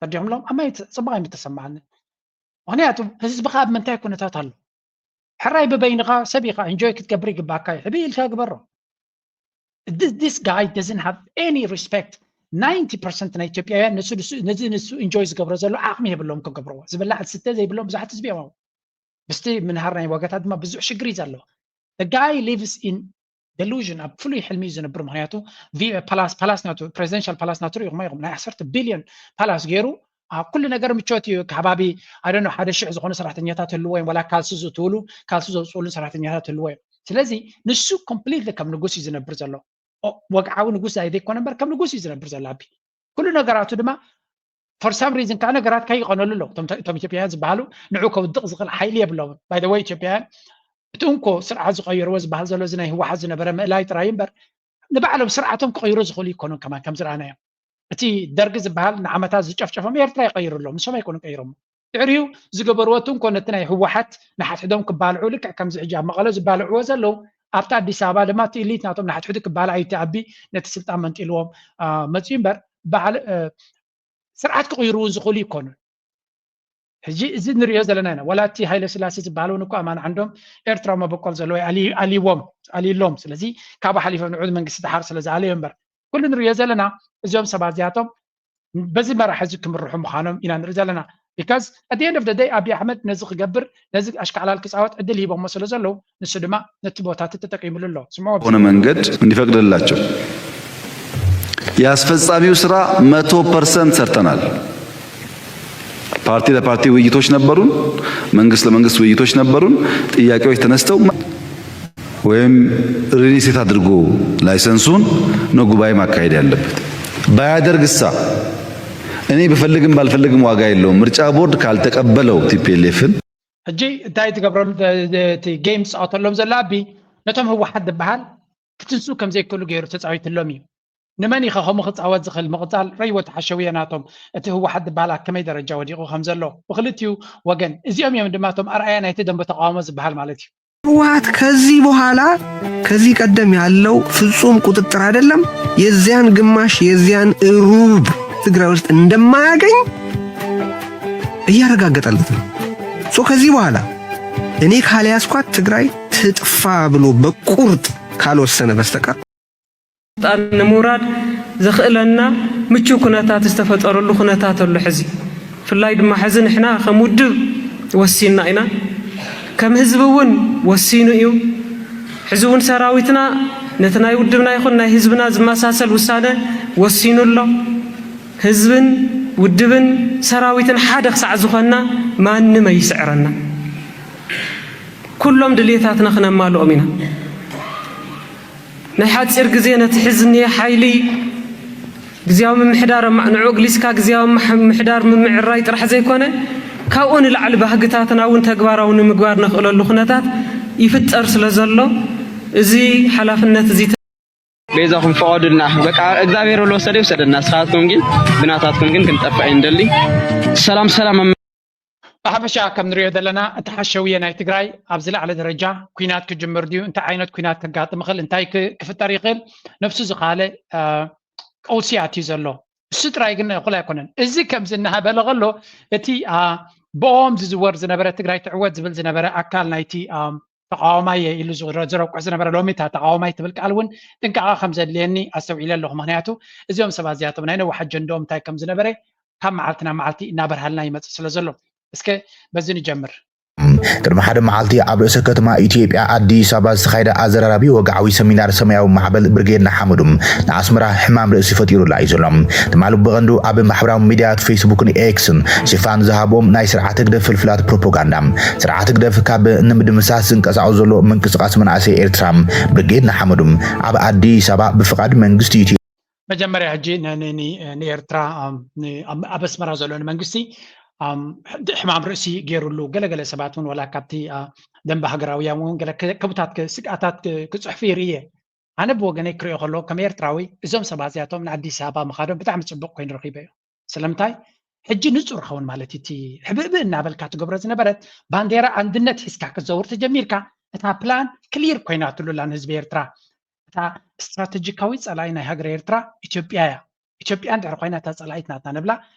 ተዲኹምሎም ኣማይ ፅቡቕ ኣሚ ተሰማዓኒ። ምክንያቱ ህዝብኻ ኣብ ምንታይ ኩነታት ኣሎ? ሕራይ ብበይንኻ ሰብ ኢኻ፣ ኢንጆይ ክትገብር ይግባካ እዩ። ሕቢ ኢልካ ግበሮ። This guy doesn't have any respect። ናይንቲ ፐርሰንት ናይ ኢትዮጵያውያን ነዚ ንሱ ኢንጆይ ዝገብሮ ዘሎ ዓቕሚ የብሎም ክገብርዎ። ዝብላዕ ዝስተ ዘይብሎም ብዙሓት ህዝቢ እዮም። ምስቲ ምንሃር ናይ ዋጋታት ድማ ብዙሕ ሽግር እዩ ዘለዎ። The guy lives in delusion፣ ኣብ ፍሉይ ሕልሚ እዩ ዝነብር። ምክንያቱ ፓላስ ፓላስ ናቱ ፕሬዚደንሻል ፓላስ ናቱ ሪኢኹም ኢኹም። ናይ ዓሰርተ ቢልዮን ፓላስ ገይሩ ኩሉ ነገር ምቾት እዩ። ከባቢ ኣደኖ ሓደ ሽሕ ዝኾኑ ሰራሕተኛታት ህልዎ እዮም። ዋላ ካልሲ ዝእትውሉ ካልሲ ዘውፅኡሉ ሰራሕተኛታት ህልዎ እዮም። ስለዚ ንሱ ኮምፕሊትሊ ከም ንጉስ እዩ ዝነብር ዘሎ። ወግዓዊ ንጉስ ኣይዘይኮነ እምበር ከም ንጉስ እዩ ዝነብር ዘሎ። ኣቢ ኩሉ ነገራቱ ድማ for some reason ከዓ ነገራት ከይቐነሉ ኣለዉ። እቶም ኢትዮጵያውያን ዝበሃሉ ንዑ ከውድቕ ዝኽእል ሓይሊ የብሎምን። By the way ኢትዮጵያውያን እቲ እንኮ ስርዓት ዝቐየርዎ ዝበሃል ዘሎ እዚ ናይ ህወሓት ዝነበረ ምእላይ ጥራይ እምበር ንባዕሎም ስርዓቶም ክቕይሩ ዝኽእሉ ይኮኑን። ከማን ከም ዝረኣናዮም እቲ ደርጊ ዝበሃል ንዓመታት ዝጨፍጨፎም ኤርትራ ይቐይሩ ኣለዉ። ንሶም ኣይኮኑን ቀይሮሞ። ድሕሪኡ ዝገበርዎ እቲ እንኮ ነቲ ናይ ህወሓት ንሓድሕዶም ክባልዑ ልክዕ ከምዚ ሕጂ ኣብ መቐለ ዝባልዕዎ ዘለዉ ኣብቲ ኣዲስ ኣበባ ድማ እቲ ኢሊት ናቶም ንሓድሕዱ ክባላዕ እዩ። እቲ ኣቢ ነቲ ስልጣን መንጢልዎም መፅዩ እምበር በዓል ስርዓት ክቕይሩ እውን ዝኽእሉ ይኮኑን። ሕጂ እዚ ንሪኦ ዘለና ኢና። ዋላ እቲ ሃይለ ስላሴ ዝበሃል እውን እኮ ኣማን ዓንዶም ኤርትራዊ መበቆል ዘለዎ ኣልይዎም ኣልይሎም። ስለዚ ካብኡ ሓሊፎም ንዑ መንግስቲ ደሓር ስለ ዝኣለዮ እምበር ኩሉ ንሪኦ ዘለና እዚኦም ሰባት እዚኣቶም በዚ መራሒ እዚ ክምርሑ ምዃኖም ኢና ንርኢ ዘለና። Because at the end of the day ኣቢ ኣሕመድ ነዚ ክገብር ነዚ ኣሽካዕላል ክፃወት ዕድል ሂቦሞ ስለ ዘለዉ ንሱ ድማ ነቲ ቦታ እቲ ተጠቂምሉ ኣሎ። ስምዖ ሆነ መንገድ እንዲፈቅድላቸው የአስፈጻሚው ስራ መቶ ፐርሰንት ሰርተናል። ፓርቲ ለፓርቲ ውይይቶች ነበሩን፣ መንግስት ለመንግስት ውይይቶች ነበሩን። ጥያቄዎች ተነስተው ወይም ሪሊሴት አድርጎ ላይሰንሱን ነው ጉባኤ ማካሄድ ያለበት። ባያደርግሳ እኔ ብፈልግም ባልፈልግም ዋጋ የለውም። ምርጫ ቦርድ ካልተቀበለው ቲፒኤልኤፍን ሕጂ እንታይ ትገብረሉ እቲ ጌም ዝፃወተሎም ዘሎ ኣቢ ነቶም ህወሓት ዝበሃል ክትንስኡ ከም ዘይክእሉ ገይሩ ተፃዊትሎም እዩ። ንመን ኢኸ ከምኡ ክፃወት ዝኽእል ምቕፃል ረይዎ ተሓሸውየ ናቶም እቲ ህወሓት ዝበሃል ኣብ ከመይ ደረጃ ወዲቑ ከም ዘሎ ብክልቲኡ ወገን እዚኦም እዮም ድማ እቶም ኣርኣያ ናይቲ ደንበ ተቃውሞ ዝበሃል ማለት እዩ። ህወሓት ከዚህ በኋላ ከዚህ ቀደም ያለው ፍጹም ቁጥጥር አይደለም የዚያን ግማሽ የዚያን ሩብ ትግራይ ውስጥ እንደማያገኝ እያረጋገጠለት ነው። ሶ ከዚህ በኋላ እኔ ካልያዝኳት ትግራይ ትጥፋ ብሎ በቁርጥ ካልወሰነ በስተቀር ስልጣን ንምውራድ ዘኽእለና ምቹው ኩነታት ዝተፈጠረሉ ኩነታት ኣሎ። ሕዚ ብፍላይ ድማ ሕዚ ንሕና ከም ውድብ ወሲንና ኢና፣ ከም ህዝቢ እውን ወሲኑ እዩ። ሕዚ እውን ሰራዊትና ነቲ ናይ ውድብና ይኹን ናይ ህዝብና ዝመሳሰል ውሳነ ወሲኑ ኣሎ። ህዝብን ውድብን ሰራዊትን ሓደ ክሳዕ ዝኾንና ማንም ኣይስዕረና። ኩሎም ድልየታትና ክነማልኦም ኢና። ናይ ሓፂር ግዜ ነቲ ሕዚ እኒሀ ሓይሊ ግዝያዊ ምምሕዳር ንዑ ኣግሊስካ ግዝያዊ ምምሕዳር ምምዕራይ ጥራሕ ዘይኮነ ካብኡ ንላዕሊ ባህግታትና እውን ተግባራዊ ንምግባር ነኽእለሉ ኩነታት ይፍጠር ስለ ዘሎ እዚ ሓላፍነት እዚ ቤዛኹም ፍቐዱልና። በቃ እግዚኣብሔር ለወሰደ ይውሰደና። ንስኻትኩም ግን ብናታትኩም ግን ክንጠፍእ ኣይንደሊ። ሰላም ሰላም። ብሓፈሻ ከም ንሪኦ ዘለና እቲ ሓሸውየ ናይ ትግራይ ኣብ ዝለዓለ ደረጃ ኩናት ክጅምር ድዩ? እንታይ ዓይነት ኩናት ከጋጥም ይኽእል? እንታይ ክፍጠር ይኽእል? ነብሱ ዝኻለ ቀውሲ ኣትዩ ዘሎ እሱ ጥራይ ግን እኹል ኣይኮነን። እዚ ከምዚ እናሃበለ ከሎ እቲ ብኦም ዝዝወር ዝነበረ ትግራይ ትዕወት ዝብል ዝነበረ ኣካል ናይቲ ተቃዋማይ ኢሉ ዝረቁሕ ዝነበረ ሎሚ እታ ተቃዋማይ ትብል ቃል እውን ጥንቃቐ ከም ዘድልየኒ ኣስተውዒለ ኣለኹ። ምክንያቱ እዚኦም ሰባት እዚኣቶም ናይ ነዊሕ ኣጀንድኦም እንታይ ከም ዝነበረ ካብ መዓልቲ ናብ መዓልቲ እናበርሃልና ይመፅእ ስለ ዘሎ እስከ በዚ ንጀምር። ቅድሚ ሓደ መዓልቲ ኣብ ርእሰ ከተማ ኢትዮጵያ ኣዲስ ኣበባ ዝተኻየደ ኣዘራራቢ ወግዓዊ ሰሚናር ሰማያዊ ማዕበል ብርጌድ ንሓመዱ ንኣስመራ ሕማም ርእሲ ፈጢሩላ እዩ ዘሎ። ትማሊ ብቐንዱ ኣብ ማሕበራዊ ሚድያት ፌስቡክን ኤክስን ሽፋን ዝሃቦም ናይ ስርዓት ህግደፍ ፍልፍላት ፕሮፓጋንዳ፣ ስርዓት ህግደፍ ካብ ንምድምሳስ ዝንቀሳቐስ ዘሎ ምንቅስቓስ መናእሰይ ኤርትራ ብርጌድ ንሓመዱ ኣብ ኣዲስ ኣበባ ብፍቓድ መንግስቲ ኢትዮ መጀመርያ ሕጂ ንኤርትራ ኣብ ኣስመራ ዘሎ ንመንግስቲ ሕማም ርእሲ ገይሩሉ፣ ገለገለ ሰባት እውን ዋላ ካብቲ ደንበ ሃገራውያን እውን ገለ ክቡታት ስግኣታት ክፅሕፉ ይርእየ። ኣነ ብወገነይ ክሪኦ ከለዎ ከም ኤርትራዊ እዞም ሰባት እዚኣቶም ንኣዲስ ኣበባ ምኻዶም ብጣዕሚ ፅቡቅ ኮይኑ ረኺበዮ። ስለምንታይ ሕጂ ንጹር ኸውን ማለት እዩ። እቲ ሕብእብእ እናበልካ ትገብሮ ዝነበረት ባንዴራ ኣንድነት ሒዝካ ክትዘውር ተጀሚርካ እታ ፕላን ክሊር ኮይናትሉ ኣላ ንህዝቢ ኤርትራ። እታ ስትራተጂካዊ ጸላኢ ናይ ሃገረ ኤርትራ ኢትዮጵያ እያ። ኢትዮጵያ እንድሕር ኮይና እታ ጸላኢት ናትና ንብላ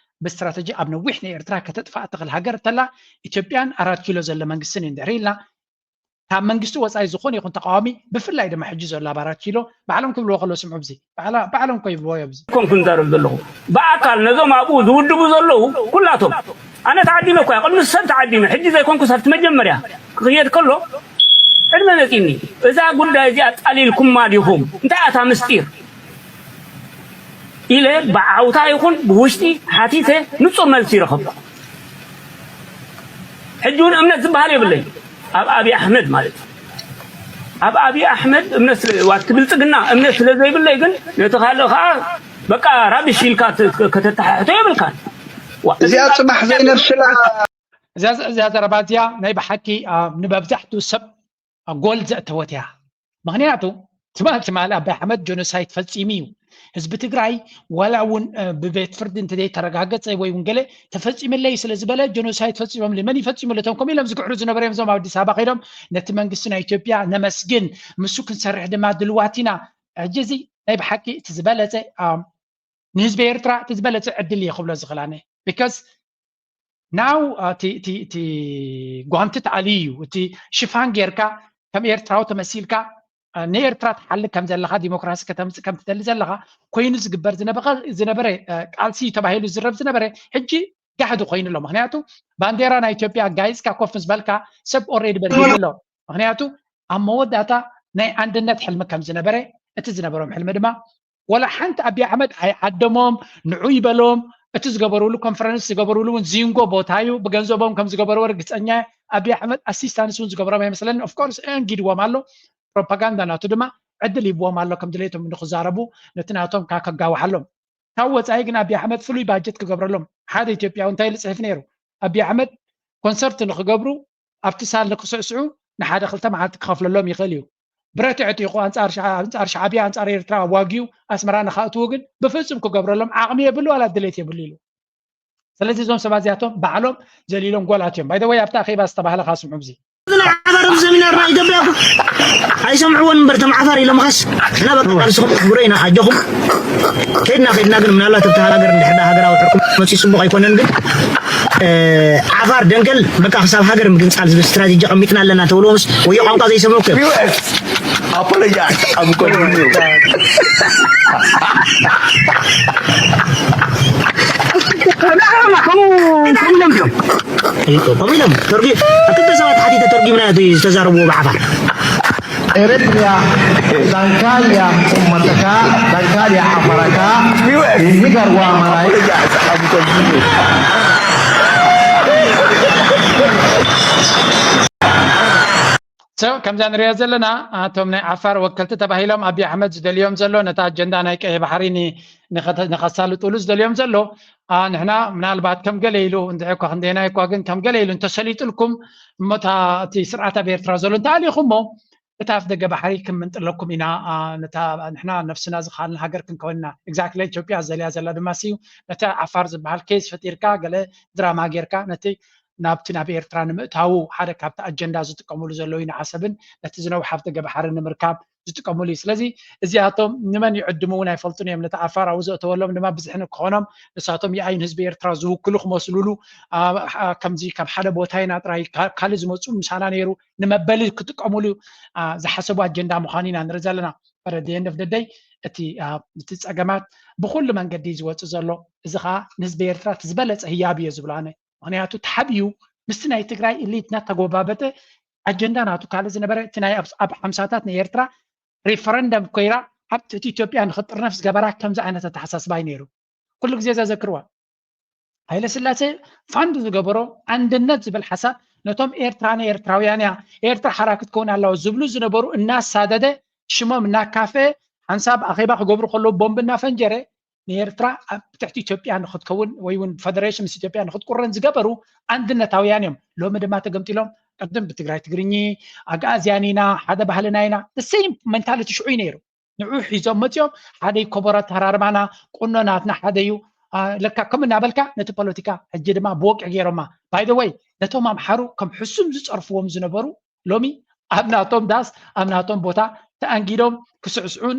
ብስትራተጂ ኣብ ነዊሕ ንኤርትራ ከተጥፍኣ ትኽእል ሃገር እንተላ ኢትዮጵያን ኣራት ኪሎ ዘሎ መንግስትን እዩ እንድሕር ኢልና ካብ መንግስቲ ወፃኢ ዝኾነ ይኹን ተቃዋሚ ብፍላይ ድማ ሕጂ ዘሎ ኣብ ኣራት ኪሎ ባዕሎም ክብልዎ ከሎ ስምዑ ብዚ ባዕሎም እኮ ይብልዎ እዮም ብዚ ኮንኩ ንዛረብ ዘለኹ ብኣካል ነዞም ኣብኡ ዝውድቡ ዘለዉ ኩላቶም ኣነ ተዓዲመ እኮ ቅድሚ ሰብ ተዓዲመ ሕጂ ዘይኮንኩ ሰብቲ መጀመርያ ክኽየድ ከሎ ዕድመ መፂኒ እዛ ጉዳይ እዚኣ ጣሊልኩማ ዲኹም እንታይ ኣታ ምስጢር ኢለ ብዓውታ ይኹን ብውሽጢ ሓቲተ ንፁር መልሲ ይረኸብኩ ሕጂ እውን እምነት ዝበሃል የብለይ ኣብ ኣብይ ኣሕመድ ማለት እዩ ኣብ ኣብይ ኣሕመድ እምነት ዋት ብልፅግና እምነት ስለ ዘይብለይ ግን ነቲ ካልእ ከዓ በቃ ራብሽ ኢልካ ከተተሓሕቶ የብልካን እዚኣ ፅባሕ ዘይነብስላ እዚኣ ዘረባ እዚኣ ናይ ብሓቂ ንመብዛሕትኡ ሰብ ጎል ዘእተወት እያ ምኽንያቱ ትማል ትማል ኣባይ ኣሕመድ ጀኖሳይድ ፈፂሙ እዩ ህዝቢ ትግራይ ዋላ እውን ብቤት ፍርዲ እንተዘይተረጋገፀ ወይ እውን ገለ ተፈፂምለይ ስለ ዝበለ ጀኖሳይድ ፈፂሞምሊ መን ይፈፂሙሉ እቶም ከምኡ ኢሎም ዝግሕሩ ዝነበሩ እዮም እዞም ኣብ ኣዲስ ኣበባ ከይዶም ነቲ መንግስቲ ናይ ኢትዮጵያ ነመስግን ምሱ ክንሰርሕ ድማ ድልዋት ኢና ሕጂ እዚ ናይ ብሓቂ እቲ ዝበለፀ ንህዝቢ ኤርትራ እቲ ዝበለፀ ዕድል እየ ክብሎ ዝኽእል ኣነ because now እቲ ጓንቲ ተኣልዩ እዩ እቲ ሽፋን ጌርካ ከም ኤርትራዊ ተመሲልካ ንኤርትራ ትሓልግ ከም ዘለኻ ዲሞክራሲ ከተምፅእ ከም ትደሊ ዘለኻ ኮይኑ ዝግበር ዝነበረ ቃልሲ እዩ ተባሂሉ ዝዝረብ ዝነበረ ሕጂ ጋህዲ ኮይኑ ኣሎ ምክንያቱ ባንዴራ ናይ ኢትዮጵያ ኣጋይፅካ ኮፍ ምስ በልካ ሰብ already በዲሉ ኣሎ ምክንያቱ ኣብ መወዳእታ ናይ ኣንድነት ሕልሚ ከም ዝነበረ እቲ ዝነበሮም ሕልሚ ድማ ወላ ሓንቲ ኣብይ ኣሕመድ ኣይዓደሞም ንዑ ይበሎም እቲ ዝገበርሉ ኮንፈረንስ ዝገበርሉ እውን ዚንጎ ቦታ እዩ ብገንዘቦም ከም ዝገበርዎ ርግፀኛ ኣብይ ኣሕመድ ኣሲስታንስ እውን ዝገበሮም ኣይመስለኒ of course ኣንጊድዎም ኣሎ ፕሮፓጋንዳ ናቱ ድማ ዕድል ይብዎም ኣሎ ከም ድሌቶም ንክዛረቡ ነቲ ናቶም ከጋውሓሎም ካብ ወፃኢ ግን ኣብይ ኣሕመድ ፍሉይ ባጀት ክገብረሎም ሓደ ኢትዮጵያዊ እንታይ ኢሉ ፅሒፍ ነይሩ ኣብይ ኣሕመድ ኮንሰርት ንክገብሩ ኣብቲ ሳል ንክስዕስዑ ንሓደ ክልተ መዓልቲ ክኸፍለሎም ይኽእል እዩ ብረት ኣዕጢቑ ኣንፃር ሻዕብያ ኣንፃር ኤርትራ ኣዋጊኡ ኣስመራ ንኻእትዉ ግን ብፍፁም ክገብረሎም ዓቕሚ የብሉ ዋላ ድሌት የብሉ ኢሉ ስለዚ እዞም ሰባት እዚኣቶም ባዕሎም ዘሊሎም ጎላት እዮም ባይደወይ ኣብቲ ኣኼባ ዝተባህለ ካስምዑ ብዚ ዓፋር ኣብዚ ሰሚናርና ኢትዮጵያ እኮ ኣይሰምዕዎን እምበር እቶም ዓፋር ኢሎምኻስ እና በቃ ቃልስኹም ኣኽብሮ ኢና ኣጆኹም ከድና ከድና ግን ምናልባት ኣብቲ ሃገር እንድሕዳ ሃገራዊ ሕርኩም መፅኡ ፅቡቕ ኣይኮነን ግን ዓፋር ደንገል በቃ ክሳብ ሃገር ምግንፃል ዝብል ስትራቴጂ ኣቐሚጥና ኣለና ተብልዎምስ ወዮ ቋንቋ ዘይሰምዑ እዮም Apologize. I'm going to ከምኡ ኢሎም ተርጉ ኣብ ክልተ ሰባት ሓቲተ ተርጉምና ዝተዛረብዎ ብዓፋር ኤርትርያ ዳንካልያ ኡመተካ ዳንካልያ ዓፈረካ ይህገርዋ መራይ So ከምዛ ንሪኦ ዘለና እቶም ናይ ዓፋር ወከልቲ ተባሂሎም ኣብይ ኣሕመድ ዝደልዮም ዘሎ ነታ ኣጀንዳ ናይ ቀይሕ ባሕሪ ንኸሳልጡሉ ዝደልዮም ዘሎ ንሕና ምናልባት ከም ገለ ኢሉ እንድዒ እኳ ክንደየናይ እኳ ግን ከም ገለ ኢሉ እንተሰሊጡልኩም እሞ እቲ ስርዓት ኣብ ኤርትራ ዘሎ እንተኣሊኹሞ እታ ኣፍ ደገ ባሕሪ ክንምንጥለኩም ኢና ንሕና ነብስና ዝኻልና ሃገር ክንከውን ኢና exactly ኢትዮጵያ ዘልያ ዘላ ድማ ስዩ ነቲ ዓፋር ዝበሃል case ፈጢርካ ገለ ድራማ ጌርካ ነቲ ናብቲ ናብ ኤርትራ ንምእታዉ ሓደ ካብቲ ኣጀንዳ ዝጥቀምሉ ዘለዉ ኢና ዓሰብን ነቲ ዝነውሓ ኣፍ ደገ ባሕሪ ንምርካብ ዝጥቀምሉ እዩ ስለዚ እዚኣቶም ንመን ይዕድሙ እውን ኣይፈልጡን እዮም ነቲ ዓፋር ኣብኡ ዘእተወሎም ድማ ብዝሕን ክኾኖም ንሳቶም የኣይን ህዝቢ ኤርትራ ዝውክሉ ክመስሉሉ ከምዚ ካብ ሓደ ቦታ ኢና ጥራይ ካልእ ዝመፁ ምሳና ነይሩ ንመበሊ ክጥቀሙሉ ዝሓሰቡ ኣጀንዳ ምዃኑ ኢና ንርኢ ዘለና but at the end of the day እቲ እቲ ፀገማት ብኩሉ መንገዲ ዝወፅእ ዘሎ እዚ ከዓ ንህዝቢ ኤርትራ እቲ ዝበለፀ ህያብ እዮ ዝብሎ ኣነ ምክንያቱ ተሓብዩ ምስቲ ናይ ትግራይ ኢሊት እናተጎባበጠ ኣጀንዳ ናቱ ካልእ ዝነበረ እቲ ናይ ኣብ ሓምሳታት ናይ ኤርትራ ሪፈረንደም ኮይራ ኣብ ትሕቲ ኢትዮጵያ ንክጥርነፍ ዝገበራ ከምዚ ዓይነት ኣተሓሳስባ እዩ ነይሩ። ኩሉ ግዜ ዘዘክርዋ ሃይለ ስላሴ ፋንድ ዝገበሮ ኣንድነት ዝብል ሓሳብ ነቶም ኤርትራ ንኤርትራውያን እያ ኤርትራ ሓራ ክትከውን ኣለዋ ዝብሉ ዝነበሩ እናሳደደ ሽሞም እናካፈ ሓንሳብ ኣኼባ ክገብሩ ከለዉ ቦምብ እናፈንጀረ ንኤርትራ ኣብ ትሕቲ ኢትዮጵያ ንክትከውን ወይ እውን ፈደሬሽን ምስ ኢትዮጵያ ንክትቁረን ዝገበሩ ኣንድነታውያን እዮም። ሎሚ ድማ ተገምጢሎም ቅድም ብትግራይ ትግርኚ ኣግኣዝያን ኢና ሓደ ባህልና ኢና ሴም ሜንታሊቲ ሽዑ እዩ ነይሩ። ንዑ ሒዞም መፂኦም ሓደ ይኮቦራ ተራርባና ቁኖ ናትና ሓደ እዩ ለካ ከም እናበልካ ነቲ ፖለቲካ ሕጂ ድማ ብወቅዒ ገይሮማ ባይደወይ ነቶም ኣምሓሩ ከም ሕሱም ዝፀርፍዎም ዝነበሩ ሎሚ ኣብ ናቶም ዳስ ኣብ ናቶም ቦታ ተኣንጊዶም ክስዕስዑን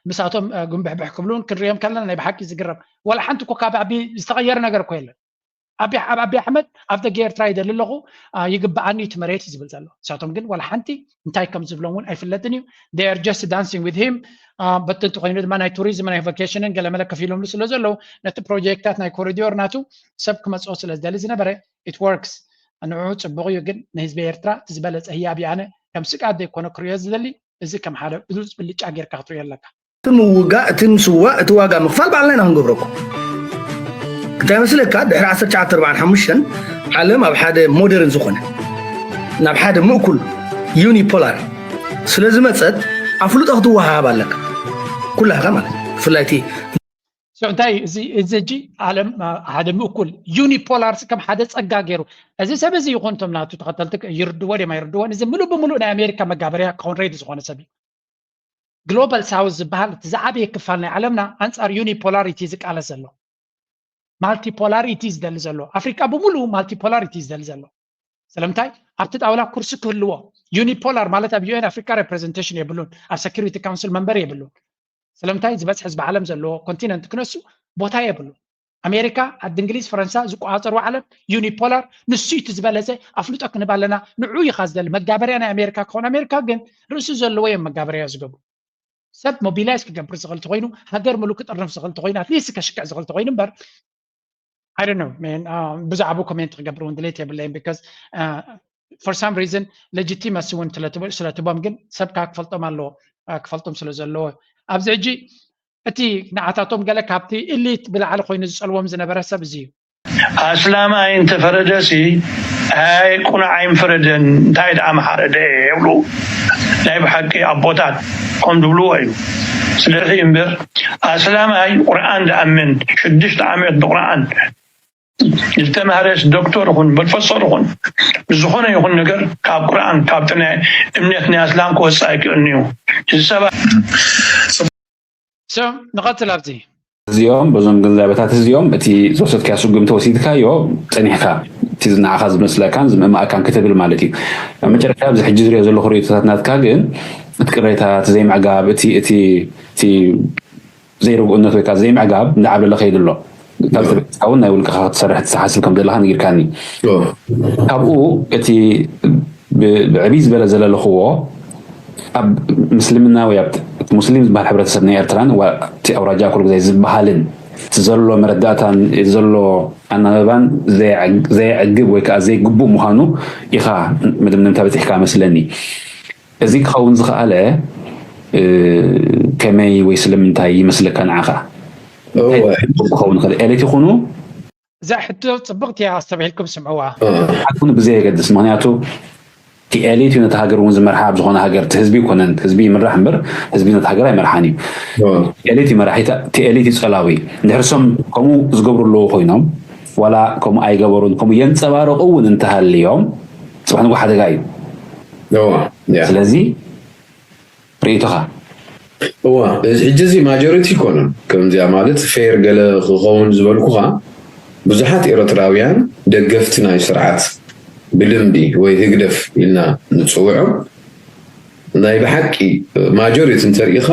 ምሳቶም ጉንብሕብሕ ክብሉን ክንሪኦም ከለና ናይ ብሓቂ ዝግረም ወላ ሓንቲ እኮ ካብ ኣቢ ዝተቐየረ ነገር እኮ የለን። ኣብ ኣቢ ኣሕመድ ኣብ ደገ ኤርትራ ይደሊ ኣለኹ ይግበኣኒ እቲ መሬት እዩ ዝብል ዘሎ። ንሳቶም ግን ዋላ ሓንቲ እንታይ ከም ዝብሎም እውን ኣይፍለጥን እዩ። They are just dancing with him። በቲ እንተኮይኑ ድማ ናይ ቱሪዝም ናይ ቫኬሽንን ገለመለ ከፊሎምሉ ስለ ዘለዉ ነቲ ፕሮጀክታት ናይ ኮሪዶር ናቱ ሰብ ክመፅኦ ስለ ዝደሊ ዝነበረ it works። ንዑ ፅቡቅ እዩ ግን ንህዝቢ ኤርትራ እቲ ዝበለፀ ህያብ ኣነ ከም ስግኣት ዘይኮነ ክሪኦ ዝደሊ እዚ ከም ሓደ ብሉፅ ብልጫ ጌርካ ክትሪኦ ኣለካ። እቲ ምውጋእ፣ እቲ ምስዋእ፣ እቲ ዋጋ ምኽፋል ባዕልና ኢና ክንገብረኩም። እንታይ መስለካ ድሕሪ ዓሰርተ ትሽዓተ ኣርባዓን ሓሙሽተን ዓለም ኣብ ሓደ ሞደርን ዝኾነ ናብ ሓደ ምእኩል ዩኒፖላር ስለ ዝመፀት ኣፍልጦ ክትወሃሃብ ኣለካ ኩላካ ማለት እዩ። ብፍላይ እቲ So እንታይ እዚ እዚ ሕጂ ዓለም ሓደ ምእኩል ዩኒፖላር ከም ሓደ ፀጋ ገይሩ እዚ ሰብ እዚ ይኹን እቶም ናቱ ተኸተልቲ ይርድዎ ድዮም ኣይርድዎን እዚ ምሉእ ብምሉእ ናይ ኣሜሪካ መጋበርያ ክኸውን ሬዲ ዝኾነ ሰብ እዩ። ግሎባል ሳውዝ ዝበሃል እቲ ዝዓበየ ክፋል ናይ ዓለምና ኣንፃር ዩኒፖላሪቲ ዝቃለስ ዘሎ ማልቲፖላሪቲ ዝደሊ ዘሎ ኣፍሪቃ ብምሉእ ማልቲፖላሪቲ ዝደሊ ዘሎ ስለምንታይ ኣብቲ ጣውላ ኩርሲ ክህልዎ ዩኒፖላር ማለት ኣብ ዩኤን ኣፍሪካ ሬፕሬዘንቴሽን የብሉን ኣብ ሰኪሪቲ ካውንስል መንበር የብሉን ስለምንታይ ዝበዝሕ ህዝቢ ዓለም ዘለዎ ኮንቲነንት ክነሱ ቦታ የብሉን ኣሜሪካ ዓዲ እንግሊዝ ፈረንሳ ዝቆፃፀርዎ ዓለም ዩኒፖላር ንሱ እቲ ዝበለፀ ኣፍልጦ ክንህብ ኣለና ንዑ ኢኻ ዝደሊ መጋበርያ ናይ ኣሜሪካ ክኸውን ኣሜሪካ ግን ርእሲ ዘለዎ እዮም መጋበርያ ዝገብሩ ሰብ ሞቢላይዝ ክገብር ዝኽእል ተኮይኑ ሃገር ምሉ ክጥርንፍ ዝኽእል ተኮይኑ ኣትሊስት ከሽክዕ ዝኽእል ተኮይኑ እምበር I don't know man ብዛዕባኡ ኮሜንት ክገብር እውን ድሌት የብለይን because for some reason legitimacy እውን ስለትቦም ግን ሰብ ከዓ ክፈልጦም ኣለዎ ክፈልጦም ስለ ዘለዎ ኣብዚ ሕጂ እቲ ንዓታቶም ገለ ካብቲ ኢሊት ብላዕሊ ኮይኑ ዝፀልዎም ዝነበረ ሰብ እዚ እዩ ኣስላማይ እንተፈረደሲ ኣይ ቁኑዕ ኣይምፈረደን እንታይ ደኣ ምሓረደ ይብሉ ናይ ብሓቂ ኣቦታት ከም ዝብልዎ እዩ ስለዚ እምበር ኣስላማይ ቁርኣን ዝኣምን ሽዱሽተ ዓመት ብቁርኣን ዝተማህረስ ዶክተር ይኹን ፕሮፌሰር ይኹን ዝኾነ ይኹን ነገር ካብ ቁርኣን ካብ ናይ እምነት ናይ ኣስላም ክወፅእ ኣይክእልን እዩ እዚ ሰባት ንቐፅል ኣብዚ እዚኦም በዞም ግንዛበታት እዚኦም እቲ ዝወሰድካዮ ስጉምቲ ወሲድካዮ ፀኒሕካ እቲ ዝነዓኻ ዝመስለካን ዝምእማእካን ክትብል ማለት እዩ ኣብ መጨረሻ ኣብዚ ሕጂ ዝሪኦ ዘለኹ ርእቶታት ናትካ ግን እቲ ቅሬታ እቲ ዘይምዕጋብ እቲ እቲ እቲ ዘይርግኡነት ወይ ከዓ ዘይምዕጋብ እንዳዓብለለ ከይዱ ኣሎ ካብ ዝተበፅካ እውን ናይ ውልቅኻ ክትሰርሕ ትሓስብ ከም ዘለካ ነጊርካኒ ካብኡ እቲ ብዕብይ ዝበለ ዘለለኽዎ ኣብ ምስልምና ወይ እቲ ሙስሊም ዝበሃል ሕብረተሰብ ናይ ኤርትራን እቲ ኣውራጃ ኩሉ ግዜ ዝበሃልን እቲ ዘሎ መረዳእታን ዘሎ ኣናበባን ዘየዕግብ ወይ ከዓ ዘይግቡእ ምዃኑ ኢኻ መደምደምታ በፂሕካ መስለኒ እዚ ክኸውን ዝኸኣለ ከመይ ወይ ስለምንታይ ይመስለካ ንዓኻ ክኸውን ክእል ኤሊት ይኹኑ እዛ ሕቶ ፅብቕቲ እያ ኣስተብሂልኩም ስምዕዋ ሓትኩን ብዘይ የገድስ ምክንያቱ እቲ ኤሊት እዩ ነቲ ሃገር እውን ዝመርሓ ኣብ ዝኾነ ሃገር እቲ ህዝቢ ይኮነን ህዝቢ ይምራሕ እምበር ህዝቢ ነቲ ሃገር ኣይመርሓን እዩ ኤሊት ይመራሕ እቲ ኤሊት እዩ ፀላዊ እንድሕር ሶም ከምኡ ዝገብሩ ኣለዉ ኮይኖም ዋላ ከምኡ ኣይገበሩን ከምኡ የንፀባረቁ እውን እንተሃልዮም ፅባሕ ንጎ ሓደጋ እዩ ስለዚ ርእይቶኻ እዋ እዚ ሕጂ እዚ ማጆሪቲ ይኮነን ከምዚኣ ማለት ፌር ገለ ክኸውን ዝበልኩኻ ብዙሓት ኤረትራውያን ደገፍቲ ናይ ስርዓት ብልምዲ ወይ ህግደፍ ኢልና ንፅውዖም ናይ ብሓቂ ማጆሪቲ እንተሪኢኻ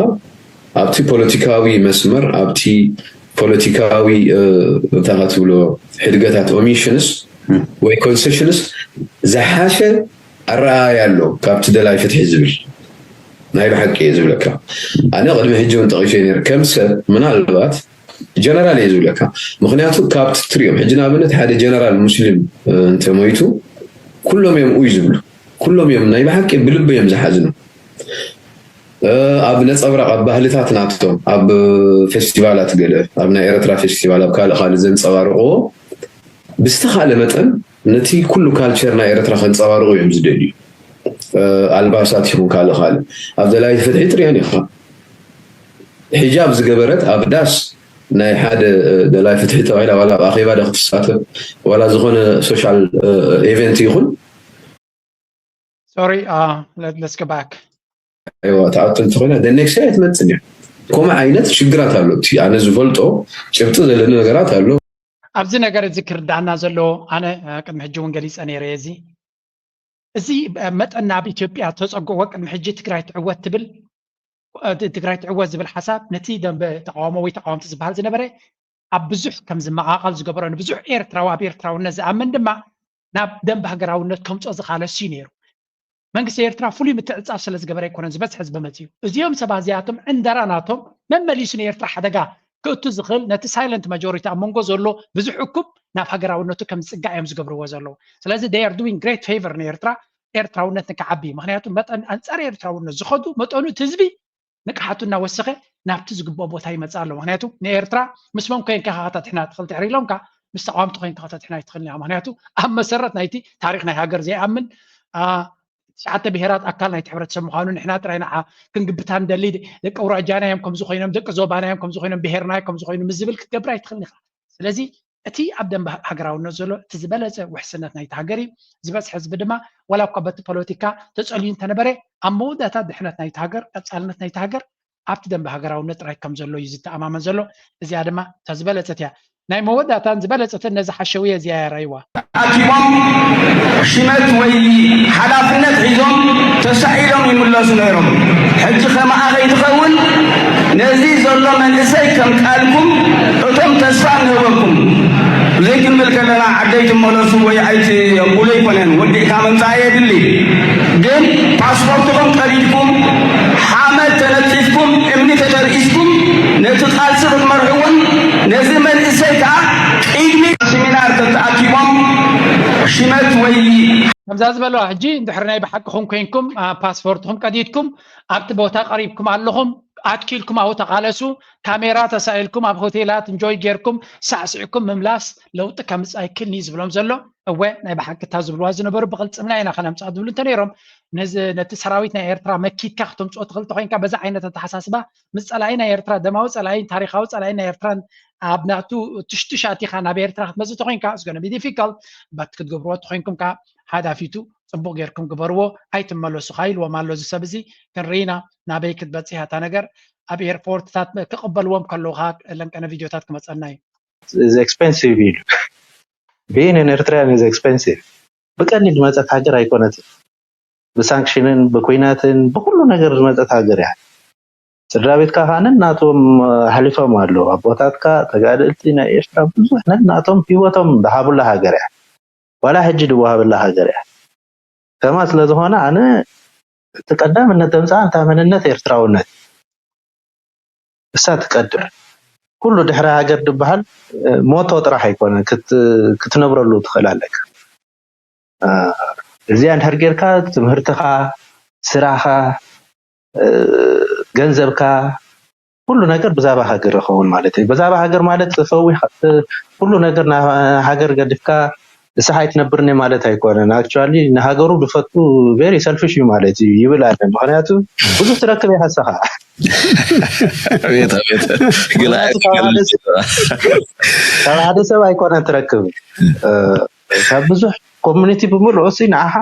ኣብቲ ፖለቲካዊ መስመር ኣብቲ ፖለቲካዊ እንታይ ትብሎ ሕድገታት ኦሚሽንስ ወይ ኮንሴሽንስ ዝሓሸ ኣረኣእያ ኣሎ ካብቲ ደላይ ፍትሒ ዝብል ናይ ብሓቂ እየ ዝብለካ ኣነ ቅድሚ ሕጂ እውን ጠቂሰ ነር ከም ሰብ ምናልባት ጀነራል እየ ዝብለካ። ምክንያቱ ካብቲ ትሪኦም ሕጂ ንኣብነት ሓደ ጀነራል ሙስሊም እንተሞይቱ ኩሎም እዮም ኡይ ዝብሉ። ኩሎም እዮም ናይ ብሓቂ ብልቢ እዮም ዝሓዝኑ። ኣብ ነፀብራቕ ኣብ ባህልታት ናቶም ኣብ ፌስቲቫላት ገለ ኣብ ናይ ኤረትራ ፌስቲቫል ኣብ ካልእ ካልእ ዘንፀባርቕዎ ብዝተኻለ መጠን ነቲ ኩሉ ካልቸር ናይ ኤረትራ ከንፀባርቑ እዮም ዝደልዩ። ኣልባሳት ይኹን ካልእ ካልእ ኣብ ደላይ ፍትሒ ትሪኦን ኢኻ። ሒጃብ ዝገበረት ኣብ ዳስ ናይ ሓደ ደላይ ፍትሒ ተባሂላ ዋላ ኣብ ኣኼባ ዶ ክትሳተፍ ዋላ ዝኾነ ሶሻል ኤቨንት ይኹን Sorry, uh, let, let's go back. ኣይዋ ትኣቱ እንተኾይና the next day ኣይትመፅን እያ። ከምኡ ዓይነት ሽግራት ኣሎ። እቲ ኣነ ዝፈልጦ ጭብጢ ዘለኒ ነገራት ኣሎ። ኣብዚ ነገር እዚ ክርዳና ዘሎ ኣነ ቅድሚ ሕጂ እውን ገሊፀ ነይረ እዚ እዚ መጠን ናብ ኢትዮጵያ ተፀግኦ ቅድሚ ሕጂ ትግራይ ትዕወት ትብል ትግራይ ትዕወት ዝብል ሓሳብ ነቲ ደንበ ተቃውሞ ወይ ተቃወምቲ ዝበሃል ዝነበረ ኣብ ብዙሕ ከም ዝመቃቀል ዝገበሮ ንብዙሕ ኤርትራዊ ኣብ ኤርትራውነት ዝኣምን ድማ ናብ ደንበ ሃገራውነት ከምፅኦ ዝካለስ እዩ ነይሩ። መንግስቲ ኤርትራ ፍሉይ ምትዕፃፍ ስለ ዝገበረ ኣይኮነን ዝበዝሐ ህዝቢ መፅዩ። እዚኦም ሰባት እዚኣቶም ዕንደራ ናቶም መመሊሱ ንኤርትራ ሓደጋ ክእቱ ዝኽእል ነቲ ሳይለንት ማጆሪቲ ኣብ መንጎ ዘሎ ብዙሕ እኩብ ናብ ሃገራውነቱ ከም ዝፅጋዕ እዮም ዝገብርዎ ዘለዉ። ስለዚ they are doing great favor ንኤርትራ ኤርትራውነት ንክዓቢ። ምክንያቱ መጠን ኣንፃር ኤርትራውነት ዝኸዱ መጠኑ እቲ ህዝቢ ንቅሓቱ እናወሰኸ ናብቲ ዝግብኦ ቦታ ይመፅእ ኣሎ። ምክንያቱ ንኤርትራ ምስሞም ኮይንካ ከተድሕና ትኽእል ድሕሪ ኢሎምካ ምስ ተቃወምቲ ኮይንካ ከተድሕና ኣይትኽእልን ኢኻ። ምክንያቱ ኣብ መሰረት ናይቲ ታሪክ ናይ ሃገር ዘይኣምን ትሽዓተ ብሄራት ኣካል ናይቲ ሕብረተሰብ ምዃኑ ንሕና ጥራይ ንዓ ክንግብታ ንደሊ ደቂ ኣውራጃና እዮም ከምዚ ኮይኖም ደቂ ዞባና እዮም ከምዚ ኮይኖም ብሄርና እዩ ከምዚ ኮይኑ ምስ ዝብል ክትገብር ኣይትኽእልን ኢኻ። ስለዚ እቲ ኣብ ደንበ ሃገራውነት ዘሎ እቲ ዝበለፀ ውሕስነት ናይቲ ሃገር እዩ። ዝበዝሐ ህዝቢ ድማ ዋላ እኳ በቲ ፖለቲካ ተፀልዩ እንተነበረ ኣብ መወዳእታ ድሕነት ናይቲ ሃገር ቀፃልነት ናይቲ ሃገር ኣብቲ ደንበ ሃገራውነት ጥራይ ከም ዘሎ እዩ ዝተኣማመን ዘሎ። እዚኣ ድማ እታ ዝበለፀት እያ። ናይ መወዳእታን ዝበለፀትን ነዚ ሓሸውየ እዚኣ እያ ራይዋ። ኣኪቦም ሽመት ወይ ሓላፍነት ሒዞም ተሳኢሎም ይምለሱ ነይሮም። ሕጂ ከማኣ ከይትኸውን ነዚ ዘሎ መንእሰይ ከም ቃልኩም እቶም ተስፋ ንህበኩም። ብዘይ ክንብል ከለና ዓደይ ትመለሱ ወይ ኣይትየንቁሉ ኣይኮነን። ወዲእካ ምምፃእ የድሊ። ግን ፓስፖርትኹም ቀዲድኩም ሓመድ ተነፂፍኩም እምኒ ተተርኢስኩም ነቲ ቃልሲ ክትመርሕዎን ነዚ መንእሰይ ከዓ ቅድሚ ሲሚናር ተተኣኪቦም ሽመት ወይ ከምዛ ዝበለዋ ሕጂ እንድሕር ናይ ብሓቅኹም ኮይንኩም ፓስፖርትኹም ቀዲድኩም ኣብቲ ቦታ ቀሪብኩም ኣለኹም ኣትኪልኩም ኣብኡ ተቃለሱ ካሜራ ተሳኢልኩም ኣብ ሆቴላት እንጆይ ጌርኩም ሳዕስዕኩም ምምላስ ለውጢ ከምፅእ ኣይክልኒ ዝብሎም ዘሎ እወ ናይ ብሓቂ እታ ዝብልዋ ዝነበሩ ብቅልፅምና ኢና ከነምፅኣ ዝብሉ እንተነይሮም ነቲ ሰራዊት ናይ ኤርትራ መኪትካ ክተምፅኦ ትኽእል ተኮይንካ በዛ ዓይነት ኣተሓሳስባ ምስ ፀላኢ ናይ ኤርትራ ደማዊ ፀላኢ ታሪካዊ ፀላኢ ናይ ኤርትራን ኣብ ናቱ ትሽቱሽ ኣቲኻ ናብ ኤርትራ ክትመፅእ ተኮይንካ it's gonna be difficult but ክትገብርዎ ተኮይንኩም ከዓ ሓዳፊቱ ፅቡቅ ጌርኩም ግበርዎ ኣይትመለሱ ኢልዎም ኣሎ እዚ ሰብ እዚ ክንርኢና ናበይ ክትበፅሕ እያ እታ ነገር ኣብ ኤርፖርትታት ክቅበልዎም ከለዉ ከዓ ለንቀነ ቪድዮታት ክመፀና እዩ is expensive ኢሉ being an Eritrean is expensive ብቀሊል ዝመፀት ሃገር ኣይኮነትን ብሳንክሽንን ብኩናትን ብኩሉ ነገር ዝመፀት ሃገር እያ ስድራ ቤትካ ከዓ ነናቶም ኣሕሊፎም ኣለዉ ኣቦታትካ ተጋደልቲ ናይ ኤርትራ ብዙሕ ነናቶም ሂወቶም ዝሃቡላ ሃገር እያ ዋላ ሕጂ ዝወሃበላ ሃገር እያ ከማ ስለዝኾነ ኣነ እቲ ቀዳምነት ተምፅኣ እንታ መንነት ኤርትራውነት እሳ ትቀድም ኩሉ ድሕሪ ሃገር ዝበሃል ሞቶ ጥራሕ ኣይኮነን ክትነብረሉ ትኽእል ኣለካ እዚኣ እንድሕር ጌርካ ትምህርትኻ ስራኻ ገንዘብካ ኩሉ ነገር ብዛባ ሃገር ይኸውን ማለት እዩ ብዛባ ሃገር ማለት ፈዊ ኩሉ ነገር ሃገር ገዲፍካ ንስኻ ኣይትነብርኒ ማለት ኣይኮነን actually ንሃገሩ ዝፈቱ very selfish እዩ ማለት እዩ ይብል ኣለ ምክንያቱ ብዙሕ ትረክብ ኢኻ ንስኻ ካብ ሓደ ሰብ ኣይኮነን ትረክብ ካብ ብዙሕ community ብምልኡ ንዓኻ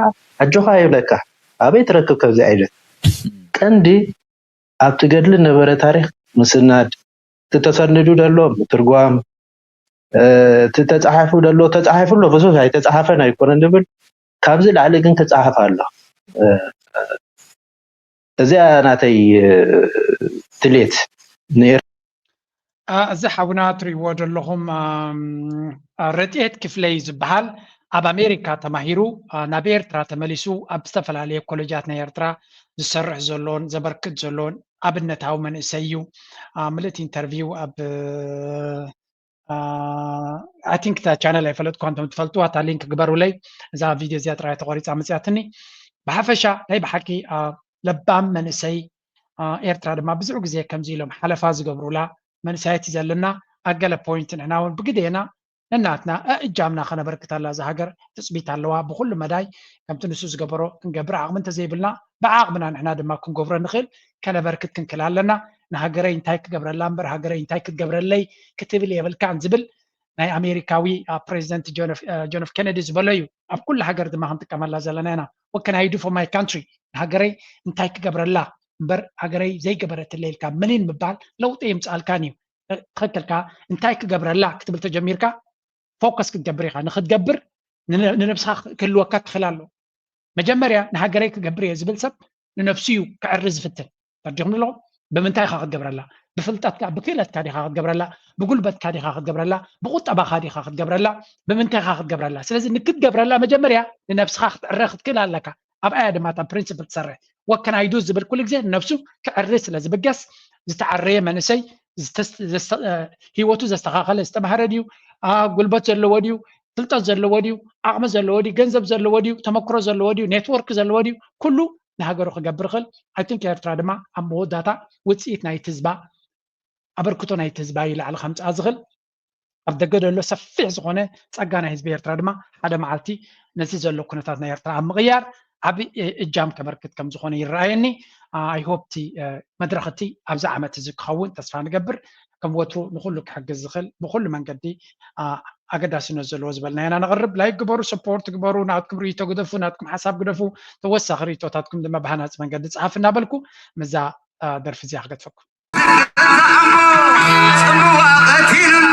ኣጆኻ ይብለካ ኣበይ ትረክብ ከምዚ ዓይነት ቀንዲ ኣብቲ ገድሊ ነበረ ታሪክ ምስናድ እቲ ተሰኒዱ ዘሎ ምትርጓም እቲ ተፃሒፉ ዘሎ ተፃሒፉ ኣሎ ብዙሕ ኣይተፃሓፈን ኣይኮነን ንብል ካብዚ ላዕሊ ግን ክፃሓፍ ኣሎ እዚኣ ናተይ ድሌት እዚ ሓውና ትሪእዎ ዘለኹም ረድኤት ክፍለይ ዝበሃል ኣብ ኣሜሪካ ተማሂሩ ናብ ኤርትራ ተመሊሱ ኣብ ዝተፈላለየ ኮሌጃት ናይ ኤርትራ ዝሰርሕ ዘሎን ዘበርክት ዘሎን ኣብነታዊ መንእሰይ እዩ። ምልእቲ ኢንተርቪው ኣብ I think እታ ቻነል ኣይፈለጥኳ፣ እንቶም ትፈልጥዋ እታ ሊንክ ግበሩለይ። እዛ ቪድዮ እዚኣ ጥራይ ተቆሪፃ መፅያትኒ። ብሓፈሻ ናይ ብሓቂ ለባም መንእሰይ ኤርትራ ድማ ብዙሕ ግዜ ከምዚ ኢሎም ሓለፋ ዝገብሩላ መንእሰያት ዘለና ኣገለ ፖይንት ንሕና እውን ብግዴና ነናትና እጃምና ከነበርክተላ እዛ ሃገር ትፅቢት ኣለዋ። ብኩሉ መዳይ ከምቲ ንሱ ዝገበሮ ክንገብር ዓቕሚ እንተዘይብልና ብዓቕምና ንሕና ድማ ክንገብሮ ንኽእል ከነበርክት ክንክል ኣለና። ንሃገረይ እንታይ ክገብረላ እምበር ሃገረይ እንታይ ክትገብረለይ ክትብል የብልካን ዝብል ናይ ኣሜሪካዊ ፕሬዚደንት ጆን ኤፍ ኬነዲ ዝበሎ እዩ። ኣብ ኩሉ ሃገር ድማ ክንጥቀመላ ዘለና ኢና። What can I do for my country? ንሃገረይ እንታይ ክገብረላ እምበር ሃገረይ ዘይገበረትለይ ኢልካ ምኒን ምባል ለውጢ የምፅኣልካን እዩ። ትኽክልካ። እንታይ ክገብረላ ክትብል ተጀሚርካ ፎከስ ክትገብር ኢኻ። ንክትገብር ንነብስኻ ክህልወካ ክኽእል ኣሎ። መጀመርያ ንሃገረይ ክገብር እየ ዝብል ሰብ ንነፍሱ እዩ ክዕሪ ዝፍትን። ተረዲኹም ኣለኹም? ብምንታይ ኢኻ ክትገብረላ? ብፍልጠትካ ብክእለትካ ዲኻ ክትገብረላ? ብጉልበትካ ዲኻ ክትገብረላ? ብቁጠባኻ ዲኻ ክትገብረላ? ብምንታይ ኢኻ ክትገብረላ? ስለዚ ንክትገብረላ መጀመርያ ንነብስኻ ክትዕረ ክትክእል ኣለካ። ኣብኣያ ድማ እታ ፕሪንስፕል ትሰርሕ። What can I do ዝብል ኩሉ ግዜ ንነብሱ ክዕሪ ስለ ዝብገስ ዝተዓረየ መንእሰይ ህይወቱ ዘስተኻኸለ ዝተማህረ ድዩ? ጉልበት ዘለዎ ድዩ? ፍልጠት ዘለዎ ድዩ? ዓቕሚ ዘለዎ ድዩ? ገንዘብ ዘለዎ ድዩ? ተመክሮ ዘለዎ ድዩ? ኔትወርክ ዘለዎ ድዩ? ኩሉ ንሃገሩ ክገብር ይኽእል። I think ኤርትራ ድማ ኣብ መወዳእታ ውፅኢት ናይቲ ህዝባ ኣበርክቶ ናይቲ ህዝባ እዩ ላዕሊ ከምፅኣ ዝኽእል። ኣብ ደገ ዘሎ ሰፊሕ ዝኾነ ፀጋ ናይ ህዝቢ ኤርትራ ድማ ሓደ መዓልቲ ነዚ ዘሎ ኩነታት ናይ ኤርትራ ኣብ ምቕያር ዓብዪ እጃም ከበርክት ከም ዝኾነ ይረኣየኒ። I hope እቲ መድረኽ እቲ ኣብዚ ዓመት እዚ ክኸውን ተስፋ ንገብር። ከም ወትሩ ንኹሉ ክሕግዝ ዝኽእል ብኹሉ መንገዲ ኣገዳስነት ዘለዎ ዝበልናዮ ኢና ነቕርብ። ላይክ ግበሩ፣ ሰፖርት ግበሩ፣ ናትኩም ርእይቶ ግደፉ፣ ናትኩም ሓሳብ ግደፉ፣ ተወሳኺ ርእይቶታትኩም ድማ ብሃናፂ መንገዲ ፀሓፉ እናበልኩ ምስዛ ደርፊ እዚኣ ክገድፈኩም። ጽምዋ ቀቲሉና